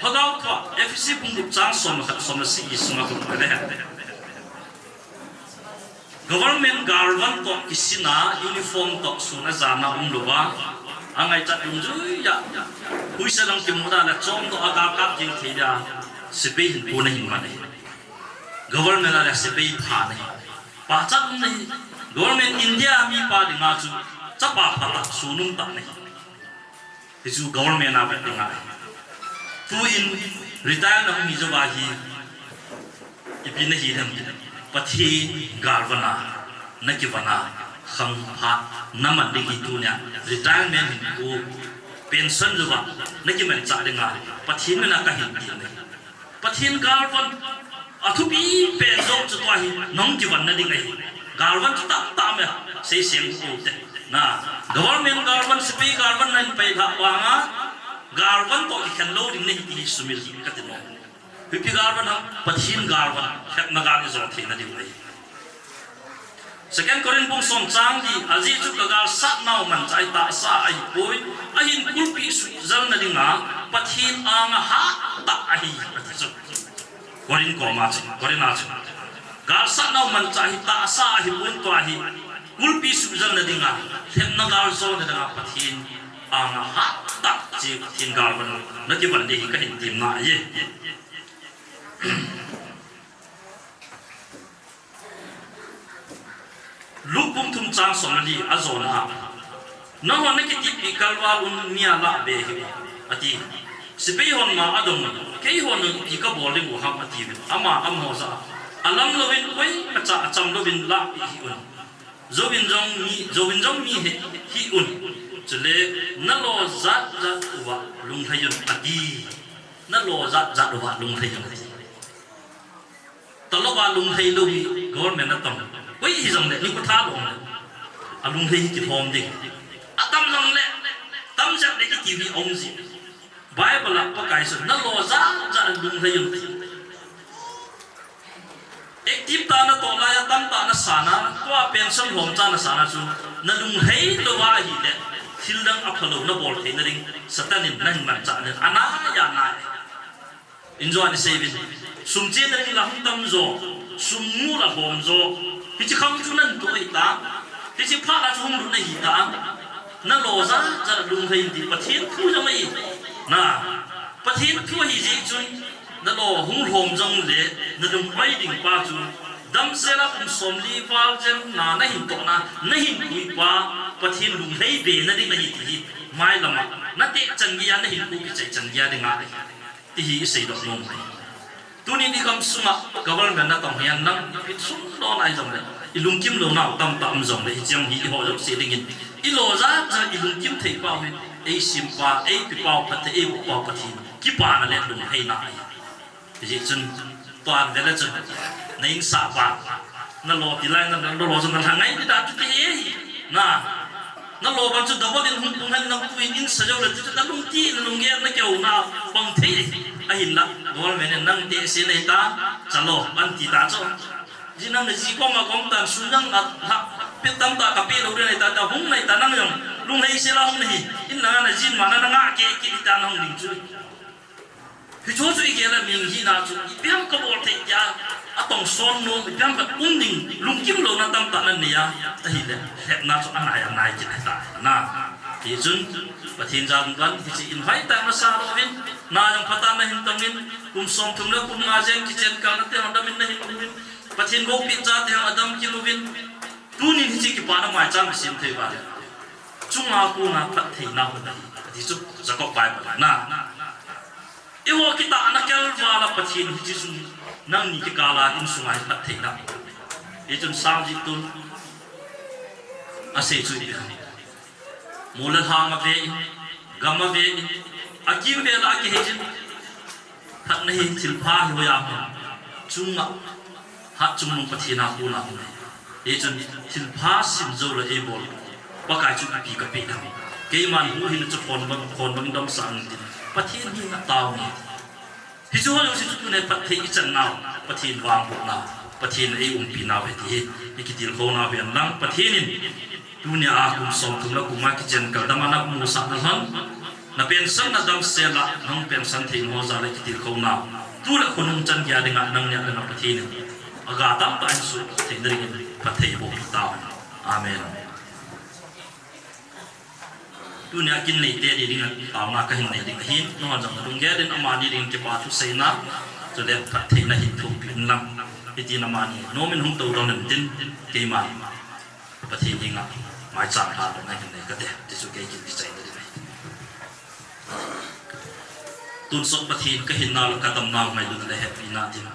Lhagao Thua, Ephesi bung gup chang som le khat, som le sagi sunga khat le. Government galvan toh kisina, uniform toh sun a jana umlouva, angaichat dungjuiya, huisa lang kimuda le chom toh agalkap jing thei dia, sepai hinkho nahin man ahi. Government a le sepai pha nahi. Pachat um nahi. Government India mipa dinga chu chapa phatah, sunung tah nahi. Hichu government a vet dinga. Tuin retire nahung hi jouva hi ipi nahi dem? Pathen galvana nakivana khangphat naman ding hi tunia retirement hinkho, pension jouva nakimanchah dinga Pathen mina kahin ti nahi. Pathen galvan athupi pen joh chu tua hi nahung kivanna ding ahi. Galvan chu tamtah me seiseng u te. Na, government galvan, sepai galvan nahin pailhah vanga, galvan toh kikhen lou ding nahi ti hi sumil kati nom. Ipi galvan ham? Pathen galvan, lhepna gal ijou theina diu ahi. Second Corinth bung som chang li, ajeh chu kagalsatnau manchah hi tahsa ahipoi, ahin kulpi suhjalna dinga Pathen anga hattah ahi, ati chu. Corinth koma chu, Corinth a chu. Galsatnau manchah hi tahsa ahipon tua hi kulpi suhjalna dinga, lhepna gal jona dinga Pathen anga hattah, hiche Pathen galvan nakivan ding hi kahin temna ahi. Luke bung thum chang som le li a jona a, nanghon nakitepeh kalval un mi alah be hih un, ati. Sepai hon ma adong un, keihon jong ipi kabol ding u ham, atiuvin, aman amaho jah a, alam louvin koimacha acham louvin lahpeh hih un. Jouvin jong mi, jouvin jong mi hi, hih un. Chule nalo jat jat uva lunglhai un, ati. Nalo jat jat uva lunglhai un, ati. Talou va lunglhai lou hi government a tam. Koi hijongle nikho tha lom le alunglhai hi kilhom ding. Atam jongle, tam jongle kiti hi aum ji. Bible a Pakai chun nalo jat jat a lunglhai un. Active tah a natoh laiya, tamtah nasan a, tua pension lhomcha nasan a chu, nalunglhai louva ahile, thildang aphalou nabol theina ding Satan in nahin manchah in anaiya nai. Injo ani seivin. Sum chenna ding la hung tamjo, sum mu la lhomjo. Hiche khang chu nanatoh ahitai. Hiche phat a chu hung lut nahitai. Nalo jat jat a lunglhai un ti Pathen thu jong ahi. Na, Pathen thu ahi jeh chun, nalo hung lhom jongle, nalung oi ding pa chu, damsel a kum somli val jen na nahin tohna, nahin pui pa, Pathen lunglhai be na ding ahi ti hi, mailam a, nateh chan geiya, nahinkho kichai chan geiya dinga ahi. Ti hi iseidoh nom ahi. Tunin igam sunga government natong hihen lang, ipi sum lona hijongle, ilungkim lounau tamtah um jongle, hiche hi eiho jouse dingin, ilo jat jat ilungkim thei pau hi, eisempa, eipipau, phatthei eibohpau Pathen kipana le lunglhaina ahi. Hijeh chun, tuan vele chun, na insahpa, nalo tilai, na, nalo jong nalha ngai ding dan chu kihe hi, na. Nalo vang chu double in hung pung hen, nang tuin in sa jou le chu nalungthim, nalunggel, nakihou na pang thei. Ahinla, government in nang tehse nahi ta, chalo, anti ta chu. Ji nang naji koma kom tan, sun nang a, ha, pe tamtah kape lou ding nahi ta, ta hung nahi ta nang jong, lunglhai sela hung nahi, in langa naji ma na, nanga ke, ke ta nahung ding chu. Hichu chu igel a mi hina chu, ipi ham kabol thei tia, atongson nom, ipi ham kaum ding, lungkim louna tamtah nanei a, ahile, lhepna chu anai, anai kit ahitai, na. Hichun, Pathen jal in ban, hiche in hoitah masa louvin, na jong phatah a nahin tongin, kum somthum le kum nga jen kichen kalna te hon damin nahin uvin, Pathen gopina chate hon adam kit uvin, tunin hiche kipana maicham kisem thei uva le. Chunga kona phattheina hung nahi, ati chu Jacob Bible na. Eiho kitahna kalval a Pathen hiche chu nangni kikal a insunga hi phattheina. Hichun Sam jih tun asei chu ipi ham? Mol le lhang ave in, gam ave in, akimvel a akihei jin. Phatna hi thilpha hi hoiya hung, chunga hatchungnung Pathen a kona hung. Hichun thilpha sim jou le eibol Pakai chu ipi kapeh ding. Keiman huhhingna chu khon bang, khon bang in domsah intin. Pathen henga taona. Hichu ho jouse chu tuni phatthei ichan nau, Pathen vangboh nau, Pathen eiumpi nau ahi ti hi ikitilkhou nau hen lang, Pathen in tunia kum somthum le kum nga kichen kal dama namusah nalhon, na pension na damsel a nahung pension thei ho jal a ikitilkhou nau, tu le khonung chan geiya dinga nang nia dinga Pathen in aga tamtah in suhthei nadingin phatthei boh tau. Amen. Tunia kin neite ding dinga taona kahin nei ding ahin, nahon jong nalunggel in amani ding kipa thuseina, chule phattheina hin thumpi inlang. Hitin amani nomin hung tou dong intin, keiman Pathen henga maicham lha dong ahin nei kate, tichu kei kin kichaina ding ahi. Tonsot Pathen, kahinnau le kadamnau ngailutna le hepina ding,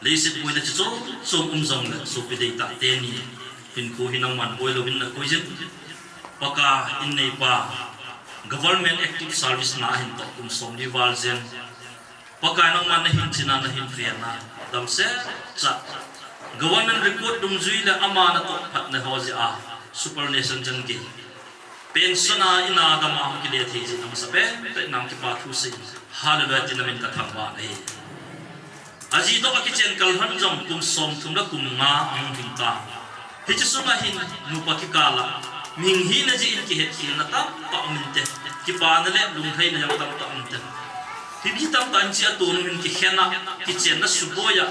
leiset boina chi chom chom um jongle sopi deitah teni hinkho hi nangman boilouvin nakoi jin. Pakai in neipa, Government Active Service na ahin toh kum somli val jen, Pakai nangman nahin china nahin vena, damsel cha, Government Record dungjui le ama natoh phatna ho jeh a superannuation chan gei, pension a in a dama hung kile thei jeh a masapen pen nang kipa thusei, Hallelujah, ti namin kathangvah ahi. Ajeh toh akichen kal lhon jong kum somthum le kum nga ahung ding ta. Hiche sunga hin nupa kikal a mihing hina jeh in kihetkhelna tamtah um inte, kipana le lunglhaina jong tamtah um inte. Hiche tamtah in hiche atonu hin kikhen a, kichenna suboi a,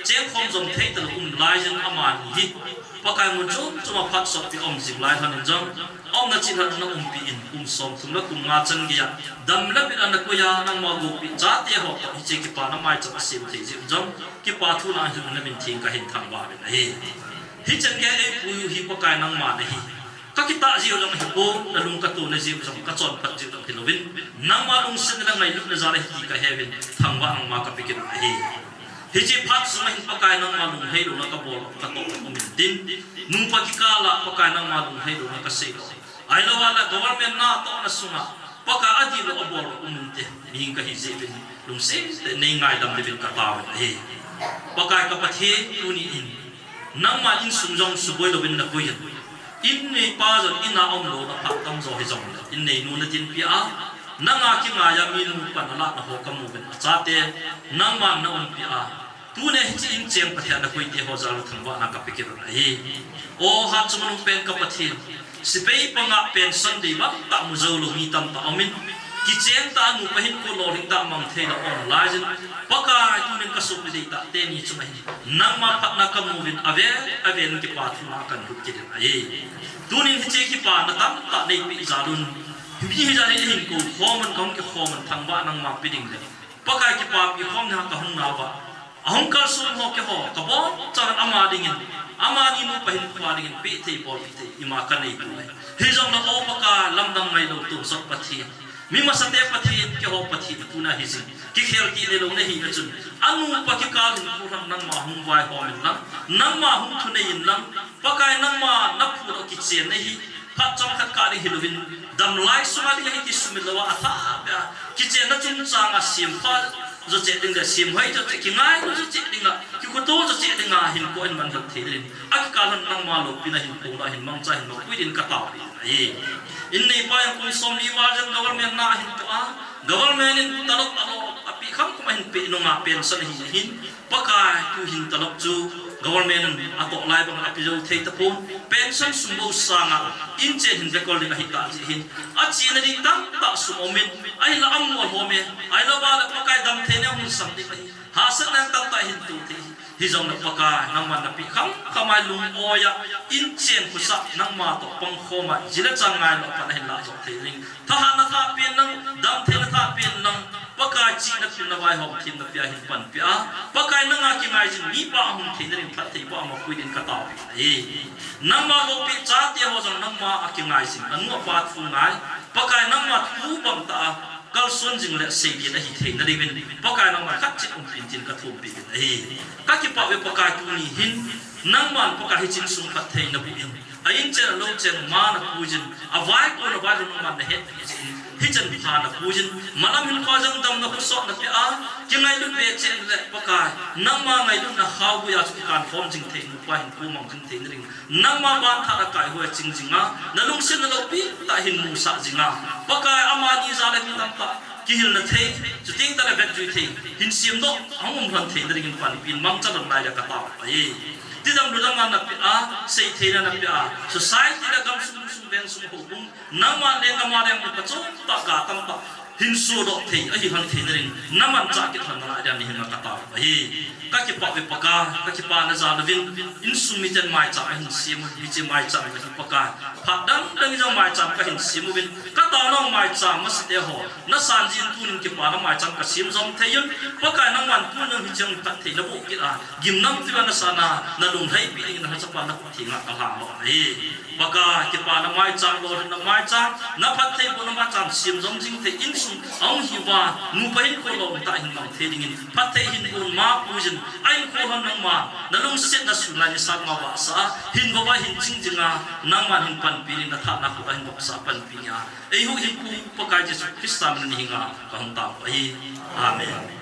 chengkhom jong thei talou um laiyin amani hi Pakai mun chom chom a phat sotpi um jing lai lhon in jong, aumna chilhah na umpi in, kum somthum le kum nga chan geiya dam le bil a nakoi a nangma gopeh chate ho toh hiche kipana maicham asem thei jeh un jong kipa thu nahin, namin theng kahin thangvah uvin ahi. Hichan geiya eipui u hi Pakai nangma nahi. Kakitah jeh u jong ahipon, nalung katona jeh u jong, kachonphat jeh u jong hilouvin, nangma lungsetna le ngailutna jal ahi ti kaheuvin, thangvah nangma kape kit u ahi. Hiche phat sunga hin Pakai nangma lunglhailouna kabol, katoh um intin, nupa kikal a Pakai nangma lunglhailouna kaseidoh, ahilouleh government natohna sunga Pakai adihlou abol um inte, mihing kahi jeh uvin, lungset tah in neingaidam diuvin kataovin ahi. Pakai ka Pathen, tuni in nangma insung jong suboi louvin nakoi in, in neipa jong in a umlouna phat tamjo hijongle, in neinu natinpeh a, nanga kingai a minu pan alah na ho kamu uvin, achate nangman naumpi a, tunia hiche in cheng Pathen nakoite ho jal a thangvahna kape kit un ahi. O hatchungnung pen ka Pathen, sepai panga pension dei bangtah mu joulou mi tamtah aumin, kicheng tah a nupa hinkho lolhing tah mang theilou aum laiyin, Pakai tunin kasopi deitah teni chunga hin nangma phatna kamu uvin, avel avel in kipa thuna kahin lhut kit in ahi. Tunin hiche kipana tamtah neipeh jal un, mi hijat hin eihin koukhom un, kahung kikhom un, thangvah nangma pe ding le Pakai kipapi khomna kahung nauva, ahung kalson ho keiho kabonchauvin ama dingin, amani nupa hinkho dingin peh thei bolpi thei ima kanei poi. Hijongle O Pakai, lamdang ngailou tonsot Pathen, mi masate Pathen, keiho Pathen tuna hijing, kikhel tih neilou nahina chun, anupa kikal hinkho lang nangma hung vaihom inlang, nangma hung thunei inlang, Pakai nangma naphutdoh kichenna hi phat chomkhat kah ding hilouvin, damlai sunga ding ahi ti sumil louva, athahbeh a kichenna chungchanga sempha jocheh ding le semhoi jocheh, kingailu jocheh dinga, kikhoto jocheh dinga hinkho ahin manlhut thei dingin, akikal a nangma loupina hinkho lah a hin mangcha hin mapui din kataopeh ahi. In neipa jong kum somli val jen government na ahin toh a, government in talop alou apeh kham kham ahin peh nunga pension ahi ahin, Pakai tuhin talop chu government in atoh lai banga ape jou thei tapon, pension sum bou sanga inchen hin bekol ding ahitah jeh hin, achena ding tamtah sum aumin, ahinla amol home, ahilouleh Pakai damtheina hung sam ding ahi, hahsatna tamtah hin to thei hi. Hijongle Pakai nangman napeh kham kham a lung-oi a, inchen khosah nangma toh pangkhom a, ji le chang ngailu a pan ahin lah joh thei ding, thahatna thahpen lang, damtheina thahpen lang, Pakai chihna, pilna, vaihom themna pea hin panpeh a, Pakai nanga kingaijing mipa ahung theina ding phattheiboh a mapui din kataopeh ahi. Nangma loupeh chate ho jong nangma a kingaijing, anu apa thu ngai, Pakai nangma thu bangtah a kalson jing le seidin ahi theina diuvin, Pakai nangman khatcheh umpin tin kathumpeh in ahi. Kakipah uve Pakai, tuni hin nangman Pakai hiche insung phatthei naboh in, a inchen a louchen ma napuiyin, avaikon availou nangman nahetpeh jeh in, hichan pha napuiyin, malam hinkho jong damna khosot napeh a, kingailut be cheh le Pakai, nangma ngailutna khaobui a chu kikankhom jing thei, nupa hinkho mang jing theina ding, nangma banthat a kaihoi a ching jinga, nalungsetna loupi tah hin musah jinga, Pakai amani jal a mi tamtah kihilna thei, chuteng tale vetjui thei, hin semdoh, ahung um lhon theina dingin panpin mangcha lhon lai le katao ahi. Tidam ludam a napeh a, seitheina napeh a, society le gamsung sung veng sung houbung, nangma le kama le mi pachom tah ga tam tah, hin sodoh thei, ahi lhon theina dingin, namanchah kit lhon nalai dia nahin katao ahi. Kakipah ve Pakai, kakipah na jal uvin, insung miten maicham ahin sem u, hiche maicham ahi Pakai. Phat dang dang jong maicham kahin sem uvin, kataona maicham masate ho, nasan jin tunin kipana maicham kasem jom thei un, Pakai nangman tunin hiche phatthei naboh kit a, gimnamtah a nasana, nalunglhaipi dingin nalhachapa nakhut thenga kalhang lhon ahi. Pakai, kipana maicham, lolhinna maicham, naphattheibohna maicham, sem jom jing thei insung, ahung hiuva, nupa hinkho lolhing tah hin mang thei dingin, phatthei hin bon ma puijin, ahinkho lhon nangma, nalungsetna sun lai nisat ma vahsah a, hin vava hin ching jinga, nangman hin panpi dingin, natha nakhut a hin vahsah panpi nia. Eihuhhingpu Pakai Jesu Christa min a nahin nga, kahung tao ahi. Amen.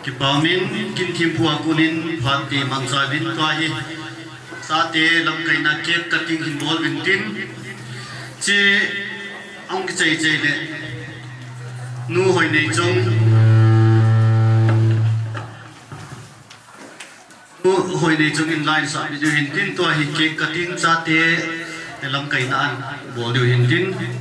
Kipa umin, kin thempu a konin phat te mangcha uvin tua hi. Chate lamkaina cake cutting hin bol uvin tin. Hiche ahung kichai chai le. Nu Hoineichong. Nu Hoineichong in line sah peh diu hin tin tua hi cake cutting chate lamkaina a bol diu hin tin.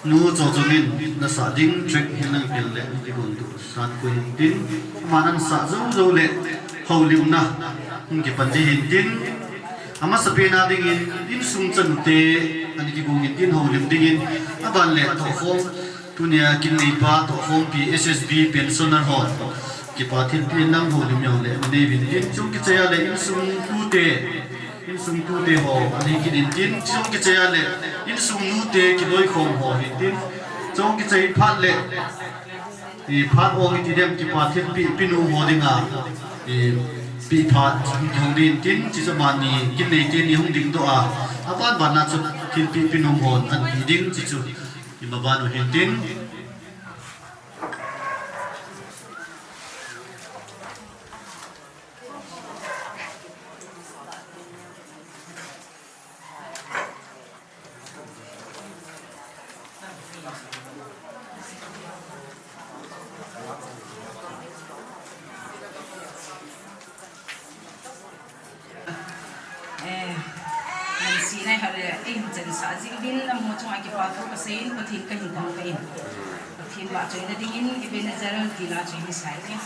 Nu Chochong in nasah ding track hi nang pel le, i gon tu san ko hin tin, ama nasah jou jou le, houlimna, hung kipan ding hin tin, amasapen a dingin, insung chanu te, ana kigong in tin, houlim dingin, aban le, tohkhom, tunia kin neipa, tohkhompi, S S B, pensioner hon, kipa thilpeh in nang houlim jong le, nei uvin tin, chung kichai a le, insung tute, Insung tute ho, ana hi kit in tin, chung kichai a le, insung nute kiloikhom ho hi tin, chung kichai phat le, i phat ong iti dem kipa thilpeh, pinu ho dinga, i peh phat hung ding tin, chuche mani, kin nei teni hung dingdoh a, aban ban a chu thilpeh pinu hon, ana pe ding chuchu, i maban u hin tin. Eh, nang si nai ha le, eh, chen sa jing din, amu chunga kipa thu kasei in, Pathen kahin thangvah in. Pathen vahchoina dingin, Ebenezer tina chu hin sai in.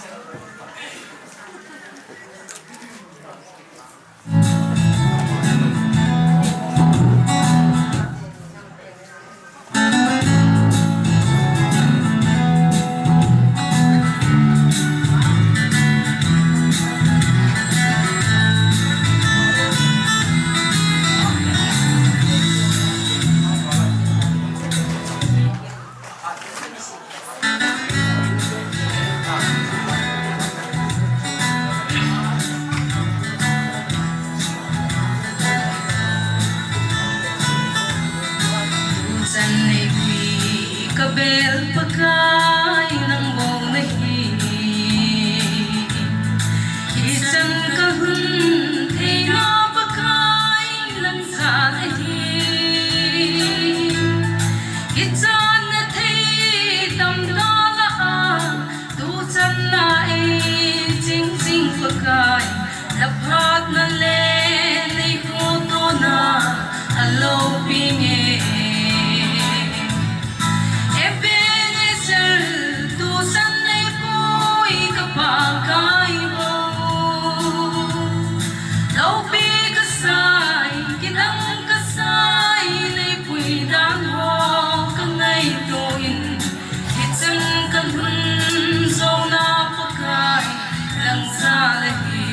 Tuchan neipui kabel Pakai nang bou nahi. Hichan kalhun theina Pakai nang jal ahi. Hichan nathei tamtah lah a, tuchan na ei chingching Pakai, naphatna le neikhohna aloupi nge. Ebenezer, tuchan neipui ka Pakai bou. Loupi kasai, kidang kasai, neipui dan ho kangaito in, hichan kalhun jouna Pakai nang jal ahi.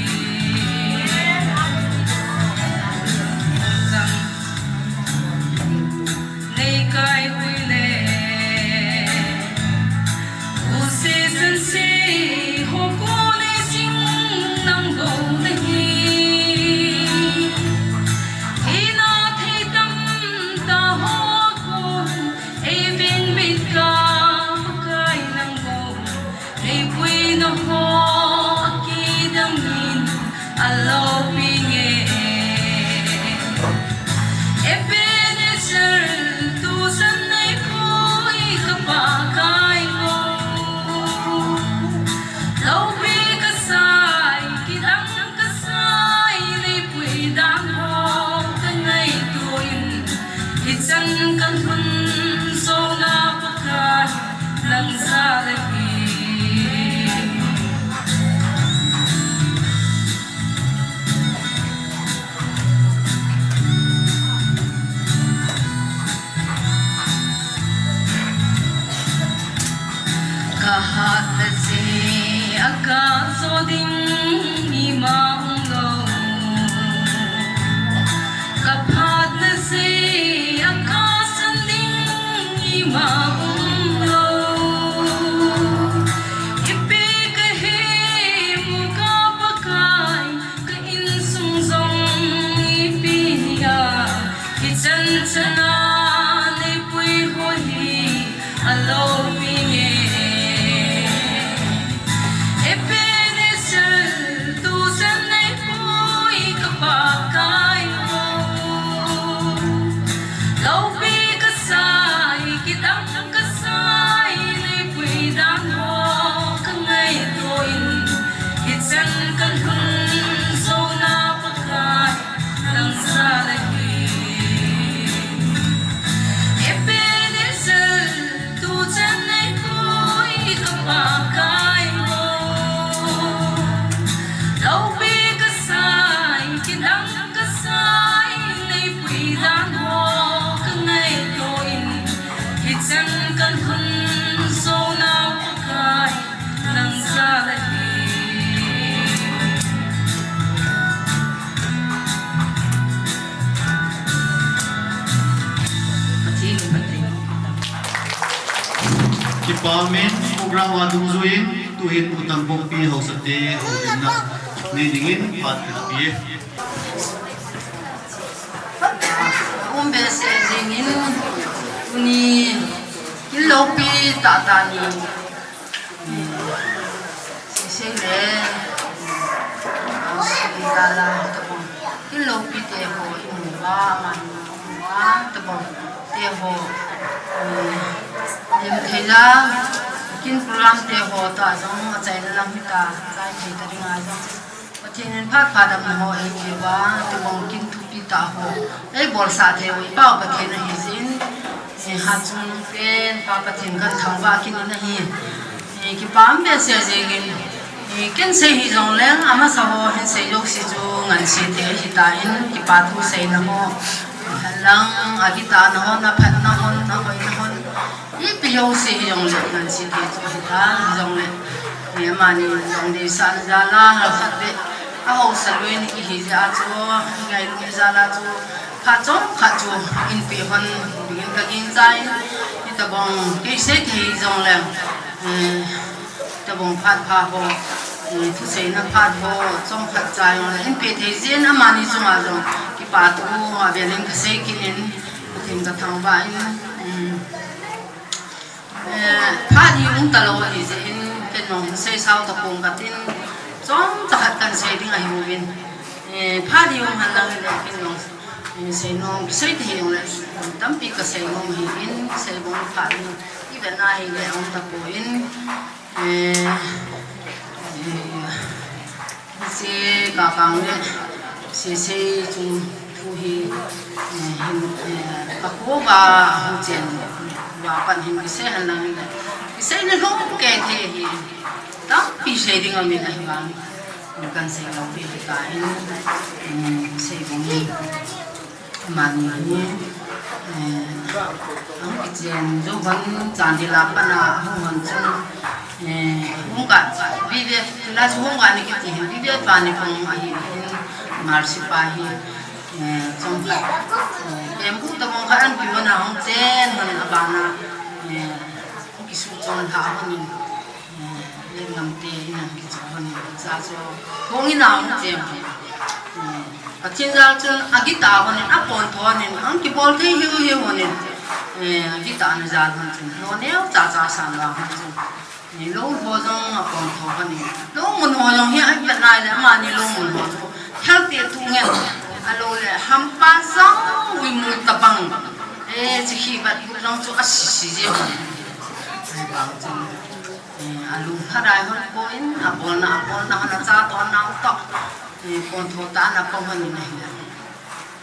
Amen. Program a dungjuiyin tuhin U Tampokpi haosate houlimna nei dingin phat kape. Um behseh jengin tuni kin loupi tahtah ni, sisei le, sisei la, tabang. Kin loupi teho imu uva, aman imu uva, tabang teho, eh, lim thei la, kin program teho tah jong achaina lam hita, chai thei ta dinga jong. Pathen in phat pha damna ho eipeh uva, tabang kin thupi tah ho eibolsah thei u i Pa u Pathen ahi jeh in, eh, hatchungnung pen Pa Pathen kathangvah kit in ahi. Eh, kipa um behseh jengin, eh, ken sei hih jongleng amasa ho hin sei jouse chu ngansi thei ahitan, kipa thu seina ho, henlang agitahna hon, aphatna hon, ahoina hon, ipi jouse hijongle ngansi thei chu ahitan, hijongle, eh, amani jong deisahna jal a, khat beh ahaosa loi ni ihi jeh a chu, ingailut jal a chu, phat chomkhat chu inpeh hon dingin kaginchan, hitobang kei sei thei jongleng, eh, hitobang phat pha ho, eh, thuseina phat ho chomkhat cha jongleng inpeh thei jeh in amani chunga jong kipa thu avel in kasei kit in, Pathen kathangvah in, um, eh, phat hi um talou ahi jeh in, ken jong seisao tapong katin, chomcha khat kahin sei ding ahiuvin. Eh, phat hi um henlang hile ken jong, eh, seinom, sei thei jongle tampi kasei nom ahin, seibang phat hi ivetna hile um tapon, eh, eh, hiche kakang le, sisei chu thu hi, eh, hin, eh, kakho uva hung chen uva pat hin kisei henlang hile, kiseina lhom kei thei ahi, tampi sei ding aumin ahivang, kahin sei lou pi hitan, um, seibang hi. Amani hi, eh, ahung kichen jou hon, Chandel a pat a ahung hon chun, eh, hung ka, V V F, tuna chu hung ka ni kiti hin, V V F a ni kong ahi hin, Marsi pa hi, eh, chomkhat, eh, kembu tabang khat ahin kihon a hung chen hon abana, eh, hung kisuh chon lha hon in, eh, Lenggam te in ahin kichu hon in, cha chu hung in ahung chen hon. Eh, Pathen jal chun agitah hon in, apontho hon in, ahung kibol thei hiu hiu hon in, eh, agitahna jal hon chun, lo neo cha cha san la hon chun, eh, lou ho jong apontho hon in, lou mun ho jong hi avet nai le, amani lou mun ho chu, healthy tu ngen, alou le, hampa jong uimu tabang, eh, chikhi bat bu jong chu asisi jeng hon in, ahivang chun. Eh, alung lhadai hon pon, abolna, abolna hon acha tonna u toh. Eh, pontho tah in apang hon in ahile.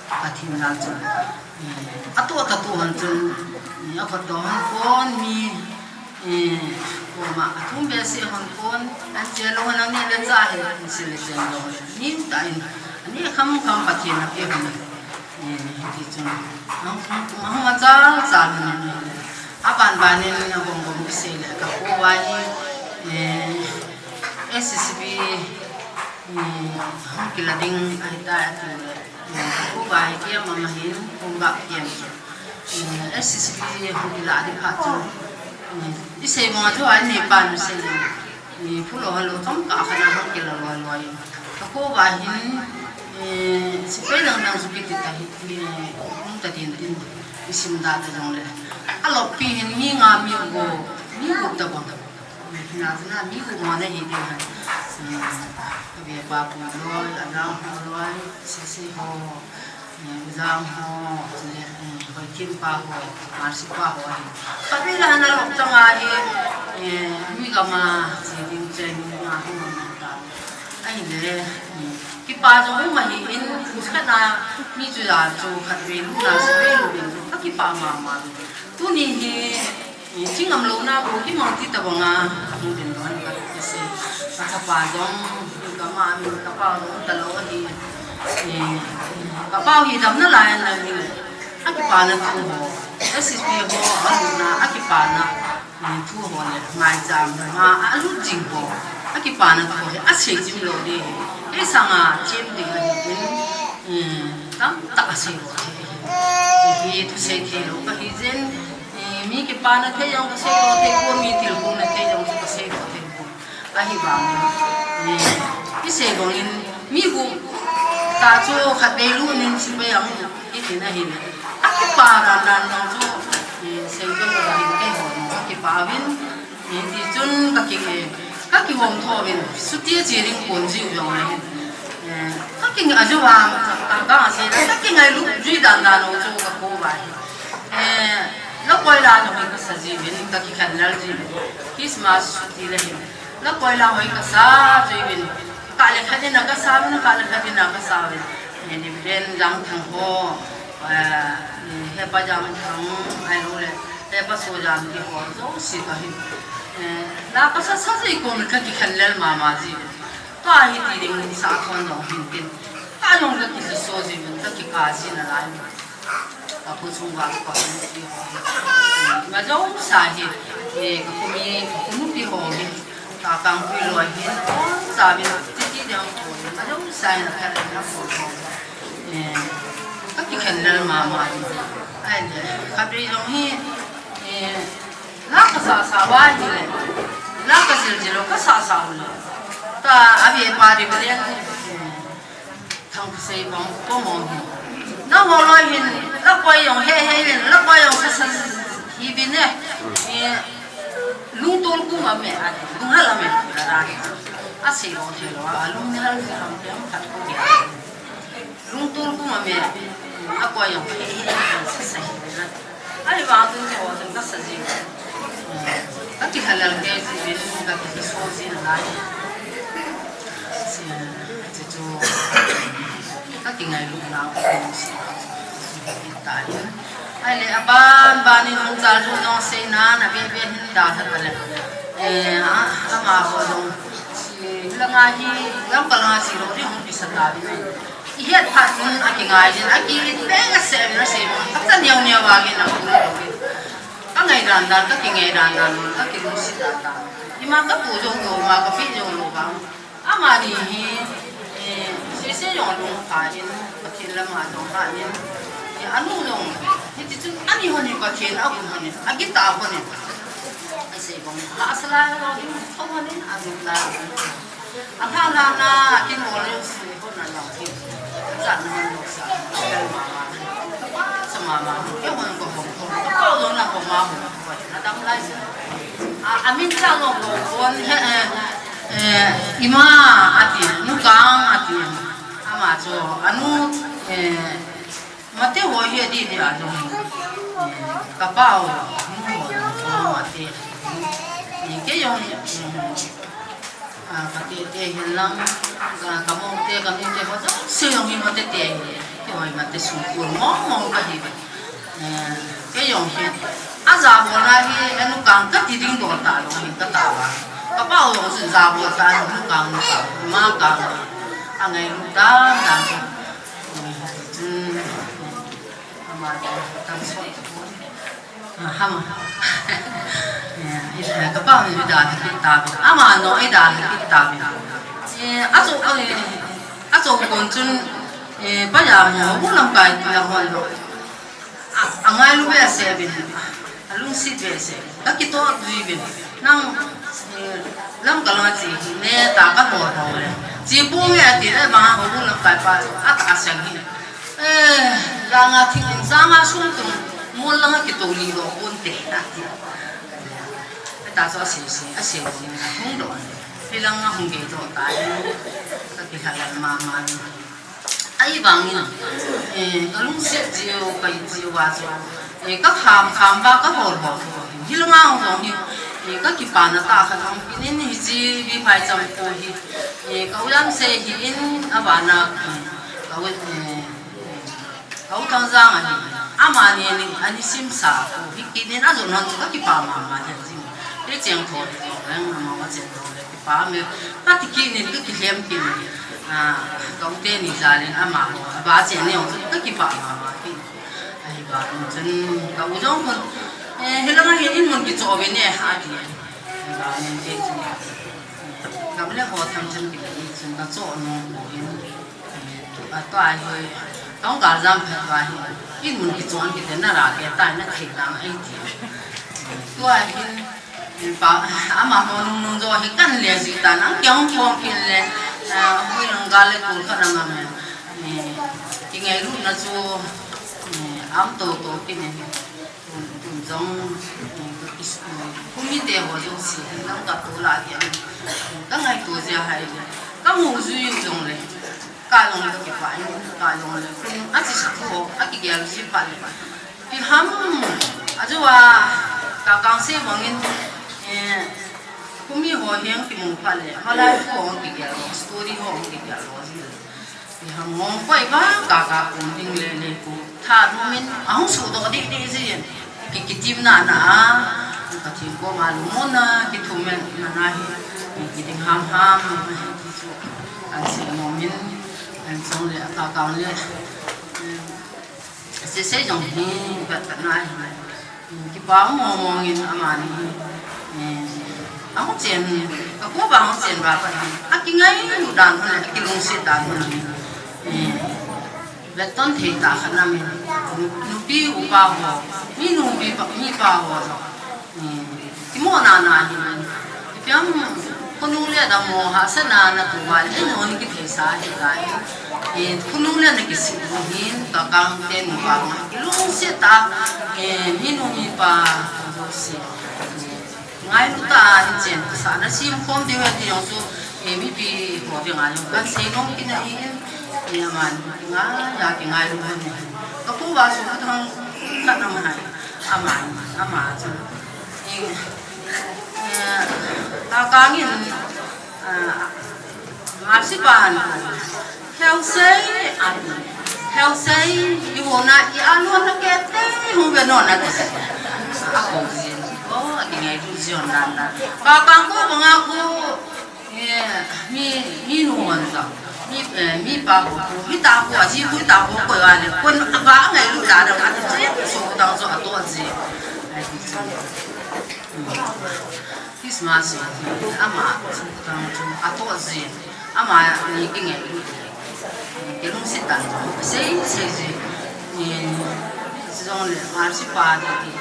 Pathen jal chun. Eh, atoh tah tu hon chun. Eh, akhoto hon pon mi. Eh, koma athum behseh hon pon. An che lou hon ani le cha hi, an se le chen lou le. Nim tah in. Ani kham kham Pathen ape hon. Eh, hiti chun, ahung, ahung, ahung achal chal in, aban ban in agom gom kisei le, kakho uva hi, eh, S S B, eh, hung kila ding ahitai ati le, eh, kakho uva hi kiam ama hin, hung ba kiam chu. Eh, S S B hung kila ding phat chu, eh, isei bang a chu ani pan sei le. Ni phulo halo chomkhat khat a hung kila loi loi. Kakho uva hin, eh, sepai dang dang chu kiti ta hi, eh, um ta din din, isim da ta jongle. Aloppi hin mi nga mi gup, mi gup tabang. Na na mi gup mo na hi ding han. Eh, ave pa pu loi, ajang ho loi, sisi ho. Eh, U Jang ho, chule, eh, Hoithem pa ho, Marsi pa ho ahi. Khatvei le hana lop chang ahi, eh, mi gam a che ding che ding a hung mang ta. Ahile, eh, kipa jong um ahi in, khat na mi chu ja chu khatvei lu na, sepai lu ding chu, ka kipa mama. Tuni hi, eh, chi ngam louna bou kimang ti tabang a, ahung ding lou ahi kati se. Ka chapa jong, ka ma, ka pa jong, ta lou ahi. Eh, ka pa hi damna lai a, akipana thu ho. S S B ho, alutna, akipana, eh, thu ho le, maicham, ma, alut jing ho. Akipana thu ho le, asei jing lou ding. Ei sanga, chem ding ahi, eh, tamtah asei lou ding. Eh, hi thusei thei lou kahi jeh in, Mi kipana thei jong kasei thei pon, mi thil hung na thei jong kasei thei pon. Ahivangin, eh, isei bangin, mi gu ta chu khatvei lut in sepai ang, itin ahile. Akipa dan dan jong chu, eh, sei jong kahin kei ho, akipa uvin, eh, tichun kaki, kakihom tho uvin, chuti a che ding kon jiu jong ahin. Eh, kaki a ju va, ka, ka sei, kakingailu jui dan dan jong chu kakou uva ahi. Eh, la koi la jong hi kasa jiuvin, kakikhen lel jiuvin. Christmas chuti le hin. La koi la hoi kasa jiuvin. Kah le khat in a kasa uvin, kah le khat in a kasa uvin. Eh, ni ben jang thang ho. Eh, hepa jang thang, ahilou le. Hepa so jang ti ho. Jouse kahin. Eh, la kasa sa jui kon kakikhen lel mama jiuvin. Tua hi ti ding sa thon jong hin tin. Ka jong kakilhiso jiuvin, kakikah ji nalai. Ka pu chung va ka pu ti ho. Ma jong sa hi, eh, ka pu mi, ka pu nupi ho hi. Ka kang pui loi hi, ong sa mi ti ti ding ho. Ma jong sa hi na ka na ho. Eh, kakikhen lel mama hi. Ahile, khatvei jong hi, eh, la kasa sa uva ahile. La kajil jil u kasa sa u le. Ta, abi pa ri balian. Eh, Thangphasei bang, ko mo hi. Na ho loi hin, la koi jong he he hin, la koi jong sa sa hi bin e. Eh, lungtol kum a me a, lunghal a me a ra hi. Asei lou thei lou, alung ni hal ni ham te ham khat ko hi. Lungtol kum a me, la koi jong he he hin, sa sa hi bin a. Ahivang chun keiho chun kasa ji. Kakihal lel kei ji, kakilhiso ji nalai. Chuchu kakingailu nau, kakilungset nau. Ahile aban ban in hung chal jong seina, na be be hin dalha tale. Eh, a, amaho jong. Hilanga hi, lamkal langa chi lou ding hung kisa tauvin. Ihet phat chun akingai jin, akiit peng asei, asei. Kachan neo neo vangin aum lou. Kangai dan dan, kakingai dan dan, kakilungset dan dan. Ima kapu jong lou, ima kapi jong lou vang. Amani hi, eh, sese jong lungpha in, Pathen lama jong ha in. Eh, anu jong, hiti chun ani hon hi Pathen agun hon in, agita hon in. Asei bang, ha sala jong, thong hon in, anu la. Athana na, akin bol le si hon na lang ki. Chan hon lo sa. Sa mama. Ke hon ko hon ko. Ko lo na ko ma hon ko. Na dam lai sa. A, amin cha lo ko hon he, eh, eh, ima ati, nu kang ati. Ama cho, anu, eh, Mate ho hi adi dia jong. Eh, kapao, nu ho, mate. Eh, kei jong, mm, ah, kate te hin lang, ah, kamo te, kami te ho, jouse jong hi mate te hi. Kei ho hi mate sungkul mong mong kahi. Eh, kei jong hi. Aja bol na hi, anu kang kati ding dol ta jong hi kata ba. Kapao jong su ja bol ta, nu kang, nu kang, ma kang. Angai lu dan dan. Ama, eh, kapao ni da kita. Ama no ida kita. Eh, aso, eh, aso kon chun, eh, paya mo, bu lamkai ti la hon lo. A, angailu behseh uvin, alungset behseh, kakitoh jui uvin, nang, eh, lamkal langa che hi, ne ta ka ho ho le. Che ponge ati le, bang ho bu lamkai pa chu, atahsan hi. Eh, langa thing in sanga sung tung, mol langa kitou lih lou ponte, ati. Hita chu asei sei, asei sei, ahung doh. Hilanga hung gei doh ta, kakihal lel mama. Ahivangin, eh, kalungset jiu, ka it jiu va chu, eh, kakham kham va kahol hol. Hilanga hung jong hi, eh, kakipana tah khat hung kit in hiche Viphai Chamkho hi, eh, ka u Jamsei hi in avana, eh, ka u, eh, ka u Thangjan ahi, amani ani, ani simsa ko hi kit in ajou non chu kakipa mama jeng jing. Kei cheng tho le, leng mama cheng tho le. Pa me, kati kit in, kakilhem kit in, ah, ka u teni jal in amaho, aba cheni jong chu kakipah mama kit in. Ahivangin chun, ka u jong khun, eh, hilanga hin in mun kichoh uvin e, ati. Ahivangin kei chun, eh, gam le go tham chun kei chun kachoh nom uvin. Eh, tua hi, tong gal jam phat tua hi. Kin mun kichon kiti na la ke ta na thei ta ai ti. Tua hin, pa, ama ho nung nung jo hi kan le ji ta na, ke hung phong kin le, ah, hui nung ga le kul kha na ma me. Eh, kingailutna chu, eh, am to to kin ne. Tun, tun jong, eh, is, eh, kumi te ho jong si, nang ka to la ke. Ka ngaito jia hai le. Ka mu ju ju jong le. Ka long ka kipah in, ka long le, khun a chi sa thu, a kigel ji pha le. Pi ham, a ju a, ka kang se bang in, eh, kumi ho hiang kimu pha le, ma lai thu ho kigel lo, story ho kigel lo ji. Pi ham ngong koi ba, ka ka kum ding le le ku, tha nu min, a hung su do di di ji. Ki, kitim na na a, Pathen koma lungmonna, kithum na na hi, kiding ham ham, hi chu, an sei nom in, an song le, a ka kang le, se se jong hi, vet ka na hi, kipa mo mo in amani hi, a hung chen, ka ko ba hung chen ba pa hi, a kingailu dan hon le, a kilungset dan hon hi, Vetton thei tah khat na min, nu-, nupi upa ho, mi nupi pa, mi pa ho jong, eh, kimo na na hi min. Ipi ham, khonung le dam mo hahsatna na tu va le, eh, non kithei sa hi lai. Eh, khonung le na kisih u hin, ka kang te nu pa ma, kilungset tah, eh, mi nu mi pa, jouse, eh, Ngailu tah in chen, sa na sim khom diu ve ti jong chu, eh, mipi ho ding a jong kan sei nom kit na hi in, eh, aman, ngai, ya kingailu hon ne. Ka pu va su ka thang khat na ma hai, aman, ama chu. Eh, eh, ka kang in, ah, Marsi pan. Heusei an. Heusei i hona i alon na kete hu ve non na te. Ako jin. O, a kingailu jion dan dan. Ka kang ko banga ko. Eh, mi, mi nu wan sa. Mi, eh, mi pa ko, mi ta ko, a ji ko ta ko ko ya le. Ko ba ngailu da da ka te. So ko dang so a to ji. Ai ti ji. Christmas hi ama chu tang chu a to ji, ama ni kingailu, kilungset dan chu sei sei ji, ni jong le ma si pa de ti.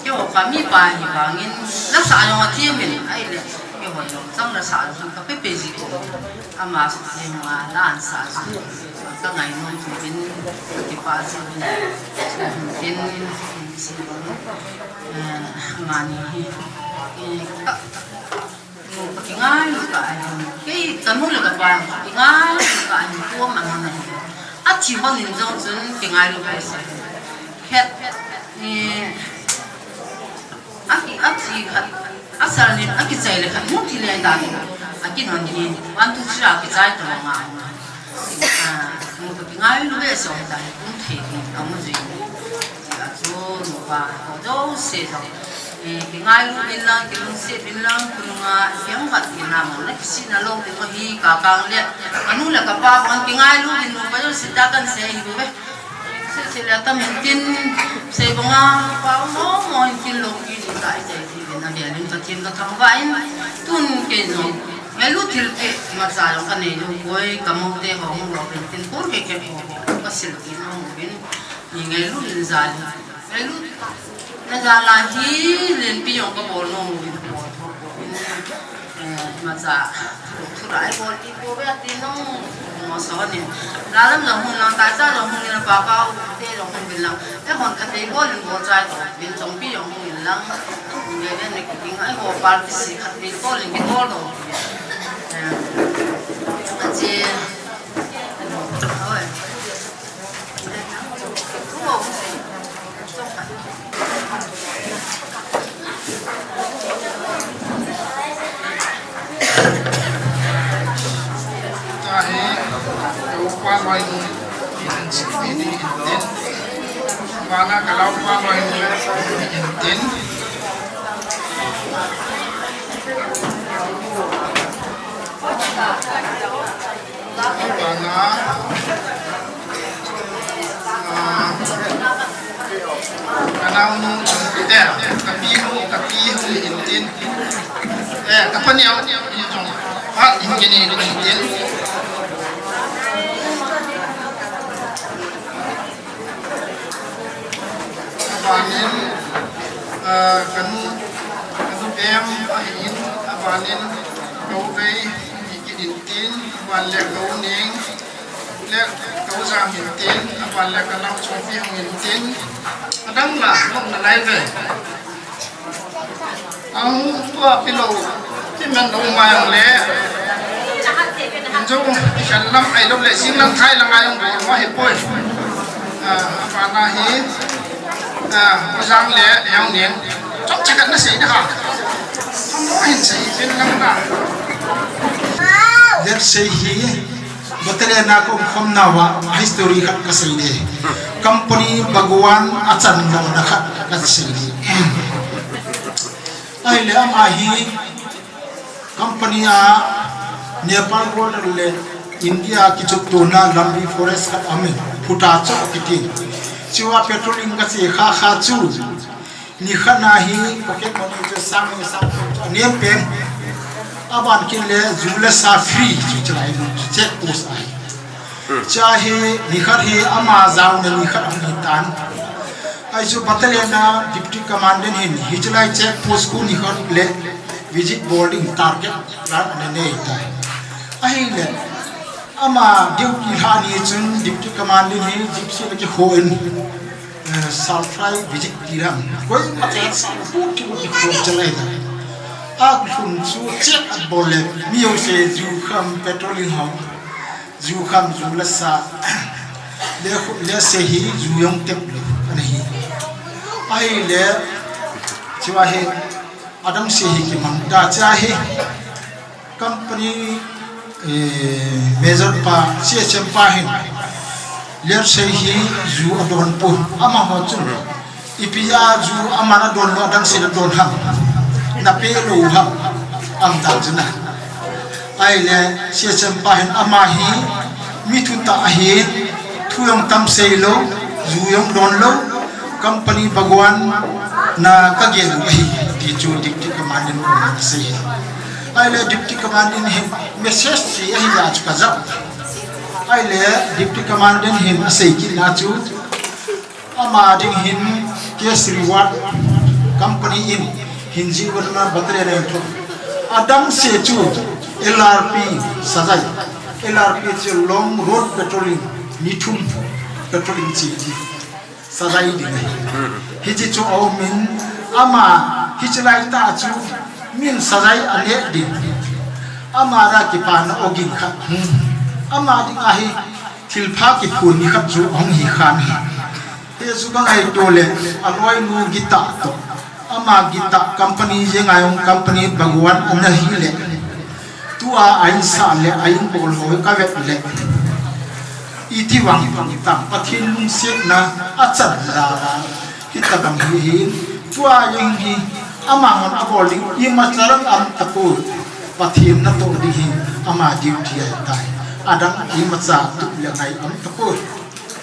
Keiho ka mi pa hi vangin la sa jong a thiam in ai le, keiho jong chang la sa jong ka pe pe ji ko. Ama su jing ma la an sa ji. Ka ngai nom chu bin, ka kipa chu bin. Chu bin, si bon. Eh, mani hi. Eh, ka, ka, ka kingailu ka ahi. Kei ka nu le ka pa kingailu ka ahi. Tua man na hi. A thi hon in jong chun kingailu ka se. Khet, eh, Aki, aki khat, asal nin, aki chai le khat, mu ti le dan, aki non hi, one, two, three, aki chai to nga. Ah, mu to kingailu ve so ta, mu thei ni, amu ji. Ti a chu, nu pa, ko do se do. Eh, kingailu bin lang, kilungset bin lang, khonung a, kiang khat kin na mo, na kisih na lo, ti mo hi, ka kang le, ka nu le ka pa, mo kingailu bin nu pa, jo si ta kan se hi ve. Seh seh le tam hin tin, sei banga, pa mo mo hin tin lo ki ni ta i sei ti na dia lim ta tin ka thang va in, tun ke no. Ngailu thil ke, ma sa lo ka nei lo koi, ka mo te ho mo lo hin tin, kun ke ke ho ho, ka sil ki no mo hin, ni ngailu in za le. Ngailu, na za la hi, len pi yong ka bol no mo hin, bol tho ko hin. Eh, ma cha, thu rai bol ti ko ve ti nong, mo so ni. La lam jong hung lang, tai cha jong hung lang, pa pa u te jong hung lang. Eh, hon khat te bol in bol chai to, bin jong pi jong hung lang. Nge ne ne ki ngai ho pa ti si khat te bol in bol do. Eh, a che. Oi. Tahi, ka upa loi nu, in an sik ni ni in tin. Bana ka lau upa loi nu, in tin. Bana, ah, ka nau nu, te, ka pi nu, ka pi nu, in tin. Eh, ka pa niau, ni jong, ha, in ke ni, in tin. Aban le ka u Ning, le ka u Jam hin tin, aban le ka nao Chungpi Hong hin tin, adang la, nong na lai ve. Ang tua pilou, ti man lo ma yang le. Ang jo, i khan lam ai lo le, sing lam khai lang ai ang bol ma hi poi. Ah, aban a hi, ah, u Jam le, yang nin. Chomcha khat na sei da ha. Thang lo hin sei, pin lang na. Let's say hi, Battalion a ka um khom nauva history khat ka sei de. Company Bhagwan a chan lona khat ka sei de. Ahile ama hi company a Nepal border le India kichop tona lampi forest khat amin. Phuta cho kiti. Chua patrolling ka che kha kha chu. Nikhat na hi pocket money chu sang ni sang thum chu anem pen. Aban kit le ju le sa free chu chalai nu chu check post ahi. Cha hi nikhat hi ama jaona nikhat ahi tan. Ahi chu battalion a deputy commandant hin hichelai check post khu nikhat le visit boarding target ran ananei tai. Ahile ama duty lha ni chun deputy commandant hi gypsy le kikho in. Eh, Salfrai visit ti ram. Koima cha sa pu ki ki ko chalai da. A khun chu check a bol le mi ho se ju kham patrolling ho. Ju kham ju la sa. Le khu le se hi ju jong tep lo. Ana hi. Ahile chua hi adang se hi kimang da cha hi. Company, eh, major pa, C H M pa hin, let's say hi ju adon pon, amaho chun. Ipi a ju aman adon lo, adang se adon ham. Na pe lo ham. Am dan chu na. Ahile, C H M pa hin ama hi, mi thutah ahi, thu jong tam sei lo, ju jong don lo, company Bhagwan na ka gel u ahi, ti chu deputy commandant koma asei hi. Ahile deputy commandant hin message che ahi a chu ka jao. Ahile deputy commandant hin asei kit na chu ama ding hin cash reward company in hin jih vat na battalion a thu. Adang se chu L R P sajai. L R P chu long road patrolling, ni thum patrolling chi ti. Sajai ding ahi. Hichi chu aumin ama hichelai tah chu min sajai ane ding. Ama ra kipana ogin khat. Ama ding ahi thilpha kiphun ni khat chu ahung hi khan hi. Hichu ka ngaito le aloinu Gita toh. Ama Gita company jeng a jong company Bhagwan ana hi le. Tua a insah le a inbol ho ka vet le. Iti vang vang tam Pathen lungsetna achan la la. Hitabang hi hin. Tua jeng hi ama ngon abol ding imacha lang am tapoi. Pathen natoh ding hi ama duty ahitai. Adang imacha tup le ngai am tapoi.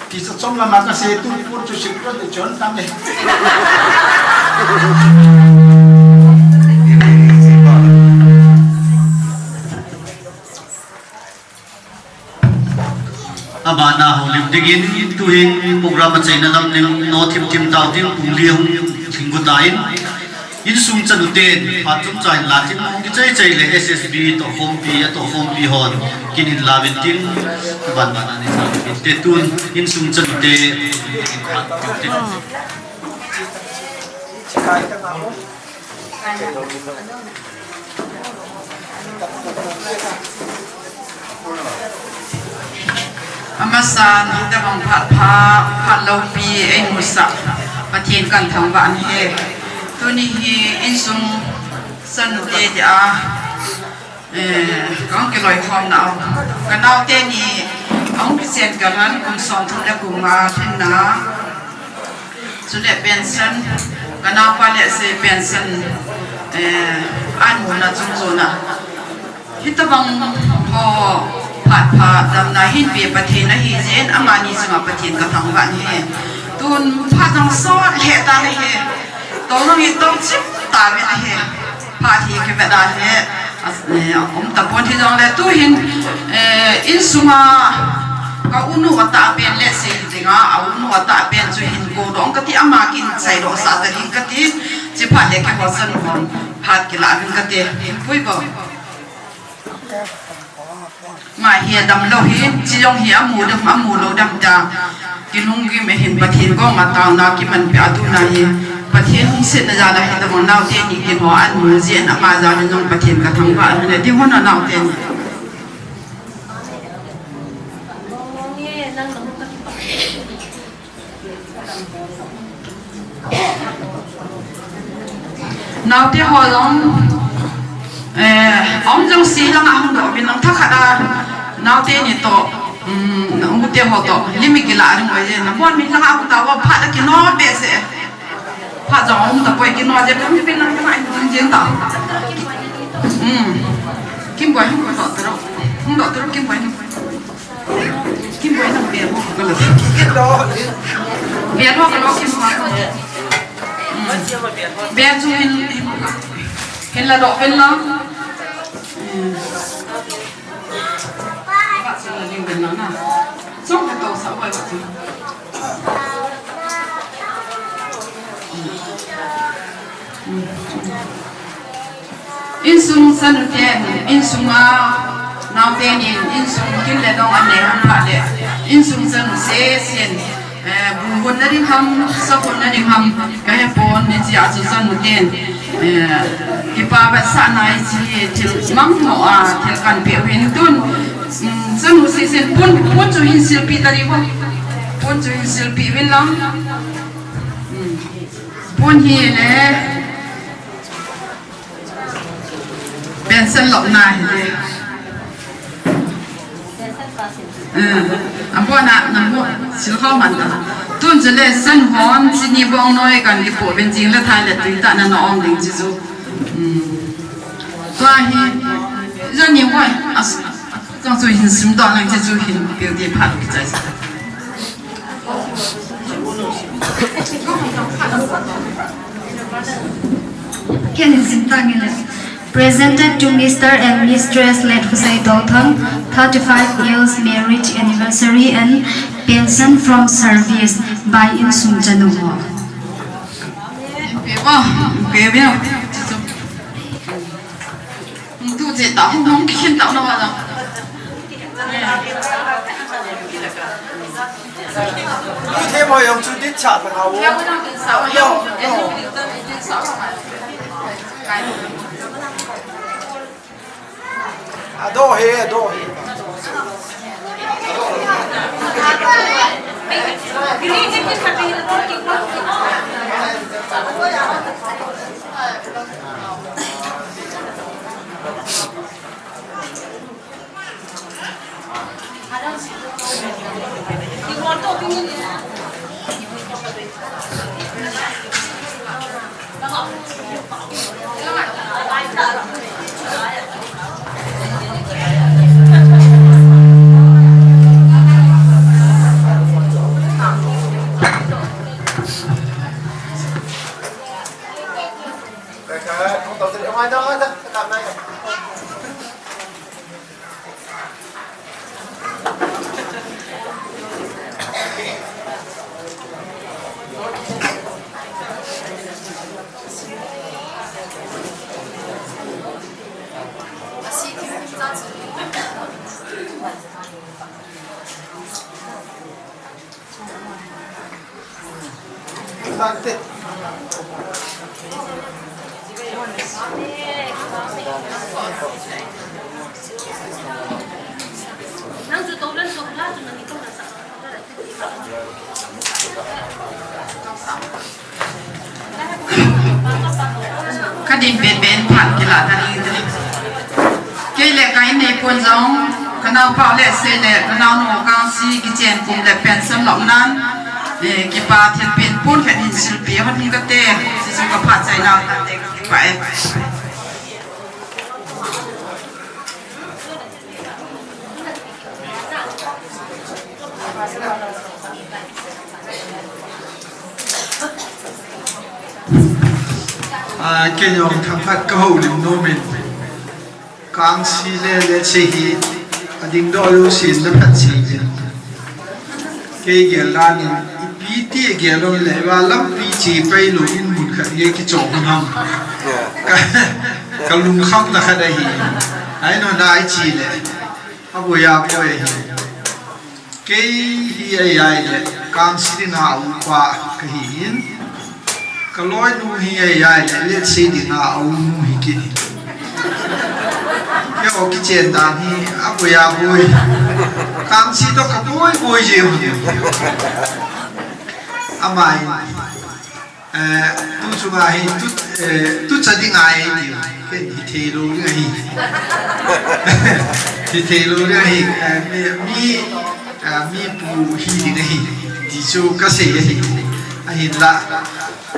Ti sa chom lama ka sei tu put chu sik ro de chon tam e. Abana houlim dingin tuhin program achaina lam lim no thim thim tau tin pung li hung thing gu ta in. Insung chanute, phat chomcha in la tin, kichai chai le S S B toh khompi, atoh khompi hon, kin in la vin tin, ban ban an in la vin te tun, insung chanute, phat chom tin. Amasan, hitabang phat pha, phat loupi, eimusah, Pathen kathangvah in ahi. Tuni hi insung chanute dia, eh, kahung kiloikhomna u. Ka naote ni, ahung kichen kal han, kum somthum le kum nga lhinna. Chule pension, ka naopa le sei pension, eh, an muna chung chuna. Hitabang ho phat pha damna hinpe Pathen ahi jeh in amani chunga Pathen kathangvah in ahi. Tun phat jong sot lheh tan ahi. Tolnung hi to chip tauvin ahi. Phat hi kivet ahi. As-, eh, um tapon hijongle tuhin, eh, insunga ka unu atahpen le sei dinga, a unu atahpen chu hin kou dong kati ama kin chai dong sah ta ding kati. Chi phat le kihousan hon phat kilah uvin kati. Pui bou. Ama hi adam lou hi, chi jong hi amu dem, amu lou dem ta. Kilunggim ahin Pathen koma taona kiman peh a tuna hi. Pathen hung setna jal a hi tabang naote ni kin ho an mu jin ama jal in jong Pathen ka thangvah in, ding hon naote ni. Naote ho jong, eh, um jong si lang a hung doh uvin lang thakhat a, naote ni toh, um, na u te ho toh, lim i kila ring oi je, na bon mi lang a hung ta va phat a kino behseh. Phat jong um tapoi kino je, lim i kila ring oi je ta. Um. Kimboi hung doh taro. Hung doh taro Kimboi hung. Kimboi nang bia mo ka lo. Bia mo ka lo Kimboi. Bia chu hin, hin la doh pen la. Song ka to sa oi ka. Insung chanu ten, insung a naote nin, insung kin le dong an nei ham phat le, insung chanu sesen, eh, bu hon na ding ham, sa hon na ding ham, ka he pon ni chi a chu chanu ten, eh, kipa vetsahna i chi thil mang mo a, thil kan pe u hin tun, mm, chanu sesen pon, pon chu hin silpi ta ding ham, pon chu hin silpi u hin lang, mm, pon hi le, Pension lopna hi le. Eh, abona, namo, silkhom man ta. Tun chule san hon, chini bong noi kan kipo uvin jing le thai le tui ta na na ong ding chi chu. Hmm. Tua hi, jani boi, as, kang chu hin sim doh lang chi chu hin pil ti phat kichai sa. Ken hin sim tange le. Presented to Mister and Mistress Let Husei Touthang, thirty-five years marriage anniversary and pension from service by Insung Chanu. Pe bo, pe bo. Tu je ta hung hung kikhen ta na wa la. Ni the mo yong chu dit cha ta na wo. Yo, yo. Ado he, ado he. Ka din pen pen phat kila ta ni te. Kei le ka in nei pon jong, ka naopa le sei le, ka naonu Kangsi kichen kum le pension lom nan, eh, kipa thil pen pon khen hin silpi hon ka te, si su ka phat chai na ka te kipa e. Ah, kei jong thakhat ka houlim nom in. Kangsi le le che hi, ading doh lou sin na phat si jin. Kei gel dan in, ipi ti gel lou le, va lampi chi pai lou in mun khat nge kichom ham. Ka, ka lungkham na khat ahi. Ai no na ai chi le. Aboi aboi ahi. Kei hi ahi le, Kangsi dinga upa kahi in. Kaloinu hi ahi le, Letsei dinga unu hi kit in. Keiho kichen dan hi aboi aboi. Kangsi toh kaboi boi jeng u. Ama in, eh, tu chunga hi, tu, eh, tu cha ding ahi ti, ken hithei lou ding ahi. Hithei lou ding ahi, eh, mi, mi, eh, mi pu hi ding ahi, ti chu kasei ahi. Ahinla,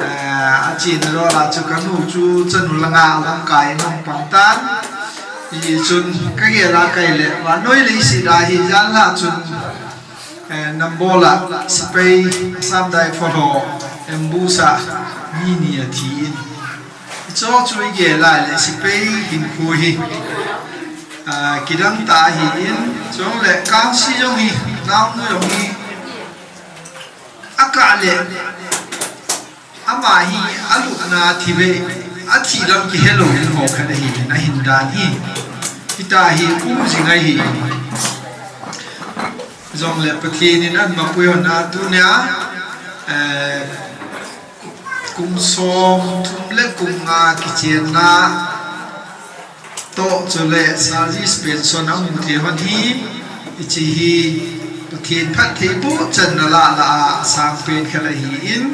eh, achena lou la chu kanu chu chanu langa alamkai in ahung pang tan. Hichun kagel a kahi le, vannoi leiset a hi jan la chun, eh, Nambol a sepai Assam Rifles ho ambush a mi ni athi in. Hicho chu igel a le sepai hinkho hi, ah, kidang tah ahi in, chule Kangsi jong hi, naonu jong hi, akah le, ama hi alupna thi ve, athi lam kihe lou hin ho khat ahi, ahin dan hi. Hitia hi um jing ahi. Jongle Pathen in ahin mapui hon a tunia, eh, kum som thum le kum nga kichenna toh chule service pension amu thei hon hi, hiche hi Pathen phattheiboh channa lah lah a asang pen khat ahi in,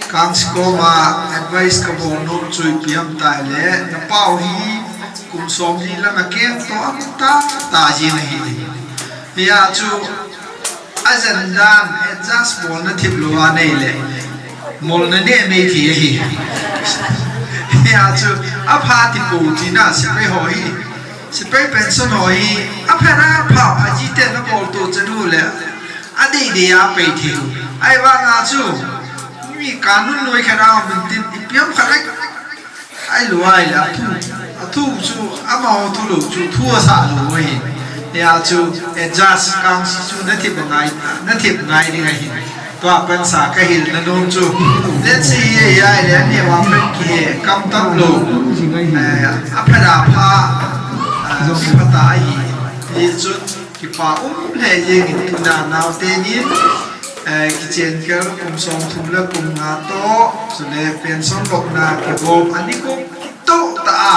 Kangsi koma advice kabol nom chu ipi ham itile, napau hi kum somli lang akeng toh amu tah tah jeng ahi. Hia chu ajan dan adjust bolna thip lou a nei le, molna neh mei thei ahi. Hia chu apha ti pou tina sepai ho hi, sepai pension ho hi, aphat a apha, ajitena boltoh chan u le, adei dei a pei thei u. Ahivanga chu mi kanun noi khat a um intin, ipi ham khat le ahilou ahile, athu, athu chu, amaho thu lou chu thu asah lou ahi. Hia chu adjust, Kangsi chu nathip ngai, nathip ngai ding ahi. Tua pansa kahilna nom chu, let's say, hia ahile, aneo a pen kihe kam tam lou, eh, aphat a apha, eh, phatah ahi. Hichun kipa um lheh jeng in, tuna naote nin, eh, kichen khel kum somthum le kum nga toh, chule pension lopna kibol ani ko kitoh tah a,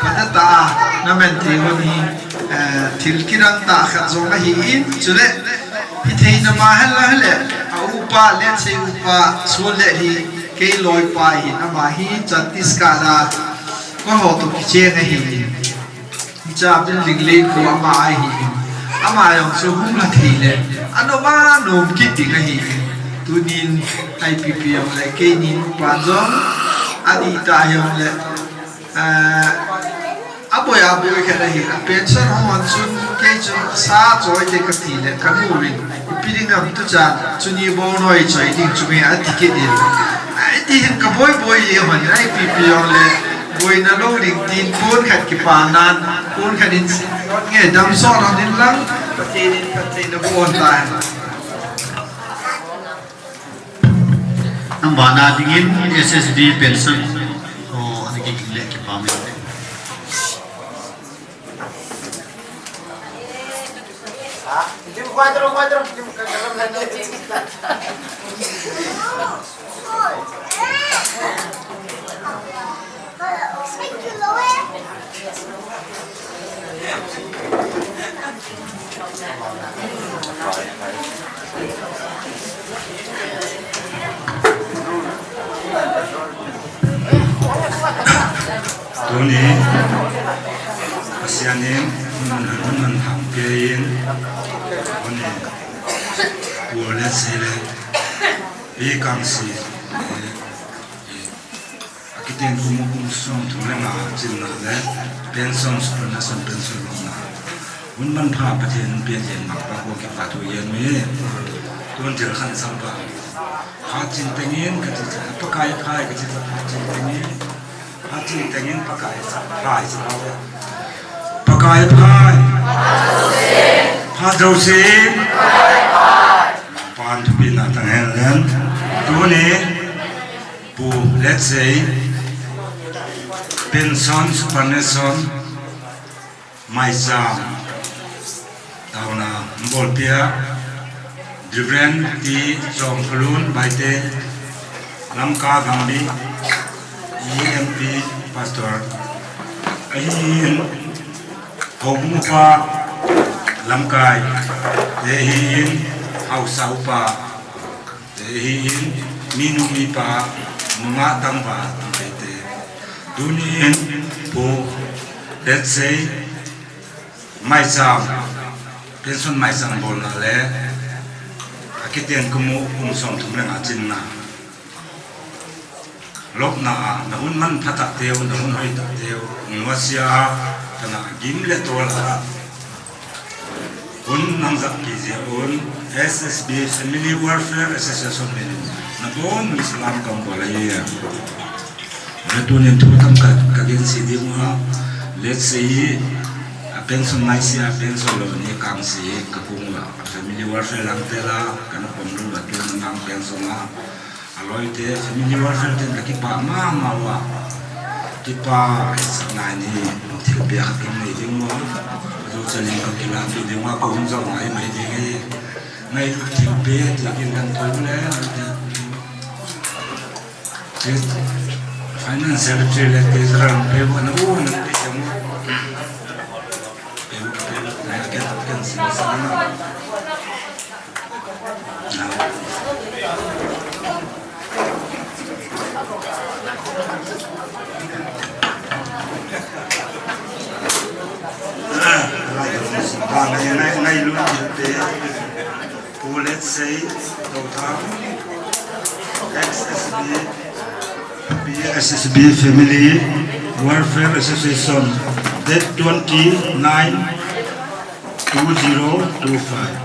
phatah tah a naman thei hon hi, eh, thil kidang tah khat jong ahi in, chule hitheina ma hen lang hile, a upa, let's say upa, Sol le hi, kei loipa ahin, ama hi Chhattisgarh a, keiho toh kicheng ahi in. Cha building lei khu ama ahi in. Ama jong chu hung lha thei le, anom a nom kit ding ahi in. Tunin I P P jong le, keini upa jong, adih tah jong le, eh, aboi aboi khat ahi. A pension hung hon chun, kei chun sa choi te kati le, kanu vin, ipi ding ham tuchan, chuni bou noi choi ding chu me ati kit in. Ati hin kaboi boi jeng hon, I P P jong le, boina lou ding tin, pon khat kipa nan, pon khat in, nge dam sot hon in lang, Pathen in, Pathen in aboh hon tai. Nang bana dingin S S D pension, oh, ani ki le kipa me. Tuni, Pasian in, hun, hun, hun thang pia in, tuni, pu le sei le, i kang si, eh, eh, akiten kum, kum som thum le nga chilna le, pension, superannuation pension lona. Hun manpha Pathen in pia jeng ma pa ko kipa thu jen mi. Tun thil khat sam pa. Phat ching tengin ka chi cha, Pakai phai ka chi cha, phat ching tengin. Phat ching tengin Pakai cha, phai cha. Pakai phai. Phat jouse. Pan thupina tang hen len. Tuni, pu, let's say, pension, superannuation, maicham, Tauna bolpia Reverend T Chomkholun Baite, Lamka Gangmi E M P Pastor. Ahin houbung upa lamkai te ahin, haosa upa te ahin, minu mipa, nungah tangval te. Tunin Pu Letsei maicham, pension maicham bolna le akiten kum u kum somthum le nga chinna lopna a, na hun manpha tah teu, na hun hoi tah teu, nuasia a, kana gim le tol a hun nang jahpi jeh un S S B Family Welfare Association min in nabonun salam kabol ahi. Tunin thu tam ka, ka gense ding uva, Letsei a pension maise a, pension lou ni kangse ka kung uva, Family Welfare lang te la kana pom lou uva, tun nang pension a, aloi te Family Welfare ten ka kipah mama uva. Kipah isah nai ni, thilpeh khat kanei ding uva, adu chalin ka kilah ding uva, ka hun jao ngai mai ding ahi. Ngailut thilpeh te kin kan thoi le, Financial secretary le treasurer pe bo na u na pe mo. Pe mo, pe mo, na ke ta kan sin sa na. Ba ngai, ngai, ngailut thilpeh. Pu Letsei Touthang, ex S S B, P S S B Family Welfare Association, date twenty-nine two zero two five.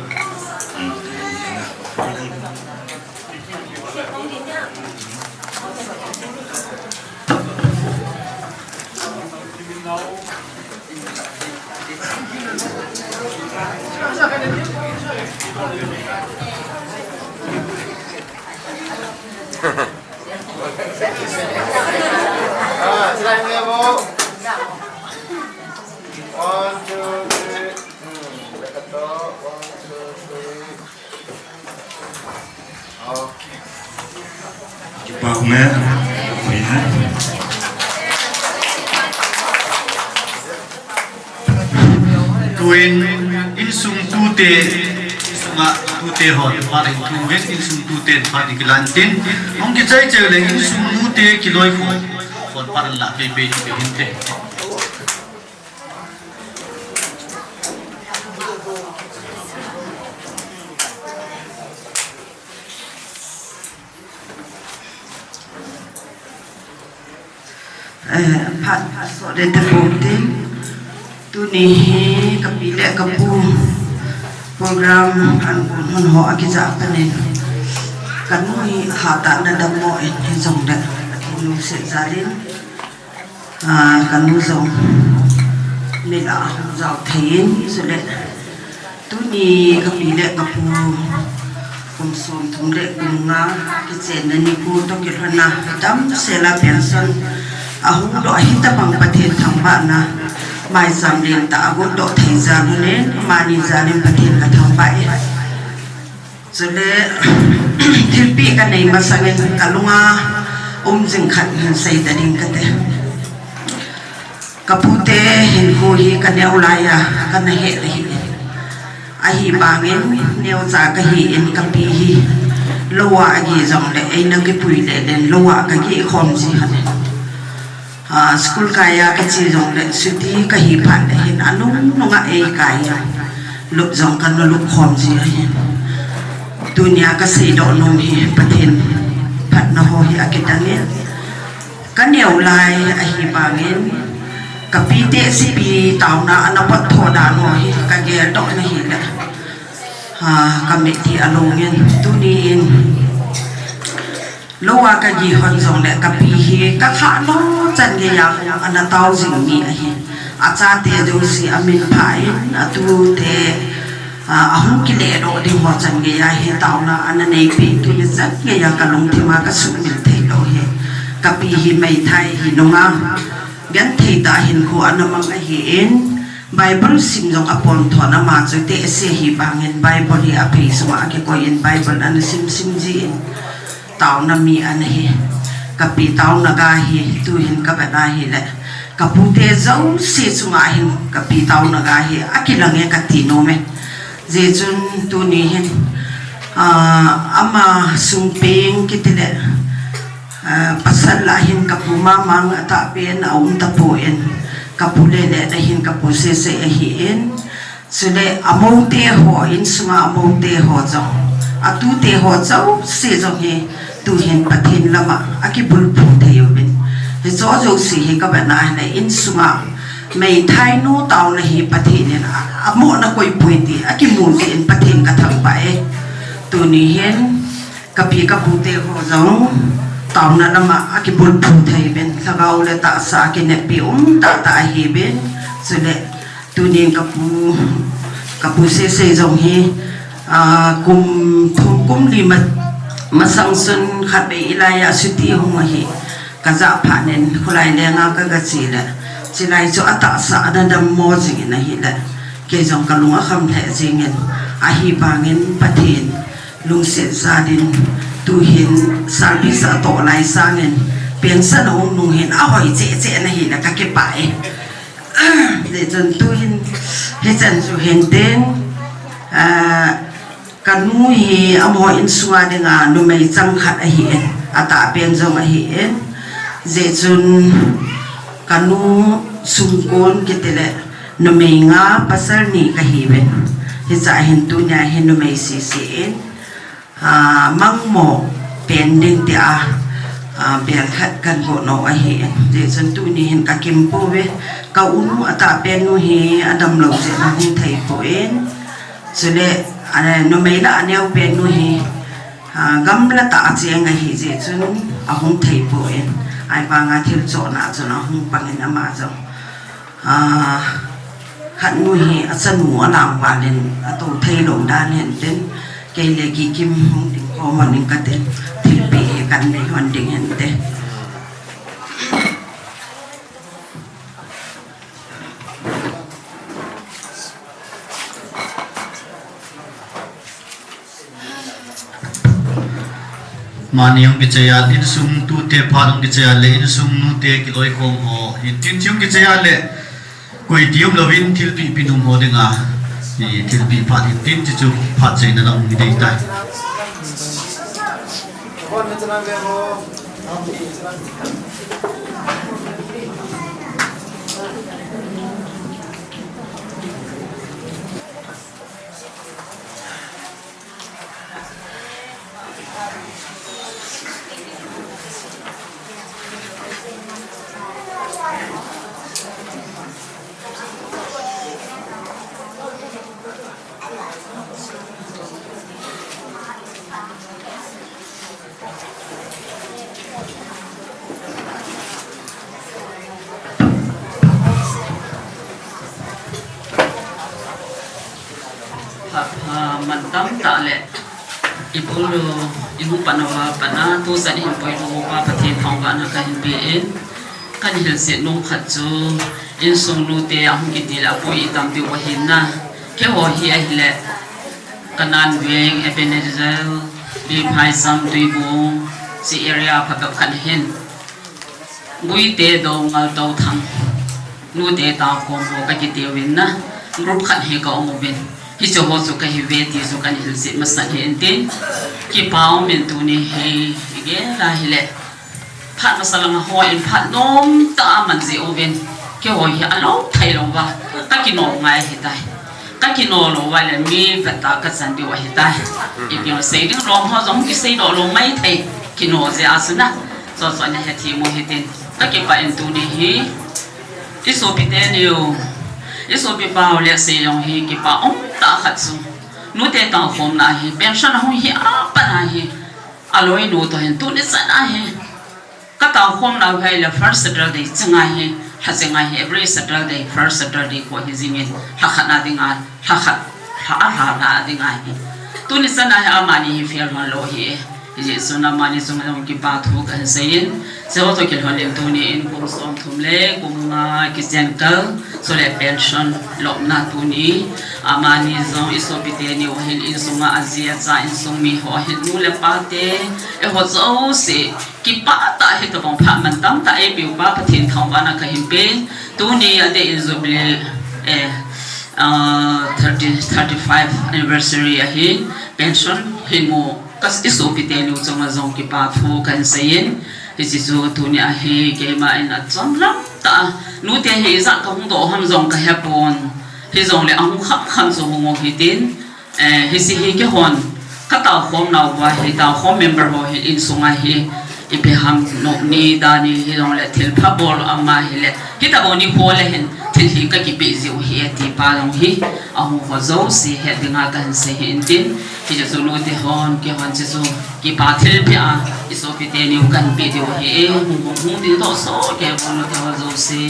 Ah, sila yung level. One, two, three. Hmm, dekat tu. One, two, three. Kipah ume. Tuin insung tute, insunga tute hon phat hin thum uvin, insung tuten phat hin kilan tin, hung kichai chai le insung nute kiloi khom hon phat hin la pei pei ti hinte. Eh, phat, phat so de te pum tin. Tuni hi kapi le kapu program an bun hon ho akija panin. Kanu hi hatah na dammo in hijong le. Kanu se jalin. Ah, kanu jong. Nila hung jao thei in, sule. Tuni kapi le kapu kum somthum le kum nga kichenna nikho toh kilhonna damsel a pension ahung doh ahitabang Pathen thangvahna maicham lentah a gon doh thei jal un, amani jal in Pathen kathangvah e. Chule, thilpeh kanei masangin kalunga um jing khat hin seita ding kate. Kapute hinkho hi kaneo laiya, kana he le hi. Ahivangin, neocha kahin kapi hi. Lou a agi jongle, eina kipui le len lou a kagi khom ji hane. Ah, school kaiya kache jongle, chuti kahi phat le hin, anung nunga eikaiya. Lup jong kana lup khom ji ahin. Tunia kasei doh nom hi, Pathen phatna ho hi akidangin. Kaneo lai ahivangin, kapite sipi taona ana pot tho dan ho hi, kagel doh na hile. Ha, kamitlhi alungin, tuni in. Lou a kagi hon jongle, kapi hi, kakhah lou chan geiya, ana tao jing mi ahi. Achate jouse amin pha in, atute, a, ahung kile doh ding ho chan geiya hi, taona ana neipi, tuni chan geiya kalungthim a kasuhmil thei lou hi. Kapi hi meithai hi nunga, genthei tah hinkho ana mang ahin, Bible sim jong apon thon ama chu te ase hi bangin Bible hi aphei sunga akikoi in Bible ana sim sim jin taona mi ana hi. Kapi taona ga hi tuhin kavet a hile kapute jouse chunga hin kapi taona ga hi akilang e kati nom e. Jeh chun tuni hin, ah, ama sung peng kiti le, ah, pasal lah hin kapu mama atahpen aum tapon, kapu lele na hin kapu sese ahin, chule amoute ho, insunga amoute ho jong, atute ho jouse jong hi, tuhin Pathen lama akibulphu thei uvin. Hiche jouse hi kavet na hile insunga meithainu taona hi Pathen in a, amoh na koipoi ti akimu jeh in Pathen kathangvah e. Tuni hin kapi kapute ho jong taona lama akibulphu thei uvin, lhagao le tahsa akinepi um tahtah ahi uvin. Chule tunin kapu, kapu sese jong hi, ah, kum thum kum li ma, masang chun khatvei ilai a chuti hung ahi. Kajah phat in kholai lenga kagache le, chulai chu atahsa ana dammo jingin ahile, kei jong kalung akham lheh jingin, ahivangin Pathen lungset jal in tuhin service atoh lai sangin pension ahung nung hin ahoi cheh cheh in ahile kakipah e. Jeh chun tuhin hichan chu hintin, ah, kanu hi amaho insunga dinga numei chang khat ahin, atahpen jong ahin. Jeh chun kanu sungkon kiti le numei nga pasal ni kahiuvin. Hichea hin tunia hin numei sese in, ah, mangmo pen ding tia, ah, bel khat kahin boh nau ahin. Jeh chun tuni hin kakimpouve, ka unu atahpen nu hi adamlou jeh in ahung theipon. Chule, ah, numei lah a aneopen nu hi, ah, gamla tah a cheng ahi jeh chun ahung theipon. Ahivanga thil chohna chun ahung pangin ama jong. Ah, khatnu hi achanu alangval in atou theilou dan hintin, kei le Kikim hung ding khom hon ing katin, thilpeh hi kahin nei hon ding hinte. Mani hung kichai a, insung tute phat hung kichai a le, insung nute kiloikhom ho, hitin hung kichai a le, koi ti umlouvin thilpeh pe nom ho dinga, i thilpeh phat hitin, chuchu phat chaina lang hung hi ding tai. Pha, pha, man tamtah le. I bol u, i hung pan uva pat a, tuchan i hin pui uva Pathen thangvahna kahin pe in. Kahin hilchet nom khat chu, insung nute ahung kiti le apui i tam diu ahin na. Keiho hi ahile, Kanan Veng, Ebenezer, Biphaisam, Tuibong, hiche area phabep khat ahin. Guite, Doungel, Touthang, nute taokhom ho kakiti uvin na, group khat hi kaum uvin. Hiche ho chu kahiuve ti chu kahin hilchet masat hi intin. Kipa umin tuni hi, igel a hile. Phat masa langa hon phat nomtah a man jeh uvin. Keiho hi alou thei lou va. Kakino ngai ahitai. Kakino lou va le mi veta kachan diu ahitai. Ipi sei ding lom ho jong kisei doh lou maithei. Kino jeh a chu na. Chuchu nahethem u hitin. Kakipah in tuni hi. I sopi teni u. I sopi pa u le sei jong hi kipa umtah khat chu. Nute taokhomna hi. Pension ahung hi apat a hi. Aloinu toh hin tuni chan a hi. Ka taokhomna u hi le first Saturday chenga hi, lha chenga hi, every Saturday, first Saturday kho hi jingin, lha khat na dinga, lha khat, lha a lha na dinga hi. Tuni chan a hi amani hi fail hon lou hi e. Jesu nama ni sung jong kipa thu kahin seiyin. Seho to kilhon in tuni in kum som thum le kum nga kichen kal, so le pension lopna tuni. Amani jong i sopi teni u hin insunga aji acha insung mi ho hin nu le pa te, eiho jouse kipah tah a hitobang phat mantam tah eipe u pa Pathen thangvahna kahin pe. Tuni a date in Jubilee, eh, ah, thirty, thirty-five anniversary ahi, pension hin mu ka i sopi teni u chunga jong kipa thu kahin seiyin. Hiche chu tuni a hi keima in achomlam tah a, nu te hi ijat kahung doh ham jong kahepon. Hijongle ahung kham kham chu hung u hitin. Eh, hiche hi keihon ka taokhom nauva hi, taokhom member ho hi insunga hi ipi ham nop ni dan ni hijongle thilpha bol ama hile, hitobang nikho le hin thil hi kakipeh jiu hi e ti pa jong hi ahung ho jouse het dinga kahin sei hi intin, hiche chu nu te hon, keihon hiche chu kipa thilpeh a i sopi teni u kahin pe diu hi e, hung hung hung ding toh soh kei uvin nu te ho jouse.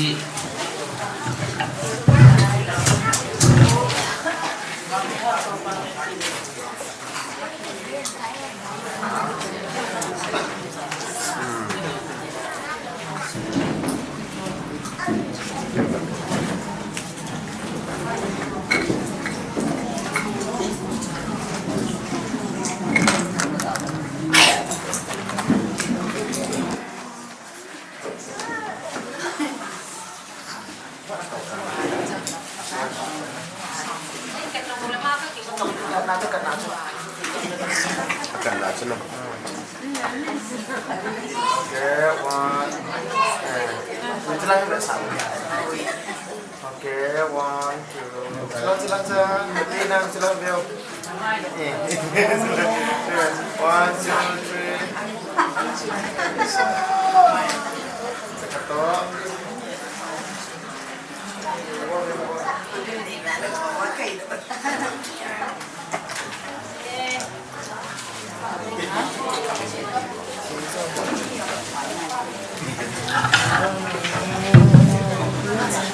Okay, one. Eh, okay, one, two. One, two, three.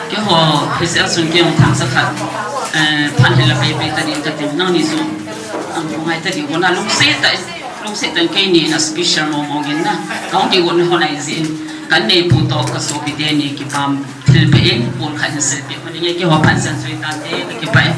Keiho, hiche a chun kei jong thangsa khat, eh, phat hila pei pei ta ding katin, nangni chu, ang ko ngai ta ding, kona lungset tah, lungset tah in keini na special mo mo gin na, kahung kigon ho nai jin, kanei pu toh ka sopi teni kipam thilpeh in, pon khat in silpeh, koni nge keiho phat san sui tante, kakipah e.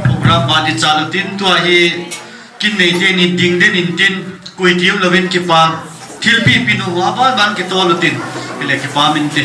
Program badi chalu tin tua hi kin nei teni ding den in tin kui tiu lovin kipa thilpeh pinu ho aban ban kitol u tin, hile kipa min te.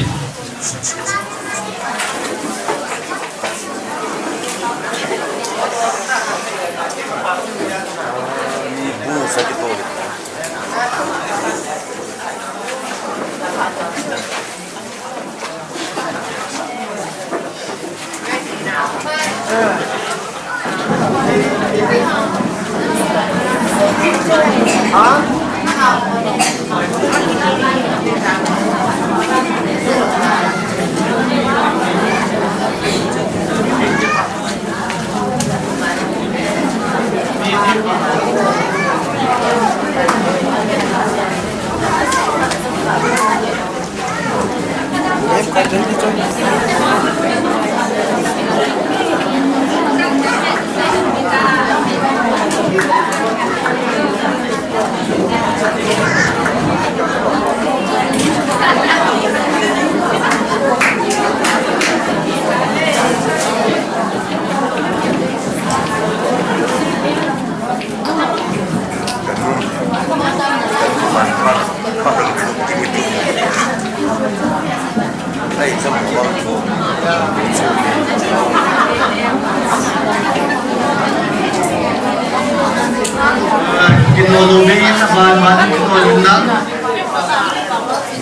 Kinolo be na ba ba kinolo na.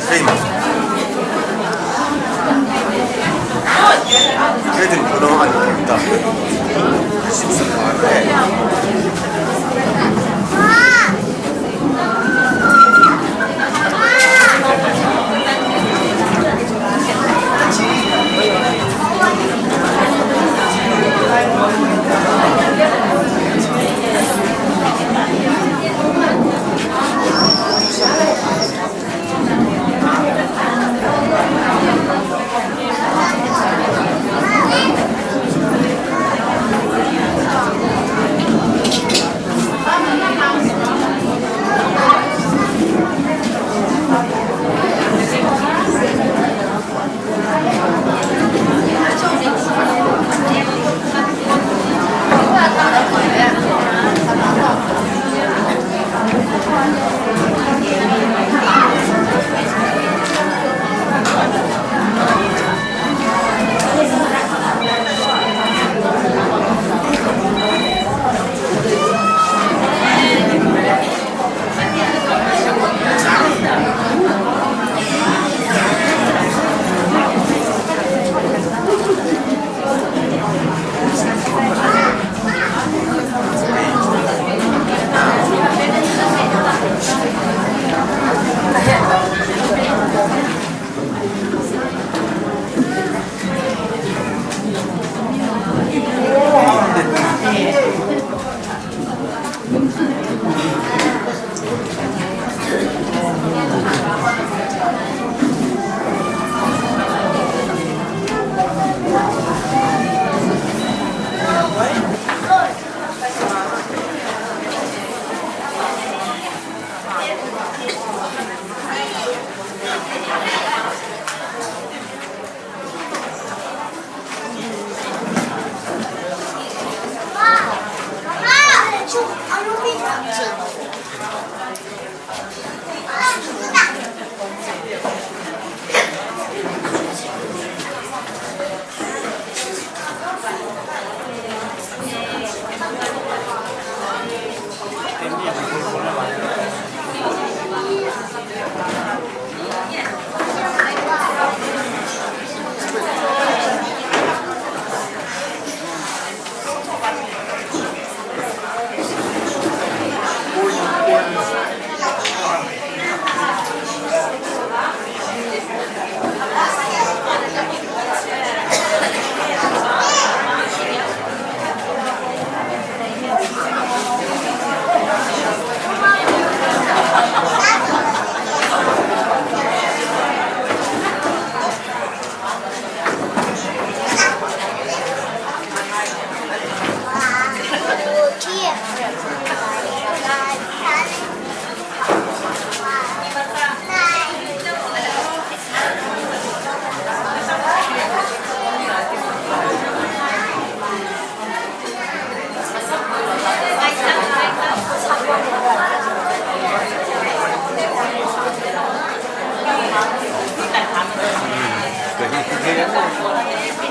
Hey. Hey, din ko na ang kita.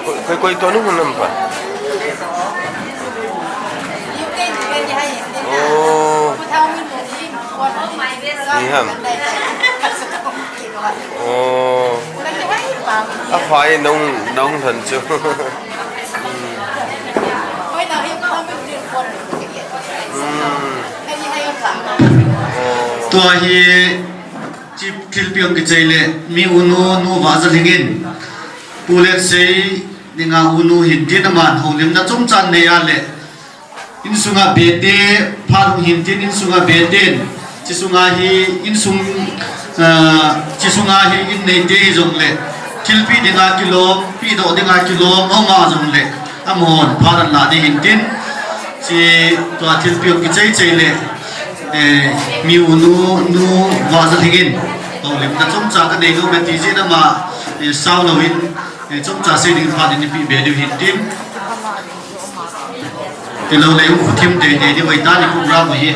Koi, koi, koi, to nu hun nam pa. Oh. Ni ham. Oh. A phai nong, nong than chu. Hmm. Hmm. Oh. Tua hi Chi thilpi ong kichai le, mi unu, Nu Vahzalhing in, Pu Letsei dinga unu hin tin aman, houlimna chomcha nei a le, insunga bete, phat hung hin tin insunga bete in, chi sunga hi insung, ah, chi sunga hi in neite hi jong le, thilpi dinga kilom, pidoh dinga kilom, aum a jong le, amahon phat an la ding hin tin, chi tua thilpi ong kichai chai le, eh, mi unu, Nu Vahzalhing in, houlimna chomcha ka nei nom e ti jeh in ama, eh, sao lou in, eh, chomcha sei ding phat in ipi be diu hin tin. Ti lou le u thim tei tei diu ahi ta ni program hi.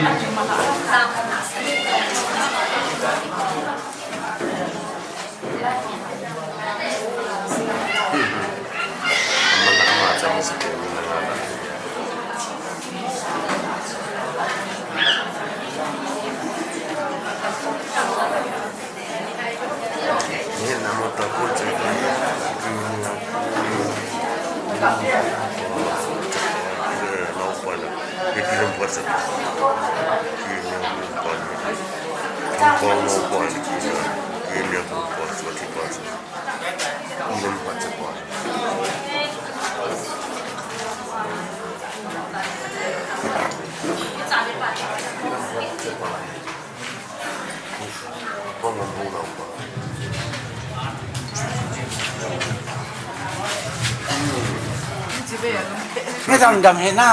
Ni dam dam he na.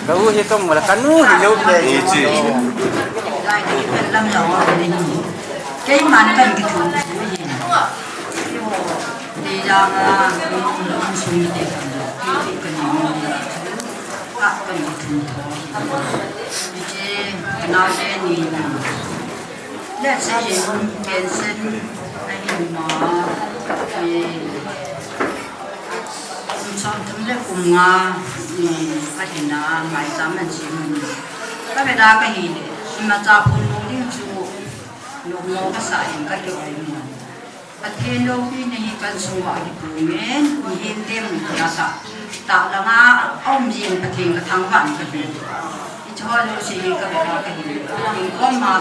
Ka u hi tong wala ka nu hi lo pe. Lai ka lam lo a ni. Keiman kan kithu. Ni jang a, sum ni te kan. Kan ni. Ka kan kithu. Ni che, na te ni. Let's say, pension, ahi ma, eh, kum som thum le kum nga, eh, ahi na, mai ta man si mun. Ka ve da ka hi le, ima cha phun lo ding chu, lo mo ka sa in ka ki oi mo. Pathen loupina hi kan sung uva hi pu ngen, mihem te mun tia sa. Ta langa a um jing Pathen ka thangvah in ka hi. I chol lo si hi ka bol ka hi. Pathen kom ma,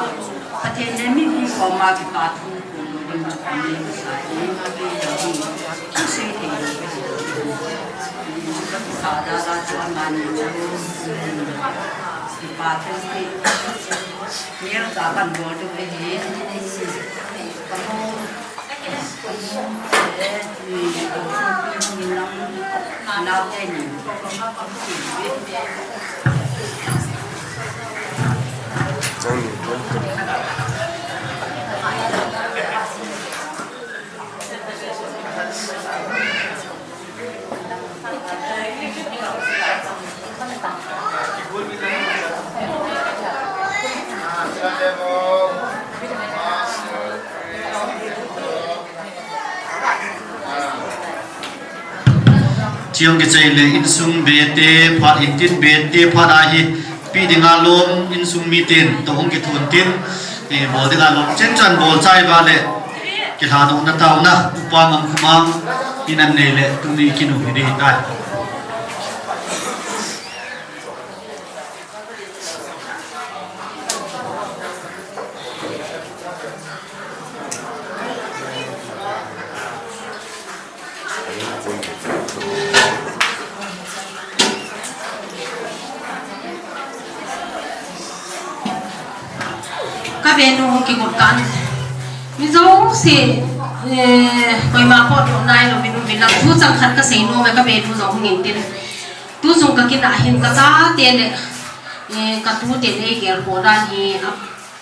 Pathen le mi hung kom ma kipa thu pu lo ding chu ka nei masa hi. Ka pe lo hi. Ka sei thei lo ka hi. Ka pa da da chu amani chu. Kipa thu hi. Neo ta kan bol tu hi. Ka mo. Chiang kichai le insung be te phat, intin be te phat ahi, pi dinga lom insung mi tin, to hung kithun tin, eh, bol dinga lom chen chan bol chai va le, kilha do na tau na, upa ngam khumang, inan nei le, tuni kinu hi dei tai. Ka venu hung kigot kan. Mi jouse, eh, koima pot lo nai lo, mi nu mi lang thu chang khat ka sei nom e, ka venu jong hung in tin. Tu chung ka kin a hin ka chate le, eh, ka tute nei gel ko dan hi, a,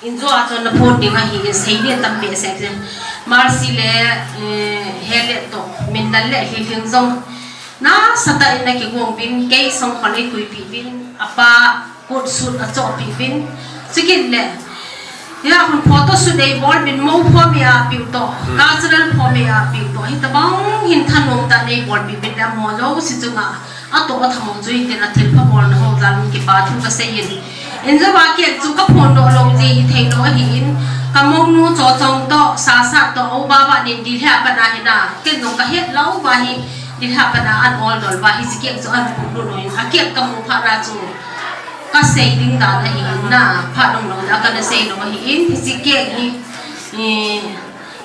in jo a chon na phot ding ahi, in sei ding tam behseh. Mercy le, eh, Helen to, Mindan le Lhilhing jong. Nasatah in na kigong uvin, kei song khol ei khuipi uvin, apa coat suit a chohpi uvin. Chukit le, Hia hun photo shoot ei bol uvin mo pho mi a piu to, hmm, cultural pho mi a piu to. Hitabang hin thanom tah in ei bolpi uvin le mo jouse chunga atoh a thamong chu hitin a thilpha bolna ho jal in kipa thu ka sei in. In jo va kiat chu ka phondoh lou ji hi thei lou ahi in. Ka mounu Chochong to, Sasa to, o ba ba nin Delhi a pat a hin a. Ken jong ka het lou va hi Delhi a pat a an ol dol va hi ji kiat chu an pu lu no in. A kiat ka mu phat ra chu. Ka sei ding dan ahi in na, phat dong lou a ka na sei lou ahi in, hiche cake hi, eh,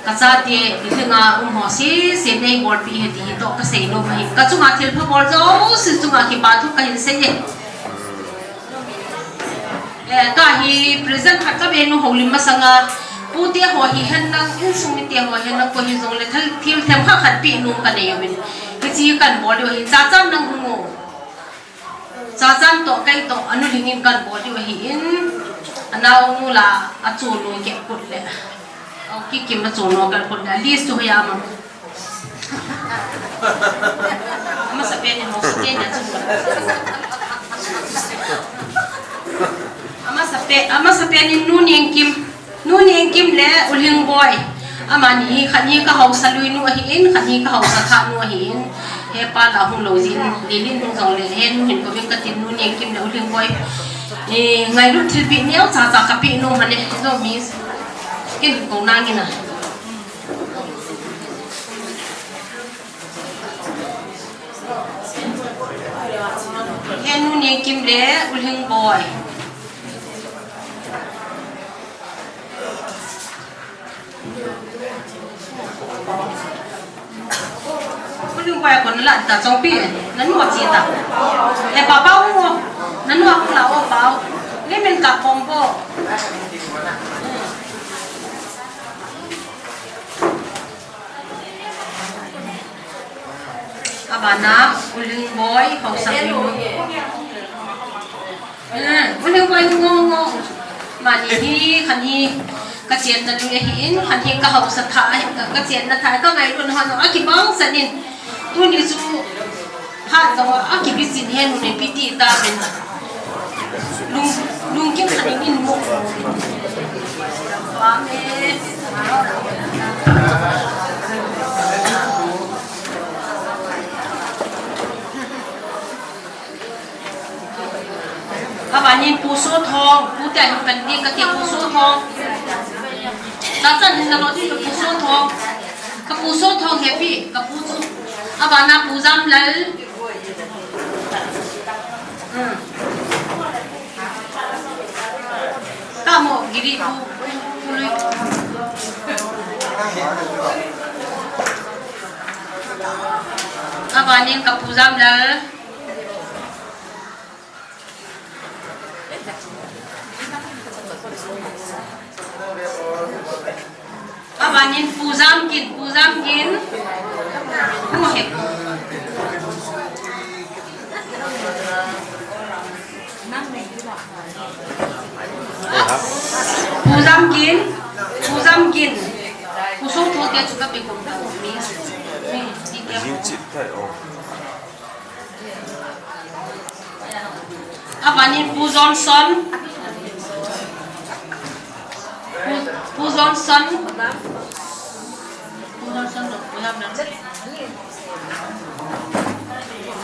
ka chate, i dinga um ho sese nei bolpi ahi ti hi toh ka sei lou ahi. Ka chunga thilpha bol jouse chunga kipa thu ka hin sei e. Eh, ka hi present khat ka be nu houlim masanga, pute ho hihen lang, insung mite ho hihen lang, koi hijongle thil, thil themkhat khat pe nom ka nei uvin. Hiche kan bol diu ahi, Chachan nang hung o. Chachan toh kei toh, anu Lhingin kan bol diu ahi in, anaonu la, achonu Kepkut le. Au, Kikim achonu Kepkut le. List chu hoiya ma. Amasapen in Hausa te na chu. Amasapen, amasapen in Nu Nengkim. Nu Nengkim le U Lhingboi. Amani hi khat hi ka Hausa lui nu ahi in, khat hi ka Hausa thah nu ahi in. He pa la hung lou jin, Lilin hung jong le, he nu hin ko vin ka tin Nu Nengkim le U Lhingboi. Eh, ngailut thilpeh neo cha cha ka pe nom mane, Zomi. Ko nangin a. Henu Nengkim le U Lhingboi. U Lhingboi a kon la ta chong pi. Nanu a chi ta. E pa pa u. Nanu a kon la o pa u. Ni min ka pom po. Abana, U Lhingboi, haosa U Lhingboi. Hmm, U Lhingboi, ngo, ngo. Mani hi, khan hi, ka chenna lui ahi in, khan hi ka haosa tha, ka, ka chenna tha, ka ngailut hon, a kibang sanin. Tuni chu, Phat jong a kibisin he nu le pi ti ta pen. Lung, lungkim khat in in mu. Amen. Abanin Pu Sothong, Pu te hin pen di ka ti Pu Sothong. Ta chan hin na lo di Pu Sothong. Ka Pu Sothong he pi, ka Pu chu. Abana Pu Jamlal. Hmm. Ka mo giri Pu, Pu Lui. Abanin ka Pu Jamlal. Abanin Pu Jamgin, Pu Jamgin. Pu he. Pu Jamgin, Pu Jamgin. Pu Sothong te chu ka pe kom ta mi. Mi, ti te. Abanin Pu Johnson. Pu, Pu Johnson. Pu Johnson, Pu Johnson.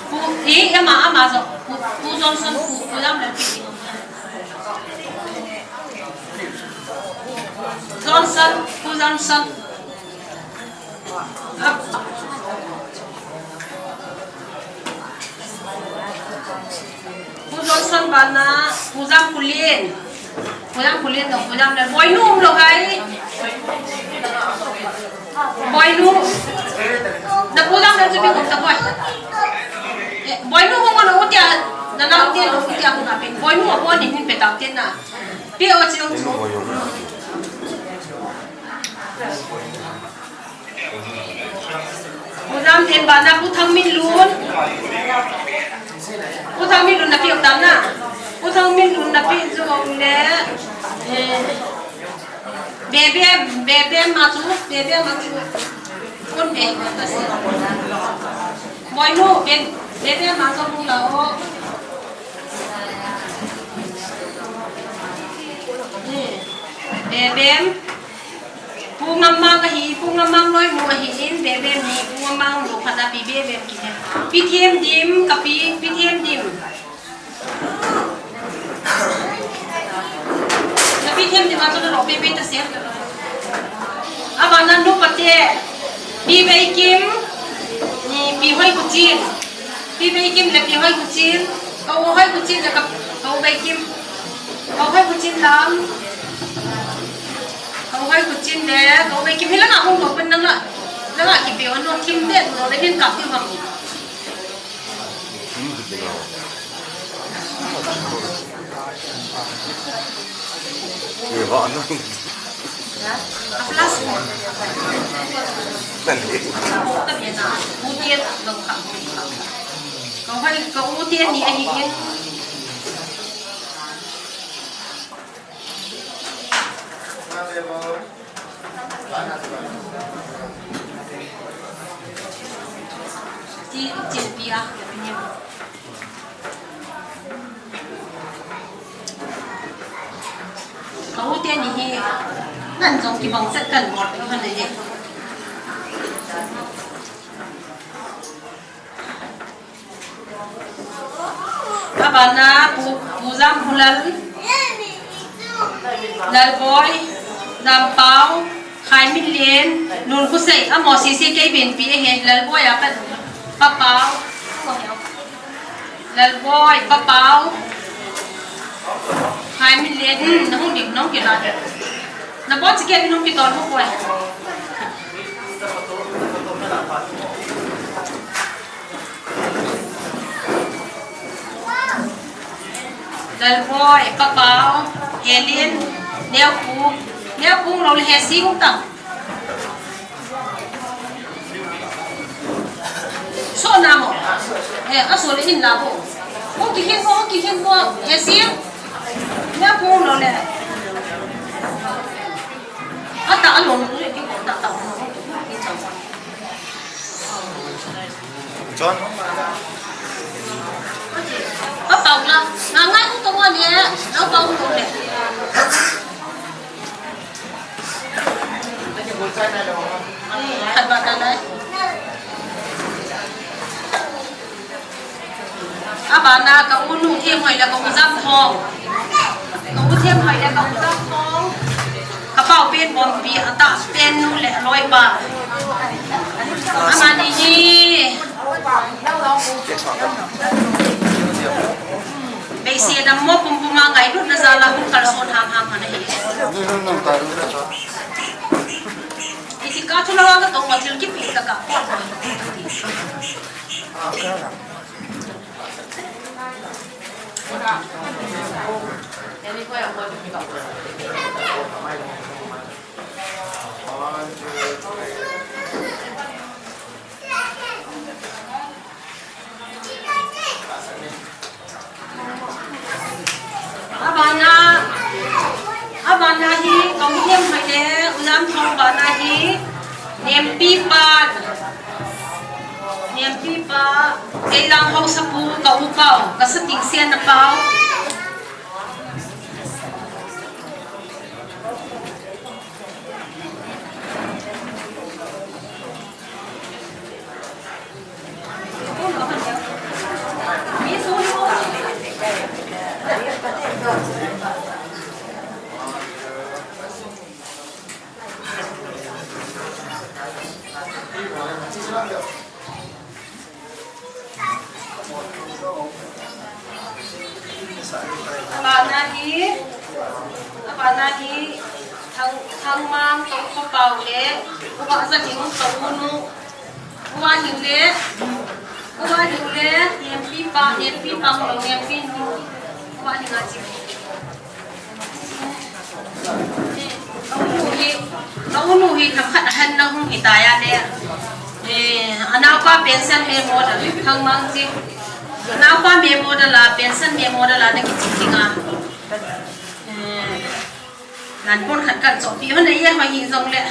Pu, i, ama, ama, so. Pu, Pu Johnson, Pu, Pu Johnson. Johnson, Pu Johnson. Pu Johnson bana, Pu Jamkulin. Pu Jamkulin no, Pu Jamlal. Boinu um lou hai. Boinu. Na Pu Jamlal chu pi kum ta boi. Eh, Boinu mo mo no utia, na na utia no utia ko na pi. Boinu mo mo ni min pe tau tin na. Pi o chi o chu. Pu Jamtin bana Pu Thangminlun. Pu Thangminlun na pi um tam na. Pu Thangminlun na pi chu um le. Eh, Bebe, Bebe ma chu, Bebe ma chu. Kun be, ta si. Boinu, Be, Bebe ma chu kun la o. Eh, Bebe. Pu Ngamang ahi, Pu Ngamang loinu ahi in, Bebe mi, Pu Ngamang lo khat a pi Bebe ki he. Pi Themdim, ka pi, Pi Themdim. Na Pi Themdim a chu na lo Bebe ta se. Abana nu pate, Pi Beikim, ni Pi Hoikuchin. Pi Beikim le Pi Hoikuchin, ka u Hoikuchin le ka, ka u Beikim. Ka u Hoikuchin lam. Ka u Hoikuchin le, ka u Beikim hi langa hung lo pen nang la. Langa kipe o no kim de no le hin kap ti bang. Ni ho no. Ka u te ni ahi in. Ti, ti pi a, ni. Ka u te ni hi, nan jong kibang set kan bol pe kan ni. Abana Pu, Pu Jamhulal, Lalboi. Dampau, Khaiminlen, Nunkhuseih, amaho sese kei benpi ahi, Lalboi a pat, Papau, Lalboi, Papau, Khaiminlen, hmm, nahung ding, nahung kila. Nabon chikeh nahung kitol mo boi. Lalboi, Papau, Helen, Neopu, Neopu lo le Hesing ta. So na mo. Eh, aso le in la bo. Hung kikhin bo, hung kikhin bo, Hesing. Neopu lo le. Ata alo le, ta ta. John. Papau la, nga ngai u tong wa ni, na pau u tong le. Khat ba ka lai. Abana ka u Nu Themhoi le ka u Jamthong. Ka u Themhoi le ka u Jamthong. Ka pau pen bompi ata pen nu le aloi pa. Amani hi. Beisei dam mo pumpum a ngailutna jal a hung kalson hamham ana hi. Iti ka thu la ka tong ma thil kipi ta ka. Abana, abana hi ka u Themhoi le u Jamthong bana hi nempi pa. Nempi pa, Keilang Haosapu ka u pau, ka sating sen na pau. Abana hi, abana hi, Thang, Thangmang, ka u Khopau le, u Vahzaning, ka u Nu, u Vahning le, u Vahning le, Nempi pa, Nempi pa, u Nempi nu, u Vahning a chi. Ka u nu hi, ka u nu hi themkhat a hen lang hung hi tai a le. Eh, anaopa pension memo da, Thangmang chi. Anaopa memo da la, pension memo da la, na kichi kinga. Eh, nan pon khat kan chohpi hon na ye hoi hi jong le.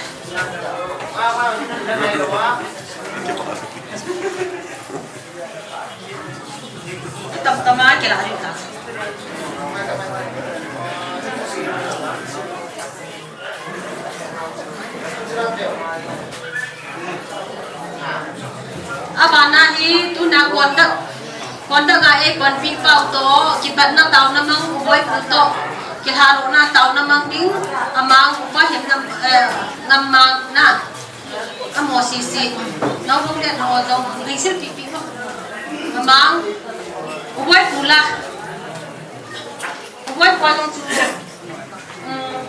Tam tam a kila ri ta. Abana hi tuna conduct, conduct a ei panpi pau toh, kipatna taona mang u Boipu toh, kilhadohna taona mang ding, amang u pa hem ngam, eh, ngam mang na. Amaho sese, nao bang le nao jong, ngaisel pipi mo. Amang, u Boipu la. U Boipu a jong chu. Um,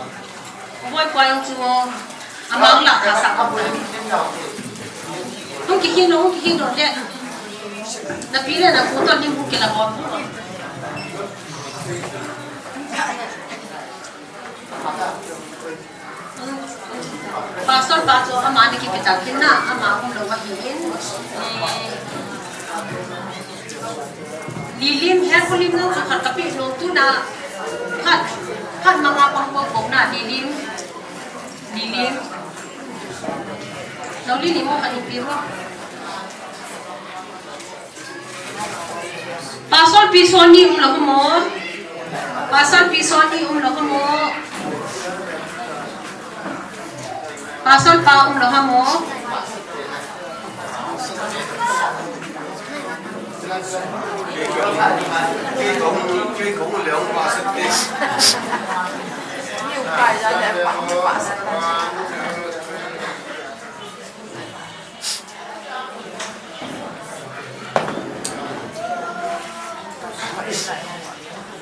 u Boipu a jong chu. Amang la ka sa ka bu. Hung kikhin lo, hung kikhin lo le. Na pi le na pu toh lim hung kila bom. Pastor pa chu ama ni kipetal kit na, ama um lou ahin. Eh, Lilim, Herkulim nang chu khat kapeh lou tuna. Khat, khat manga pang pang pang na, Lilim. Lilim. Lou Lilim mo khat ipi mo. Pastor Pi Sony um lou mo. Pastor Pi Sony um lou mo. Pastor pa um lou mo.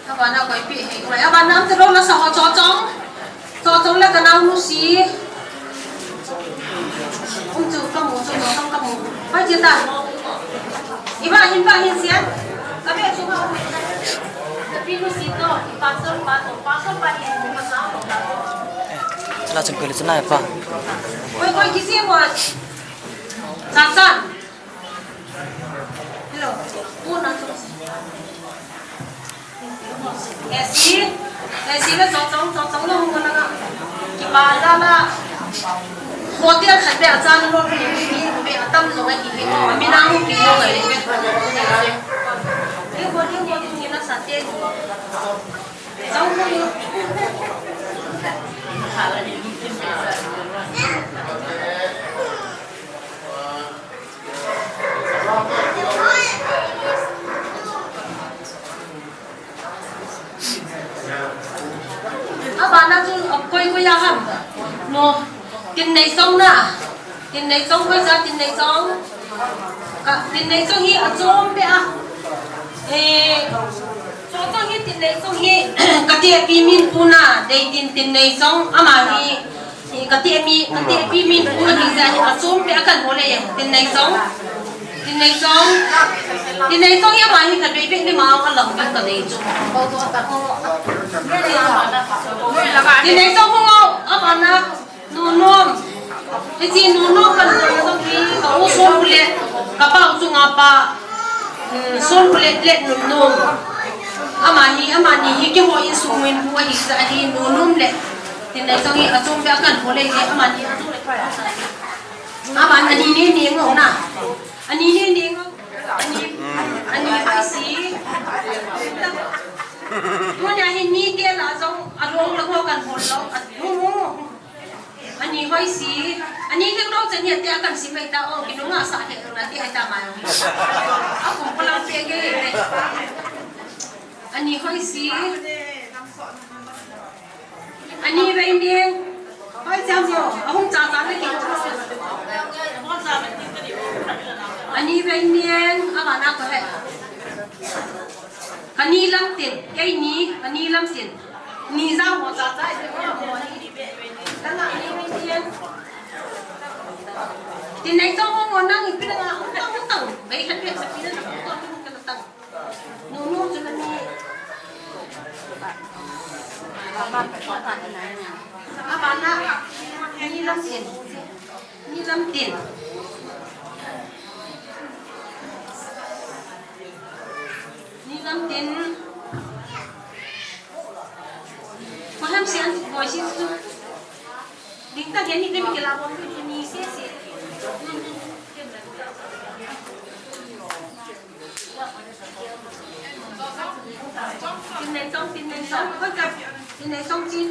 Abana koi pi hi, koi abana am te lo la sa ho cho chong. Cho chong la ka nau nu si. Um chu ka mu chu no tong ka mu. Pai che ta. Iba hin ba hin sia. Ka be chu ka mu. Ka pi nu si to, pastor pa to, pastor pa hin ma sa. Chila chun koi le chila pa. Koi koi kisi mo. Sa sa. Hello. Pu na chu. Esi, esi le cho chong, cho chong lo mo na. Kipa la la. Hotel khat be a chan lo ni, ni be a tam lo ngai hi. Mi na mu ki lo ngai. Ni ho, ni ho, ni na sa te. Chong lo. Abana chu koi koi a ham. No. Tin nei chong na. Tin nei chong koi sa tin nei chong. Ka tin nei chong hi a chom be a. Eh, cho chong hi tin nei chong hi. Ka ti pi min pu na. Dei tin tin nei chong. Ama hi. Hi, ka ti mi, ka ti pi min pu ni za hi a chom pe a kan ho le ye. Tin nei chong. Tin nei chong. Tin nei chong ya ma hi ka be be ni ma a lang ka dei chu. Tin nei chong ho a ba na nu nom. Hi chi nu nom kan ho na hi ka u so le ka pa u chu nga pa. Hmm, son pu le le nu nom. Ama hi, ama ni hi ki ho in su min pu hi sa hi nu nom le. Tin nei chong hi a chom be a kan ho le ye, ama ni a chom le. Ama ni ni ni ngo na. Ani ni ni ngo. Ani, ani ai si. Mo ni a hi ni te la chong a long la ngo kan ho lo. A, hu, hu, hu. Ani hoi si. Ani hi lo chen ni te a kan si mai ta o ki nunga sa he lo na te ai ta mai o. A kum ko lang pe ke. Ani hoi si. Ani vei niang. Hoi cham mo. Ahung cha cha le ki. Ani vei niang. Abana ko he. Kani lam tin. Kei ni. Kani lam tin. Ni za mo cha cha. Kani vei niang. Tin nei chong mo nang ipi na. Hung tang hung tang. Vei khat vei khat pi na. Hung tang hung tang. Nunu chu na ni. Abana. Ni lam tin. Ni lam tin. Ni lam tin. Ko ham sian ko si chu. Ding ta ke ni ke mi ke la bon ni se se. Tin nei chong, tin nei chong, ko cha, tin nei chong chi.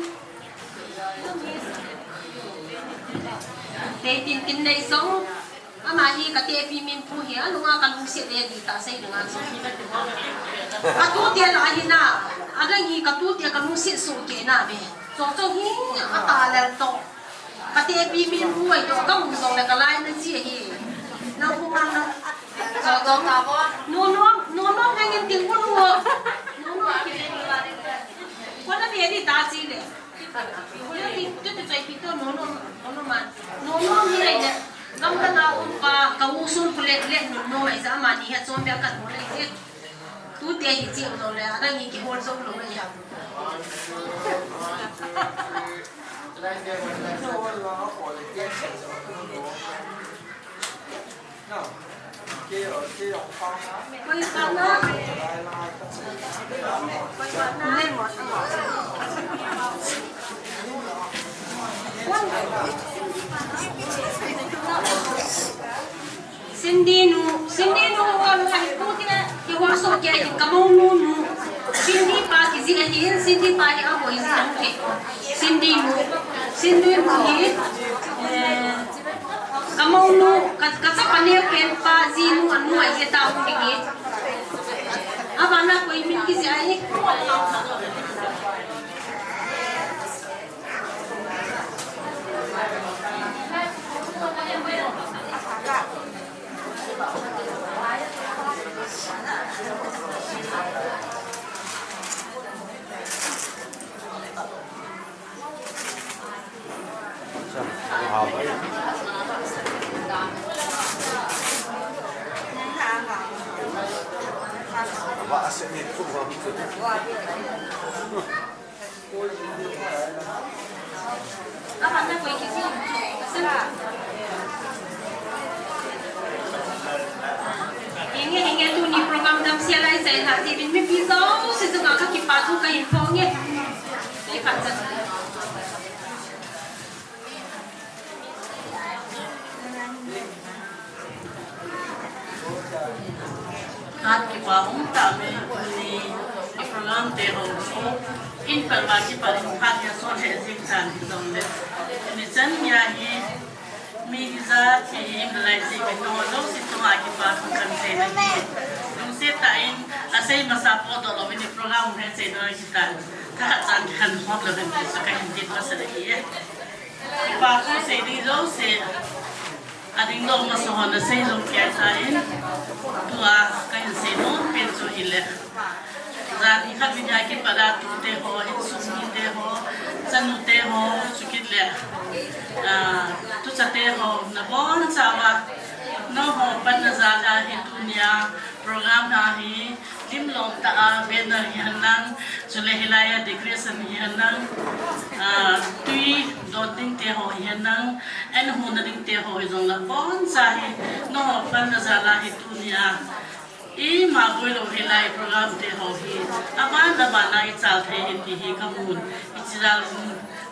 Te tin, tin nei chong. Ama hi ka te pi min pu hi a, lunga ka lungset le di ta sei lunga chu. A tu te la hi na, a dang hi ka tu te ka lungset su ke na be. Chong chong hi, a ta le to. Ka te pi min pu ai to, ka mu jong le ka lai na chi hi. Na pu man na. Chong chong. No, no, no, no, hang in ting pu lu. No, no, ki le ni la. Ko na be di ta chi le. Ko na ni tu tu chai pi to, no, no, no, no, man. No, no, ni ai le. Gam ta na um pa, ka u sun pu le, le, no, no, ai za ma ni ha chom be ka no le. Tu te hi chi lo le, a dang hi ki hol so lo le ya. Cindy nu, Cindy nu, wa lu hai pu ti na, ki wa so ke, ka mo nu nu. Cindy pa ki ji ahi, Cindy pa hi a hoi ji ahi. Cindy nu, Cindy nu hi, eh, ka mo nu, ka, ka chapa neo pen pa ji nu anu ahi ta hu ni. Abana koi min ki ji ahi. Henge, henge, tuni program damsel a i chai lhah jeh uvin mipi jouse chunga ka kipathu kahin phong e. Ei khat chan. Khat kipa um tah in tuni a program te ho chu in palva kipa in phat hi asol lheh jing chan hijongle, tuni chan geiya hi mi ijat hi im lai jeh uvin nangho jouse chunga kipathu kahin sei nahi. Lungset tah in asei masa potdoh louvin i program hi chai ding ahitan. Thahat chan kikhen hop louvin ti chu kahin ti masa nahi e. Kipathu sei ding jouse, ading lou masa hon asei lou kei tan, tua kahin sei nom pen chu hile, jan hi khat nia kipat a tute ho, insung mite ho, chanu te ho, chukit le, ah, tucha te ho, nabonchauva nangho panna jal a hi tunia program a hi lim lom tah a banner hihen lang, chule hilai a decoration hihen lang, ah, tui don ding te ho hihen lang, an huna ding te ho hijongle, boncha hi nangho panna jal a hi tunia ima boilou hilai program te ho hi aban aban a i chal thei hi ti hi kamun, i chijal in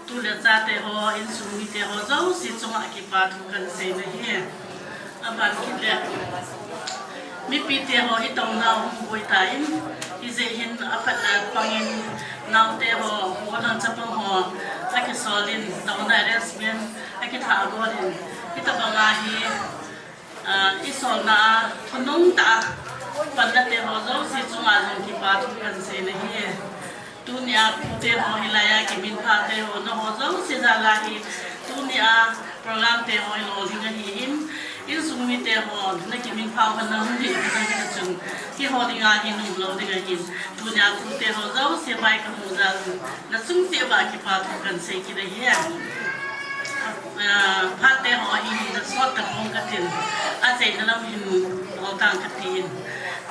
tu le cha te ho, insung mite ho jouse chunga kipathu kahin sei nahi. Aban kit le, mipi te ho hi touna hung boi tan, hijeh hin aphat le pang in naote ho, golhang chapang ho, akisol in touna arrangement akithah bol in, hitobang a hi, ah, i solna a thunung tah a panna te ho jouse chunga jong kipathu kahin sei nahi. Tunia pu te ho hilai a kiminpha te ho, nangho jouse jal a hi tunia program te ho i lolhing ahin, insung mite ho na kiminpha ho na hung hi na hi chun, keiho dinga hi nom lou ding ahin, tunia pu te ho jouse vai kamu jal in nachung cheh uva kipathu kahin sei kit ahi. Ah, phat te ho hi na sot tapong katin, achaina lam hin bol tang katin.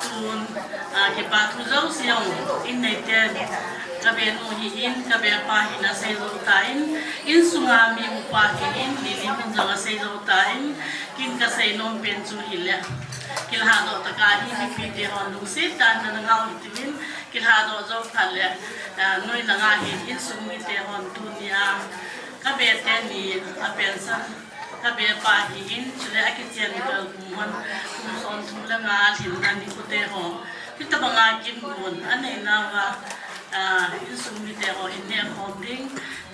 Tun, ah, kipathu jouse jong in nei ten, ka benu hi in, ka bepa hin asei jou tan, insunga mi upa hi in, Lily hin jong asei jou tan, kin kasei nom pen chu hile, kilhadoh tah a hi mipi te hon lungset tah in na ngah u hitin, kilhadoh jou phat le, ah, noi langa hin insung mite hon tunia ka be teni a pension, ka bepa hi in, chule akichen kal kum hon, kum som thum le nga a lhinna nikho te ho, hitobang a kimgon anei nauva, ah, insung mite ho in neh khom ding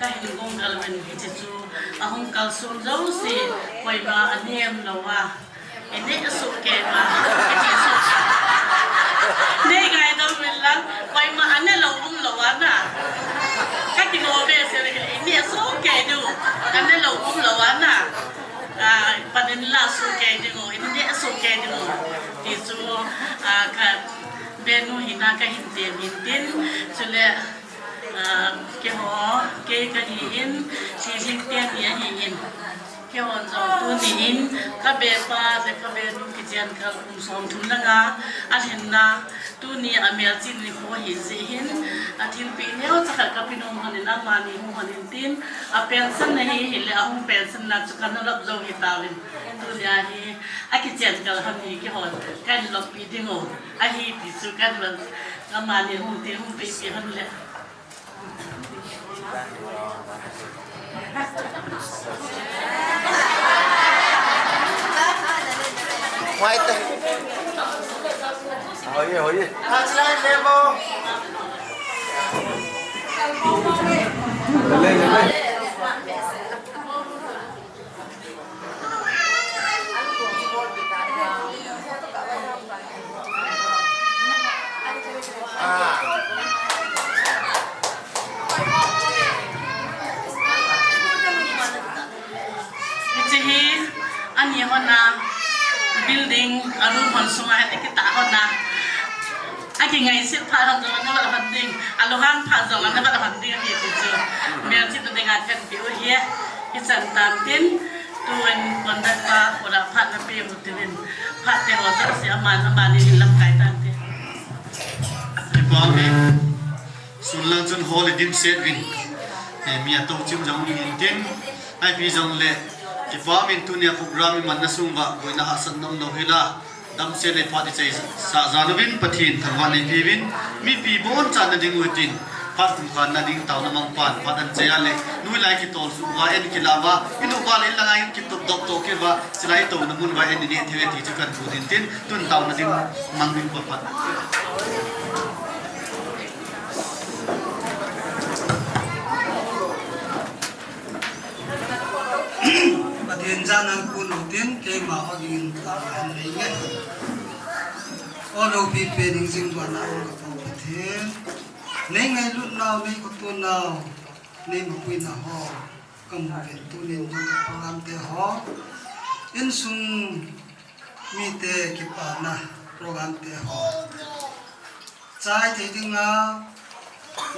kahin gong kal uvin, hiche chu ahung kalson jouse koima anem louva, i neh soh kei uva, i neh soh kei. Nei ngaidam uvin lang, koima ane lou um lou ana. Ka kino behseh le, i neh soh kei diu, ane lou um lou ana. Ah, pan in la soh kei diu, i neh soh kei diu. Ti chu, ah, ka benu hina kahin tem in tin, chule, ah, keiho, kei kahi in, Lily teni ahi in. Keihon jong tuni in, ka bepa le ka benu kichen kal kum som thum le nga a lhinna, tuni a melchih nikho hi jeh hin, a thilpeh neocha khat ka pi nom hon in, amani hung hon in tin, a pension ahi hile, ahung pension na chu kana lop jou hitauvin. Tunia hi, akichen kal hon hi keihon, kana lop pi ding u ahi ti chu kana lop, amani hung ti hung peh peh hon le. Hoite. Hoye, hoye. Hiche hi ani hon a building a room hon sunga hin akitah hon a, akingaiset phat hon jong ana vet hon ding, alunghang phat jong ana vet hon ding ahi ti chu melchihna dinga kahin peh u ahi. Kichan tan tin, tuin conductor pa, kora phat na pe mu tin, phat te ho jouse aman, aman in lamkai tan tin. Ipa mi, sunlang chun hall i dimset vin. Eh, mi ato chim jong in tin, ai pi jong le, ipa min tunia program i manna sung uva, boina hahsatna umlou hela. Damsel le phat i chai sa jal uvin Pathen thangvah nei peuvin, mipi bonchan na ding u hitin, phat kum khan na ding taona mang pan, phat an chai a le, nui lai kitol suh uva, en kila uva, in uva le in langa in kitop dop to kit uva, chilai touna mun uva en i neh thei u ti chu kan pu din tin, tun taona ding mang ding pa phat. Pathen jana kun utin, keima ho dingin taona hin nei nge. O loupi pen hingjing vana um ka Pa Pathen. Nei ngailut nau, nei khoto nau, nei mapuina ho. Ka mu uvin tunin jong ka program te ho. Insung mite kipana program te ho. Chai thei dinga,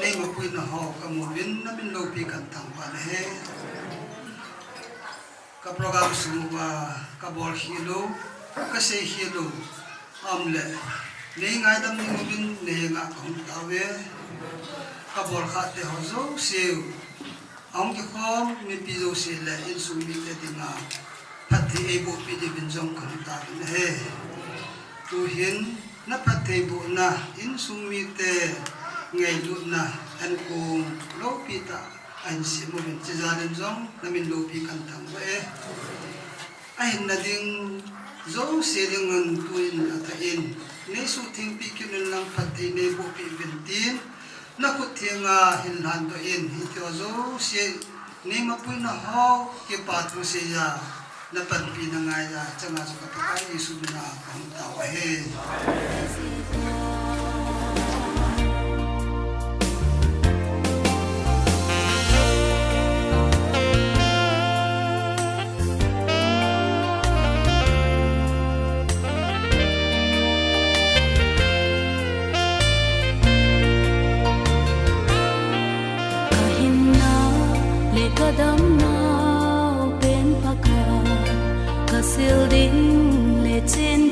nei mapuina ho ka mu uvin na min loupi kan thangvah na e. Ka program sung uva, ka bol khel u, ka sei khel u, aum le, nei ngaidam ding uvin nei nga ka hung tao ve. Ka bol kha te ho jouse u, ahung kikhom mipi jouse le insung mite dinga phatthei eiboh peh diuvin jong ka hung tao ve na e. Tuhin, na phatthei bohna, insung mite ngailutna, an kong loupi tah ahin sem uvin, chijal in jong na min loupi kan thangvah e. Ahin na ding jouse ding un tuin atah in, nei suhtheng peh kit un lang phatthei nei boh peh uvin tin, na khut thenga hin lhan doh in, hiti ho jouse, nei mapuina ho, kipa thu seiya, na panpina ngaiya, changa chu ka Pakai Jesu mina ka hung tao ahi. Ka hinna le ka damna u pen Pakai, ka sil ding le chen